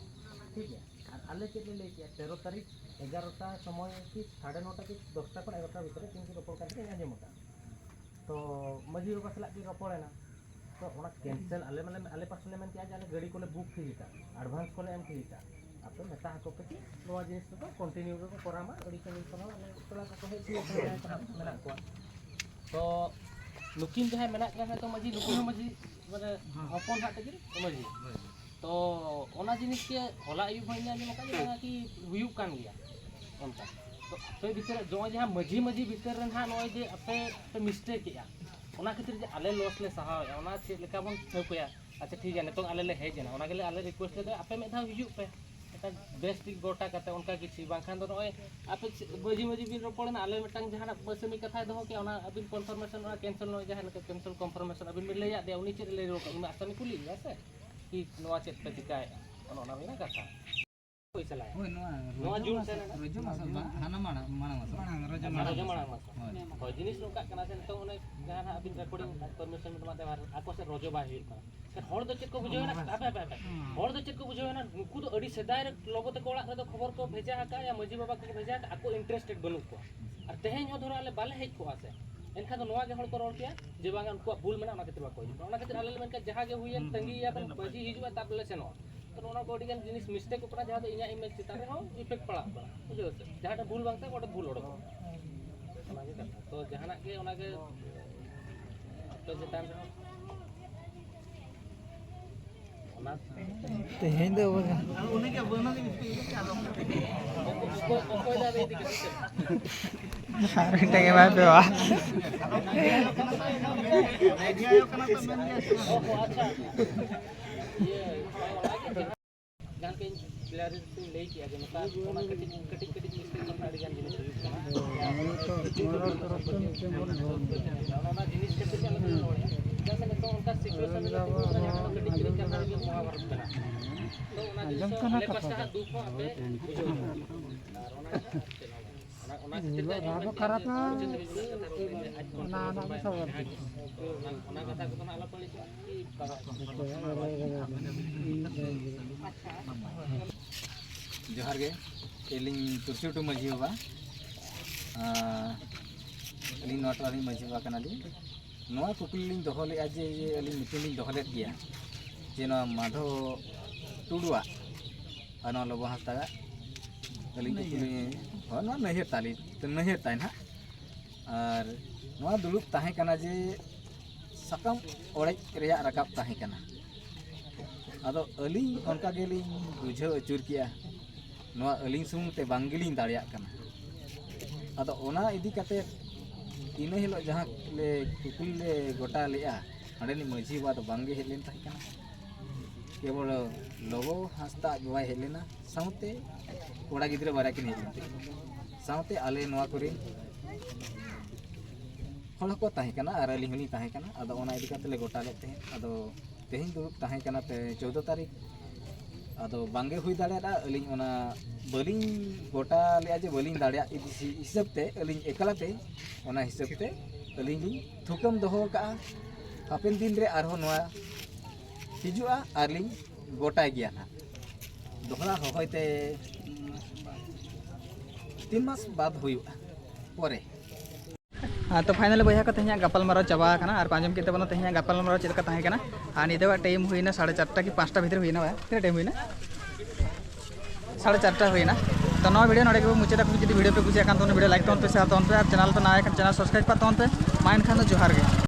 ᱴᱷᱤᱠ ᱜᱮᱭᱟ᱾ ᱟᱨ ᱟᱞᱮ ᱪᱮᱫ ᱞᱮ ᱞᱟᱹᱭ ᱠᱮᱜᱼᱟ, ᱛᱮᱨᱚ ᱛᱟᱹᱨᱤᱠᱷ ᱮᱜᱟᱨᱚᱴᱟ ᱥᱚᱢᱚᱭ ᱠᱤ ᱥᱟᱲᱮ ᱱᱚᱴᱟ ᱠᱤ ᱫᱚᱥᱴᱟ ᱠᱷᱚᱱ ᱮᱜᱟᱨᱚᱴᱟ ᱵᱷᱤᱛᱨᱤ ᱨᱮ ᱛᱤᱱ ᱠᱤᱱ ᱨᱚᱯᱚᱲ ᱠᱟᱱ ᱛᱟᱹᱠᱤᱱ ᱟᱸᱡᱚᱢ ᱟᱠᱟᱫ᱾ ᱛᱚ ᱢᱟᱹᱡᱷᱤ ᱵᱟᱵᱟ ᱥᱟᱞᱟᱜ ᱠᱤᱱ ᱨᱚᱯᱚᱲᱮᱱᱟ, ᱛᱚ ᱚᱱᱟ ᱠᱮᱱᱥᱮᱞ ᱟᱞᱮ ᱢᱟᱞᱮ, ᱟᱞᱮ ᱯᱟᱥᱴᱟ ᱞᱮ ᱢᱮᱱ ᱠᱮᱜᱼᱟ ᱡᱮ ᱟᱞᱮ ᱜᱟᱹᱰᱤ ᱠᱚᱞᱮ ᱵᱩᱠ ᱴᱷᱤᱠ ᱟᱠᱟᱫ, ᱮᱰᱵᱷᱟᱱᱥ ᱠᱚᱞᱮ ᱮᱢ ᱴᱷᱤᱠ ᱟᱠᱟᱫ, ᱟᱯᱮ ᱢᱮᱛᱟ ᱟᱠᱚ ᱯᱮ ᱠᱤ ᱱᱚᱣᱟ ᱡᱤᱱᱤᱥ ᱨᱮᱫᱚ ᱠᱚᱱᱴᱤᱱᱤᱭᱩ ᱜᱮᱠᱚ ᱠᱚᱨᱟᱣ ᱢᱟ, ᱟᱹᱰᱤ ᱥᱟᱺᱜᱤᱧ ᱠᱷᱚᱱ ᱦᱚᱸ ᱟᱞᱮ ᱯᱮᱲᱟ ᱠᱚᱠᱚ ᱦᱮᱡ ᱠᱟᱱᱟ, ᱢᱮᱱᱟᱜ ᱠᱚᱣᱟ᱾ ᱛᱚ ᱱᱩᱠᱤᱱ ᱡᱟᱦᱟᱸᱭ ᱢᱮᱱᱟᱜ ᱠᱤᱱᱟ ᱦᱚᱭᱛᱳ ᱢᱟᱹᱡᱷᱤ, ᱱᱩᱠᱤᱱ ᱦᱚᱸ ᱢᱟᱹᱡᱷᱤ, ᱢᱟᱱᱮ ᱦᱚᱯᱚᱱ ᱦᱟᱸᱜ ᱛᱟᱹᱠᱤᱱ ᱢᱟᱹᱡᱷᱤ᱾ ᱛᱚ ᱚᱱᱟ ᱡᱤᱱᱤᱥ ᱜᱮ ᱦᱚᱞᱟ ᱟᱹᱭᱩᱵ ᱦᱚᱸ ᱤᱧ ᱟᱸᱡᱚᱢ ᱟᱠᱟᱫ ᱡᱮ ᱵᱟᱝᱟ ᱠᱤ ᱦᱩᱭᱩᱜ ᱠᱟᱱ ᱜᱮᱭᱟ ᱚᱱᱠᱟ᱾ ᱛᱚ ᱟᱯᱮ ᱵᱷᱤᱛᱤᱨ ᱨᱮ ᱱᱚᱜᱼᱚᱭ ᱡᱟᱦᱟᱸ ᱢᱟᱹᱡᱷᱤ ᱢᱟᱹᱡᱷᱤ ᱵᱷᱤᱛᱤᱨ ᱨᱮ ᱱᱟᱦᱟᱜ ᱱᱚᱜᱼᱚᱭ ᱡᱮ ᱟᱯᱮ ᱯᱮ ᱢᱤᱥᱴᱮᱠ ᱮᱜᱼᱟ, ᱚᱱᱟ ᱠᱷᱟᱹᱛᱤᱨ ᱡᱮ ᱟᱞᱮ ᱞᱚᱥ ᱞᱮ ᱥᱟᱦᱟᱣᱮᱜᱼᱟ, ᱚᱱᱟ ᱪᱮᱫ ᱞᱮᱠᱟ ᱵᱚᱱ ᱴᱷᱟᱹᱣᱠᱟᱹᱭᱟ? ᱟᱪᱪᱷᱟ ᱴᱷᱤᱠ ᱜᱮᱭᱟ, ᱱᱤᱛᱚᱝ ᱟᱞᱮ ᱞᱮ ᱦᱮᱡ ᱮᱱᱟ, ᱚᱱᱟ ᱜᱮᱞᱮ ᱟᱞᱮ ᱨᱤᱠᱩᱭᱮᱥᱴ ᱞᱮᱫᱟ, ᱟᱯᱮ ᱢᱤᱫ ᱫᱷᱟᱣ ᱦᱤᱡᱩᱜ ᱯᱮ, ᱢᱤᱫᱴᱟᱝ ᱵᱮᱥ ᱴᱷᱤᱠ ᱜᱚᱴᱟ ᱠᱟᱛᱮ ᱚᱱᱠᱟ ᱠᱤᱪᱷᱩ, ᱵᱟᱝᱠᱷᱟᱱ ᱫᱚ ᱱᱚᱜᱼᱚᱭ ᱟᱯᱮ ᱪᱮᱫ ᱢᱟᱹᱡᱷᱤ ᱢᱟᱹᱡᱷᱤ ᱵᱤᱱ ᱨᱚᱯᱚᱲᱮᱱᱟ, ᱟᱞᱮ ᱢᱤᱫᱴᱟᱝ ᱡᱟᱦᱟᱱᱟᱜ ᱯᱟᱹᱥᱟᱹᱢᱤ ᱠᱟᱛᱷᱟᱭ ᱫᱚᱦᱚ ᱠᱮᱜᱼᱟ, ᱚᱱᱟ ᱟᱹᱵᱤᱱ ᱠᱚᱱᱯᱷᱟᱨᱢᱮᱥᱚᱱ, ᱚᱱᱟ ᱠᱮᱱᱥᱮᱞ, ᱱᱚᱜᱼᱚᱭ ᱡᱟᱦᱟᱸ ᱞᱮᱠᱟ ᱠᱮᱱᱥᱮᱞ ᱠᱚᱱᱯᱷᱟᱨᱢᱮᱥᱚᱱ ᱟᱹᱵᱤᱱ ᱵᱤᱱ ᱞᱟᱹᱭᱟᱫ ᱫᱮᱭᱟ, ᱩᱱᱤ ᱪᱮᱫ ᱮ ᱞᱟᱹᱭ ᱨᱩᱣᱟᱹᱲ ᱠᱟᱜᱼᱟ? ᱩᱱᱤ ᱢᱟ ᱟᱥᱟᱢᱤ ᱠᱩᱞᱤᱭᱮᱫ ᱢᱮᱭᱟ ᱥᱮ, ᱠᱤ ᱱᱚᱣᱟ ᱪᱮᱫ ᱯᱮ ᱪᱤᱠᱟᱭᱮᱫᱼᱟ? ᱚᱱᱮ ᱚᱱᱟ ᱦᱩᱭᱱᱟ ᱠᱟᱛᱷᱟ᱾ ᱦᱩᱭ ᱪᱟᱞᱟᱜᱼᱟ᱾ ᱦᱳᱭ, ᱱᱚᱣᱟ ᱱᱚᱣᱟ ᱨᱚᱡᱚ ᱡᱩᱱ ᱢᱟᱥ, ᱥᱮᱱ ᱨᱮᱱᱟᱜ᱾ ᱨᱚᱡᱚ ᱢᱟᱥ ᱵᱟᱝ, ᱦᱟᱱᱟ ᱢᱟᱲᱟᱝ, ᱢᱟᱲᱟᱝ ᱢᱟᱥ᱾ ᱢᱟᱲᱟᱝ, ᱨᱚᱡᱚ ᱦᱮᱸ, ᱢᱟᱲᱟᱝ ᱨᱚᱡᱚ ᱢᱟᱥ᱾ ᱢᱟᱲᱟᱝ ᱢᱟᱥ᱾ ᱦᱳᱭ᱾ ᱦᱳᱭ, ᱡᱤᱱᱤᱥ ᱱᱚᱝᱠᱟᱜ ᱠᱟᱱᱟ ᱥᱮ, ᱱᱤᱛᱚᱝ ᱚᱱᱮ ᱡᱟᱦᱟᱸ ᱱᱟᱦᱟᱜ ᱟᱹᱵᱤᱱ recording permission ᱵᱮᱱ ᱮᱢᱟᱫᱮᱭᱟ, ᱟᱠᱚ ᱥᱮᱫ ᱨᱚᱡᱚ ᱵᱟᱭ ᱦᱩᱭᱩᱜ ᱠᱟᱱᱟ᱾ ᱥᱮ ᱦᱚᱲ ᱫᱚ ᱪᱮᱫ ᱠᱚ ᱵᱩᱡᱷᱟᱹᱣ ᱮᱱᱟ? ᱦᱟᱯᱮ, ᱦᱟᱯᱮ, ᱦᱟᱯᱮ᱾ ᱦᱚᱲ ᱫᱚ ᱪᱮᱫ ᱠᱚ ᱵᱩᱡᱷᱟᱹᱣ ᱮᱱᱟ? ᱱᱩᱠᱩ ᱫᱚ ᱟᱹᱰᱤ ᱥᱮᱫᱟᱭ ᱨᱮ ᱞᱚᱜᱚ ᱛᱟᱠᱚ ᱚᱲᱟᱜ ᱨᱮᱫᱚ ᱠᱷᱚᱵᱚᱨ ᱠᱚ ᱵᱷᱮᱡᱟ ᱟᱠᱟᱫᱼᱟ, ᱢᱟᱹᱡᱷᱤ ᱵᱟᱵᱟ ᱠᱚᱠᱚ ᱵᱷᱮᱡᱟ ᱟᱠᱟᱫᱼᱟ, ᱟᱠᱚ interested ᱵᱟᱹᱱᱩᱜ ᱠᱚᱣᱟ᱾ ᱟᱨ ᱛᱮᱦᱮᱧ ᱦᱚᱸ ᱫᱷᱚᱨᱚ ᱟᱞᱮ ᱵᱟᱞᱮ ᱦᱮᱡ ᱠᱚᱜᱼᱟ ᱥᱮ, ᱮᱱᱠᱷᱟᱱ ᱫᱚ ᱱᱚᱣᱟ ᱜᱮ ᱦᱚᱲ ᱠᱚ ᱨᱚᱲ ᱠᱮᱭᱟ ᱡᱮ ᱵᱟᱝᱟ ᱩᱱᱠᱩᱣᱟᱜ ᱵᱷᱩᱞ ᱢᱮᱱᱟᱜᱼᱟ, ᱚᱱᱟ ᱠᱷᱟᱹᱛᱤᱨ ᱵᱟᱠᱚ ᱦᱤᱡᱩᱜ ᱠᱟᱱᱟ᱾ ᱚᱱᱟ ᱠᱷᱟᱹᱛᱤᱨ ᱟᱞᱮ ᱞᱮ ᱢᱮᱱ ᱠᱮᱫᱟ ᱡᱟᱦᱟᱸ ᱜᱮ ᱦᱩᱭᱮᱱ, ᱛᱟᱺᱜᱤᱭᱮᱭᱟ ᱵᱚᱱ, ᱢᱟᱹᱡᱷᱤ ᱦᱤᱡᱩᱜᱼᱟ, ᱛᱟᱨᱯᱚᱨᱮ ᱞᱮ ᱥᱮᱱᱚᱜᱼᱟ᱾ ᱛᱚ ᱱᱚᱣᱟ ᱠᱚ ᱟᱹᱰᱤ ᱜᱟᱱ ᱡᱤᱱᱤᱥ mistake ᱠᱚ ᱠᱟᱱᱟ, ᱡᱟᱦᱟᱸ ᱫᱚ ᱤᱧᱟᱹᱜ image ᱪᱮᱛᱟᱱ ᱨᱮᱦᱚᱸ effect ᱯᱟᱲᱟᱜ ᱠᱟᱱᱟ, ᱵᱩᱡᱷᱟᱹᱣ ᱥᱮ? ᱡᱟᱦᱟᱸ ᱴᱷᱮᱱ ᱵᱷᱩᱞ ᱵᱟᱝ ᱛᱟᱦᱮᱸ, ᱚᱸᱰᱮ ᱵᱷᱩᱞ ᱚᱰᱚᱠᱚᱜ ᱠᱟᱱᱟ᱾ ᱚᱱᱟ ᱜᱮ ᱠᱟᱛᱷᱟ᱾ ᱛᱚ ᱡᱟᱦᱟᱱᱟᱜ ᱜᱮ ᱚᱱᱟ ᱜᱮ ᱟᱯᱮ ᱪᱮᱛᱟᱱ ᱨᱮᱦᱚᱸ ᱚᱱᱟ ᱛᱮᱦᱮᱧ ᱫᱚ ᱵᱟᱝᱟ᱾ ᱚᱠᱚᱭ, ᱚᱠᱚᱭ ᱫᱚ ᱟᱫᱚ ᱤᱫᱤ ᱠᱟᱛᱮ ᱪᱮᱫ? ᱟᱨ ᱢᱤᱫᱴᱟᱝ ᱮᱢᱟᱭ ᱯᱮ ᱵᱟ᱾ ᱚ, ᱟᱪᱪᱷᱟ᱾ ᱤᱭᱟᱹ, ᱡᱟᱦᱟᱸ ᱞᱮᱠᱟᱧ clarify ᱞᱟᱹᱭ ᱠᱮᱜᱼᱟ ᱡᱮ ᱱᱮᱛᱟᱨ ᱚᱱᱟ ᱠᱟᱹᱴᱤᱡ, ᱠᱟᱹᱴᱤᱡ, ᱠᱟᱹᱴᱤᱡ mistake ᱠᱷᱚᱱ ᱟᱹᱰᱤ ᱜᱟᱱ ᱡᱤᱱᱤᱥ ᱦᱩᱭᱩᱜ ᱠᱟᱱᱟ᱾ ᱚᱱᱟ, ᱚᱱᱟ ᱡᱤᱱᱤᱥ ᱠᱷᱟᱹᱛᱤᱨ ᱜᱮ ᱟᱞᱮ ᱫᱚᱞᱮ ᱨᱚᱲᱮᱫᱼᱟ᱾ ᱪᱮᱫᱟᱜ ᱥᱮ ᱱᱤᱛᱚᱜ ᱚᱱᱠᱟ situation ᱨᱮ ᱛᱤᱸᱜᱩ ᱟᱠᱟᱱᱟ, ᱡᱟᱦᱟᱸ ᱫᱚ ᱠᱟᱹᱴᱤᱡ ᱠᱟᱹᱴᱤᱡ ᱠᱟᱛᱷᱟ ᱨᱮᱜᱮ ᱢᱚᱦᱟᱵᱷᱟᱨᱚᱛ ᱢᱮᱱᱟᱜᱼᱟ᱾ ᱛᱚ ᱚᱱᱟ ᱡᱤᱱᱤᱥ ᱫᱚ ᱟᱞᱮ ᱯᱟᱥᱴᱟ ᱦᱟᱸᱜ ᱫᱩᱠ ᱦᱚᱸ ᱟᱯᱮ ᱵᱩᱡᱷᱟᱹᱣ ᱧᱟᱢᱟ᱾ ᱟᱨ ᱚᱱᱟ ᱪᱮᱫ ᱦᱚᱸ ᱵᱟᱝ᱾ ᱚᱱᱟ, ᱚᱱᱟ ᱠᱷᱟᱹᱛᱤᱨ ᱛᱮ ᱟᱹᱞᱤᱧ ᱢᱮᱱ ᱠᱮᱫᱟ ᱡᱮ ᱢᱩᱪᱟᱹᱫ ᱫᱷᱟᱹᱵᱤᱡ ᱵᱚᱱ ᱠᱟᱛᱷᱟ ᱨᱚᱲ ᱞᱮᱱ ᱜᱮ, ᱟᱡ ᱠᱷᱚᱱ ᱚᱱᱟ, ᱚᱱᱟ ᱠᱟᱛᱷᱟ ᱠᱚᱫᱚ ᱦᱟᱸᱜ ᱟᱞᱚ ᱯᱮ ᱞᱟᱹᱭ ᱠᱚᱣᱟ᱾ ᱟᱪᱪᱷᱟ᱾ ᱡᱚᱦᱟᱨ ᱜᱮ, ᱟᱹᱞᱤᱧ ᱛᱩᱨᱥᱤ ᱴᱩᱰᱩ ᱢᱟᱹᱡᱷᱤ ᱵᱟᱵᱟ, ᱟᱨ ᱟᱹᱞᱤᱧ ᱱᱚᱣᱟ ᱴᱚᱞᱟ ᱨᱤᱱ ᱢᱟᱹᱡᱷᱤ ᱵᱟᱵᱟ ᱠᱟᱱᱟᱞᱤᱧ᱾ ᱱᱚᱣᱟ ᱠᱩᱠᱞᱤ ᱞᱤᱧ ᱫᱚᱦᱚ ᱞᱮᱫᱼᱟ ᱡᱮ, ᱡᱮ ᱟᱹᱞᱤᱧ ᱢᱤᱴᱤᱝ ᱞᱤᱧ ᱫᱚᱦᱚ ᱞᱮᱫ ᱜᱮᱭᱟ ᱡᱮ ᱱᱚᱣᱟ ᱢᱟᱫᱷᱚ ᱴᱩᱰᱩᱣᱟᱜ ᱟᱨ ᱱᱚᱣᱟ ᱞᱚᱵᱚ ᱦᱟᱸᱥᱫᱟᱣᱟᱜ ᱟᱹᱞᱤᱧ ᱠᱩᱠᱞᱤ, ᱦᱳᱭ, ᱱᱚᱣᱟ ᱱᱟᱹᱭᱦᱟᱹᱨ ᱛᱟᱞᱤ, ᱱᱟᱹᱭᱦᱟᱹᱨ ᱛᱟᱭ ᱱᱟᱦᱟᱜ᱾ ᱟᱨ ᱱᱚᱣᱟ ᱫᱩᱲᱩᱵ ᱛᱟᱦᱮᱸ ᱠᱟᱱᱟ ᱡᱮ ᱥᱟᱠᱟᱢ ᱚᱲᱮᱡ ᱨᱮᱭᱟᱜ ᱨᱟᱠᱟᱵ ᱛᱟᱦᱮᱸ ᱠᱟᱱᱟ᱾ ᱟᱫᱚ ᱟᱹᱞᱤᱧ ᱚᱱᱠᱟ ᱜᱮᱞᱤᱧ ᱵᱩᱡᱷᱟᱹᱣ ᱟᱹᱪᱩᱨ ᱠᱮᱜᱼᱟ, ᱱᱚᱣᱟ ᱟᱹᱞᱤᱧ ᱥᱩᱢᱩᱝ ᱛᱮ ᱵᱟᱝ ᱜᱮᱞᱤᱧ ᱫᱟᱲᱮᱭᱟᱜ ᱠᱟᱱᱟ᱾ ᱟᱫᱚ ᱚᱱᱟ ᱤᱫᱤ ᱠᱟᱛᱮ ᱤᱱᱟᱹ ᱦᱤᱞᱳᱜ ᱡᱟᱦᱟᱸ ᱞᱮ ᱠᱩᱠᱞᱤ ᱞᱮ ᱜᱚᱴᱟ ᱞᱮᱜᱼᱟ, ᱚᱸᱰᱮᱱᱤᱡ ᱢᱟᱹᱡᱷᱤ ᱵᱟᱵᱟ ᱫᱚ ᱵᱟᱝ ᱜᱮ ᱦᱮᱡ ᱞᱮᱱ ᱛᱟᱦᱮᱸ ᱠᱟᱱᱟ᱾ ᱠᱮᱵᱚᱞ ᱞᱚᱵᱚ ᱦᱟᱸᱥᱫᱟ ᱟᱡ ᱵᱟᱵᱟᱭ ᱦᱮᱡ ᱞᱮᱱᱟ, ᱥᱟᱶᱛᱮ ᱠᱚᱲᱟ ᱜᱤᱫᱽᱨᱟᱹ ᱵᱟᱨᱭᱟ ᱠᱤᱱ ᱦᱮᱡ ᱞᱮᱱ ᱛᱟᱦᱮᱸ, ᱥᱟᱶᱛᱮ ᱟᱞᱮ ᱱᱚᱣᱟ ᱠᱚᱨᱮᱱ ᱦᱚᱲ ᱦᱚᱸᱠᱚ ᱛᱟᱦᱮᱸ ᱠᱟᱱᱟ ᱟᱨ ᱟᱹᱞᱤᱧ ᱦᱚᱸᱞᱤᱧ ᱛᱟᱦᱮᱸ ᱠᱟᱱᱟ᱾ ᱟᱫᱚ ᱚᱱᱟ ᱤᱫᱤ ᱠᱟᱛᱮ ᱞᱮ ᱜᱚᱴᱟ ᱞᱮᱫ ᱛᱟᱦᱮᱸᱫ᱾ ᱟᱫᱚ ᱛᱮᱦᱮᱧ ᱫᱩᱲᱩᱵ ᱛᱟᱦᱮᱸ ᱠᱟᱱᱟ ᱛᱮ ᱪᱳᱫᱽᱫᱚ ᱛᱟᱹᱨᱤᱠᱷ, ᱟᱫᱚ ᱵᱟᱝᱜᱮ ᱦᱩᱭ ᱫᱟᱲᱮᱭᱟᱫᱼᱟ᱾ ᱟᱹᱞᱤᱧ ᱚᱱᱟ ᱵᱟᱹᱞᱤᱧ ᱜᱚᱴᱟ ᱞᱮᱫᱼᱟ ᱡᱮ ᱵᱟᱹᱞᱤᱧ ᱫᱟᱲᱮᱭᱟᱜ ᱤᱫᱤ ᱦᱤᱥᱟᱹᱵ ᱛᱮ ᱟᱹᱞᱤᱧ ᱮᱠᱞᱟ ᱛᱮ ᱚᱱᱟ ᱦᱤᱥᱟᱹᱵ ᱛᱮ ᱟᱹᱞᱤᱧ ᱞᱤᱧ ᱛᱷᱩᱠᱟᱹᱢ ᱫᱚᱦᱚ ᱟᱠᱟᱫᱼᱟ᱾ ᱦᱟᱯᱮᱱ ᱫᱤᱱ ᱨᱮ ᱟᱨᱦᱚᱸ ᱱᱚᱣᱟ ᱦᱤᱡᱩᱜᱼᱟ ᱟᱨ ᱞᱤᱧ ᱜᱚᱴᱟᱭ ᱜᱮᱭᱟ ᱱᱟᱦᱟᱜ᱾ ᱫᱚᱦᱲᱟ ᱦᱚᱦᱚᱭ ᱛᱮ ᱛᱤᱱ ᱢᱟᱥ ᱵᱟᱫ ᱦᱩᱭᱩᱜᱼᱟ ᱯᱚᱨᱮ᱾ ᱟᱨ ᱛᱚ finally ᱵᱚᱭᱦᱟ ᱠᱚ, ᱛᱮᱦᱮᱧᱟᱜ ᱜᱟᱯᱟᱞᱢᱟᱨᱟᱣ ᱪᱟᱵᱟ ᱟᱠᱟᱱᱟ᱾ ᱟᱨ ᱯᱮ ᱟᱸᱡᱚᱢ ᱠᱮᱫ ᱛᱟᱵᱚᱱᱟ ᱛᱮᱦᱮᱧᱟᱜ ᱜᱟᱯᱟᱞᱢᱟᱨᱟᱣ ᱪᱮᱫ ᱞᱮᱠᱟ ᱛᱟᱦᱮᱸ ᱠᱟᱱᱟ᱾ ᱟᱨ ᱱᱤᱛᱚᱜᱟᱜ time ᱦᱩᱭᱱᱟ ᱥᱟᱲᱮ ᱪᱟᱨᱴᱟ ᱠᱤ ᱯᱟᱸᱪᱴᱟ ᱵᱷᱤᱛᱤᱨ ᱦᱩᱭᱱᱟ, ᱵᱟᱭ? ᱛᱤᱱᱟᱹᱜ time ᱦᱩᱭᱱᱟ? ᱥᱟᱲᱮ ᱪᱟᱨᱴᱟ ᱦᱩᱭᱱᱟ᱾ ᱛᱚ ᱱᱚᱣᱟ video ᱱᱚᱰᱮ ᱜᱮᱵᱚᱱ ᱢᱩᱪᱟᱹᱫᱟ᱾ ᱡᱩᱫᱤ video ᱯᱮ ᱠᱩᱥᱤᱭᱟᱜ ᱠᱷᱟᱱ ᱛᱚ video like ᱛᱟᱵᱚᱱ ᱯᱮ, share ᱛᱟᱵᱚᱱ ᱯᱮ, ᱟᱨ channel ᱛᱚ ᱱᱟᱣᱟ ᱠᱷᱟᱱ channel subscribe ᱠᱟᱜ ᱛᱟᱵᱚᱱ ᱯᱮ᱾ ᱢᱟ ᱮᱱᱠᱷᱟᱱ ᱫᱚ ᱡᱚᱦᱟᱨ ᱜᱮ᱾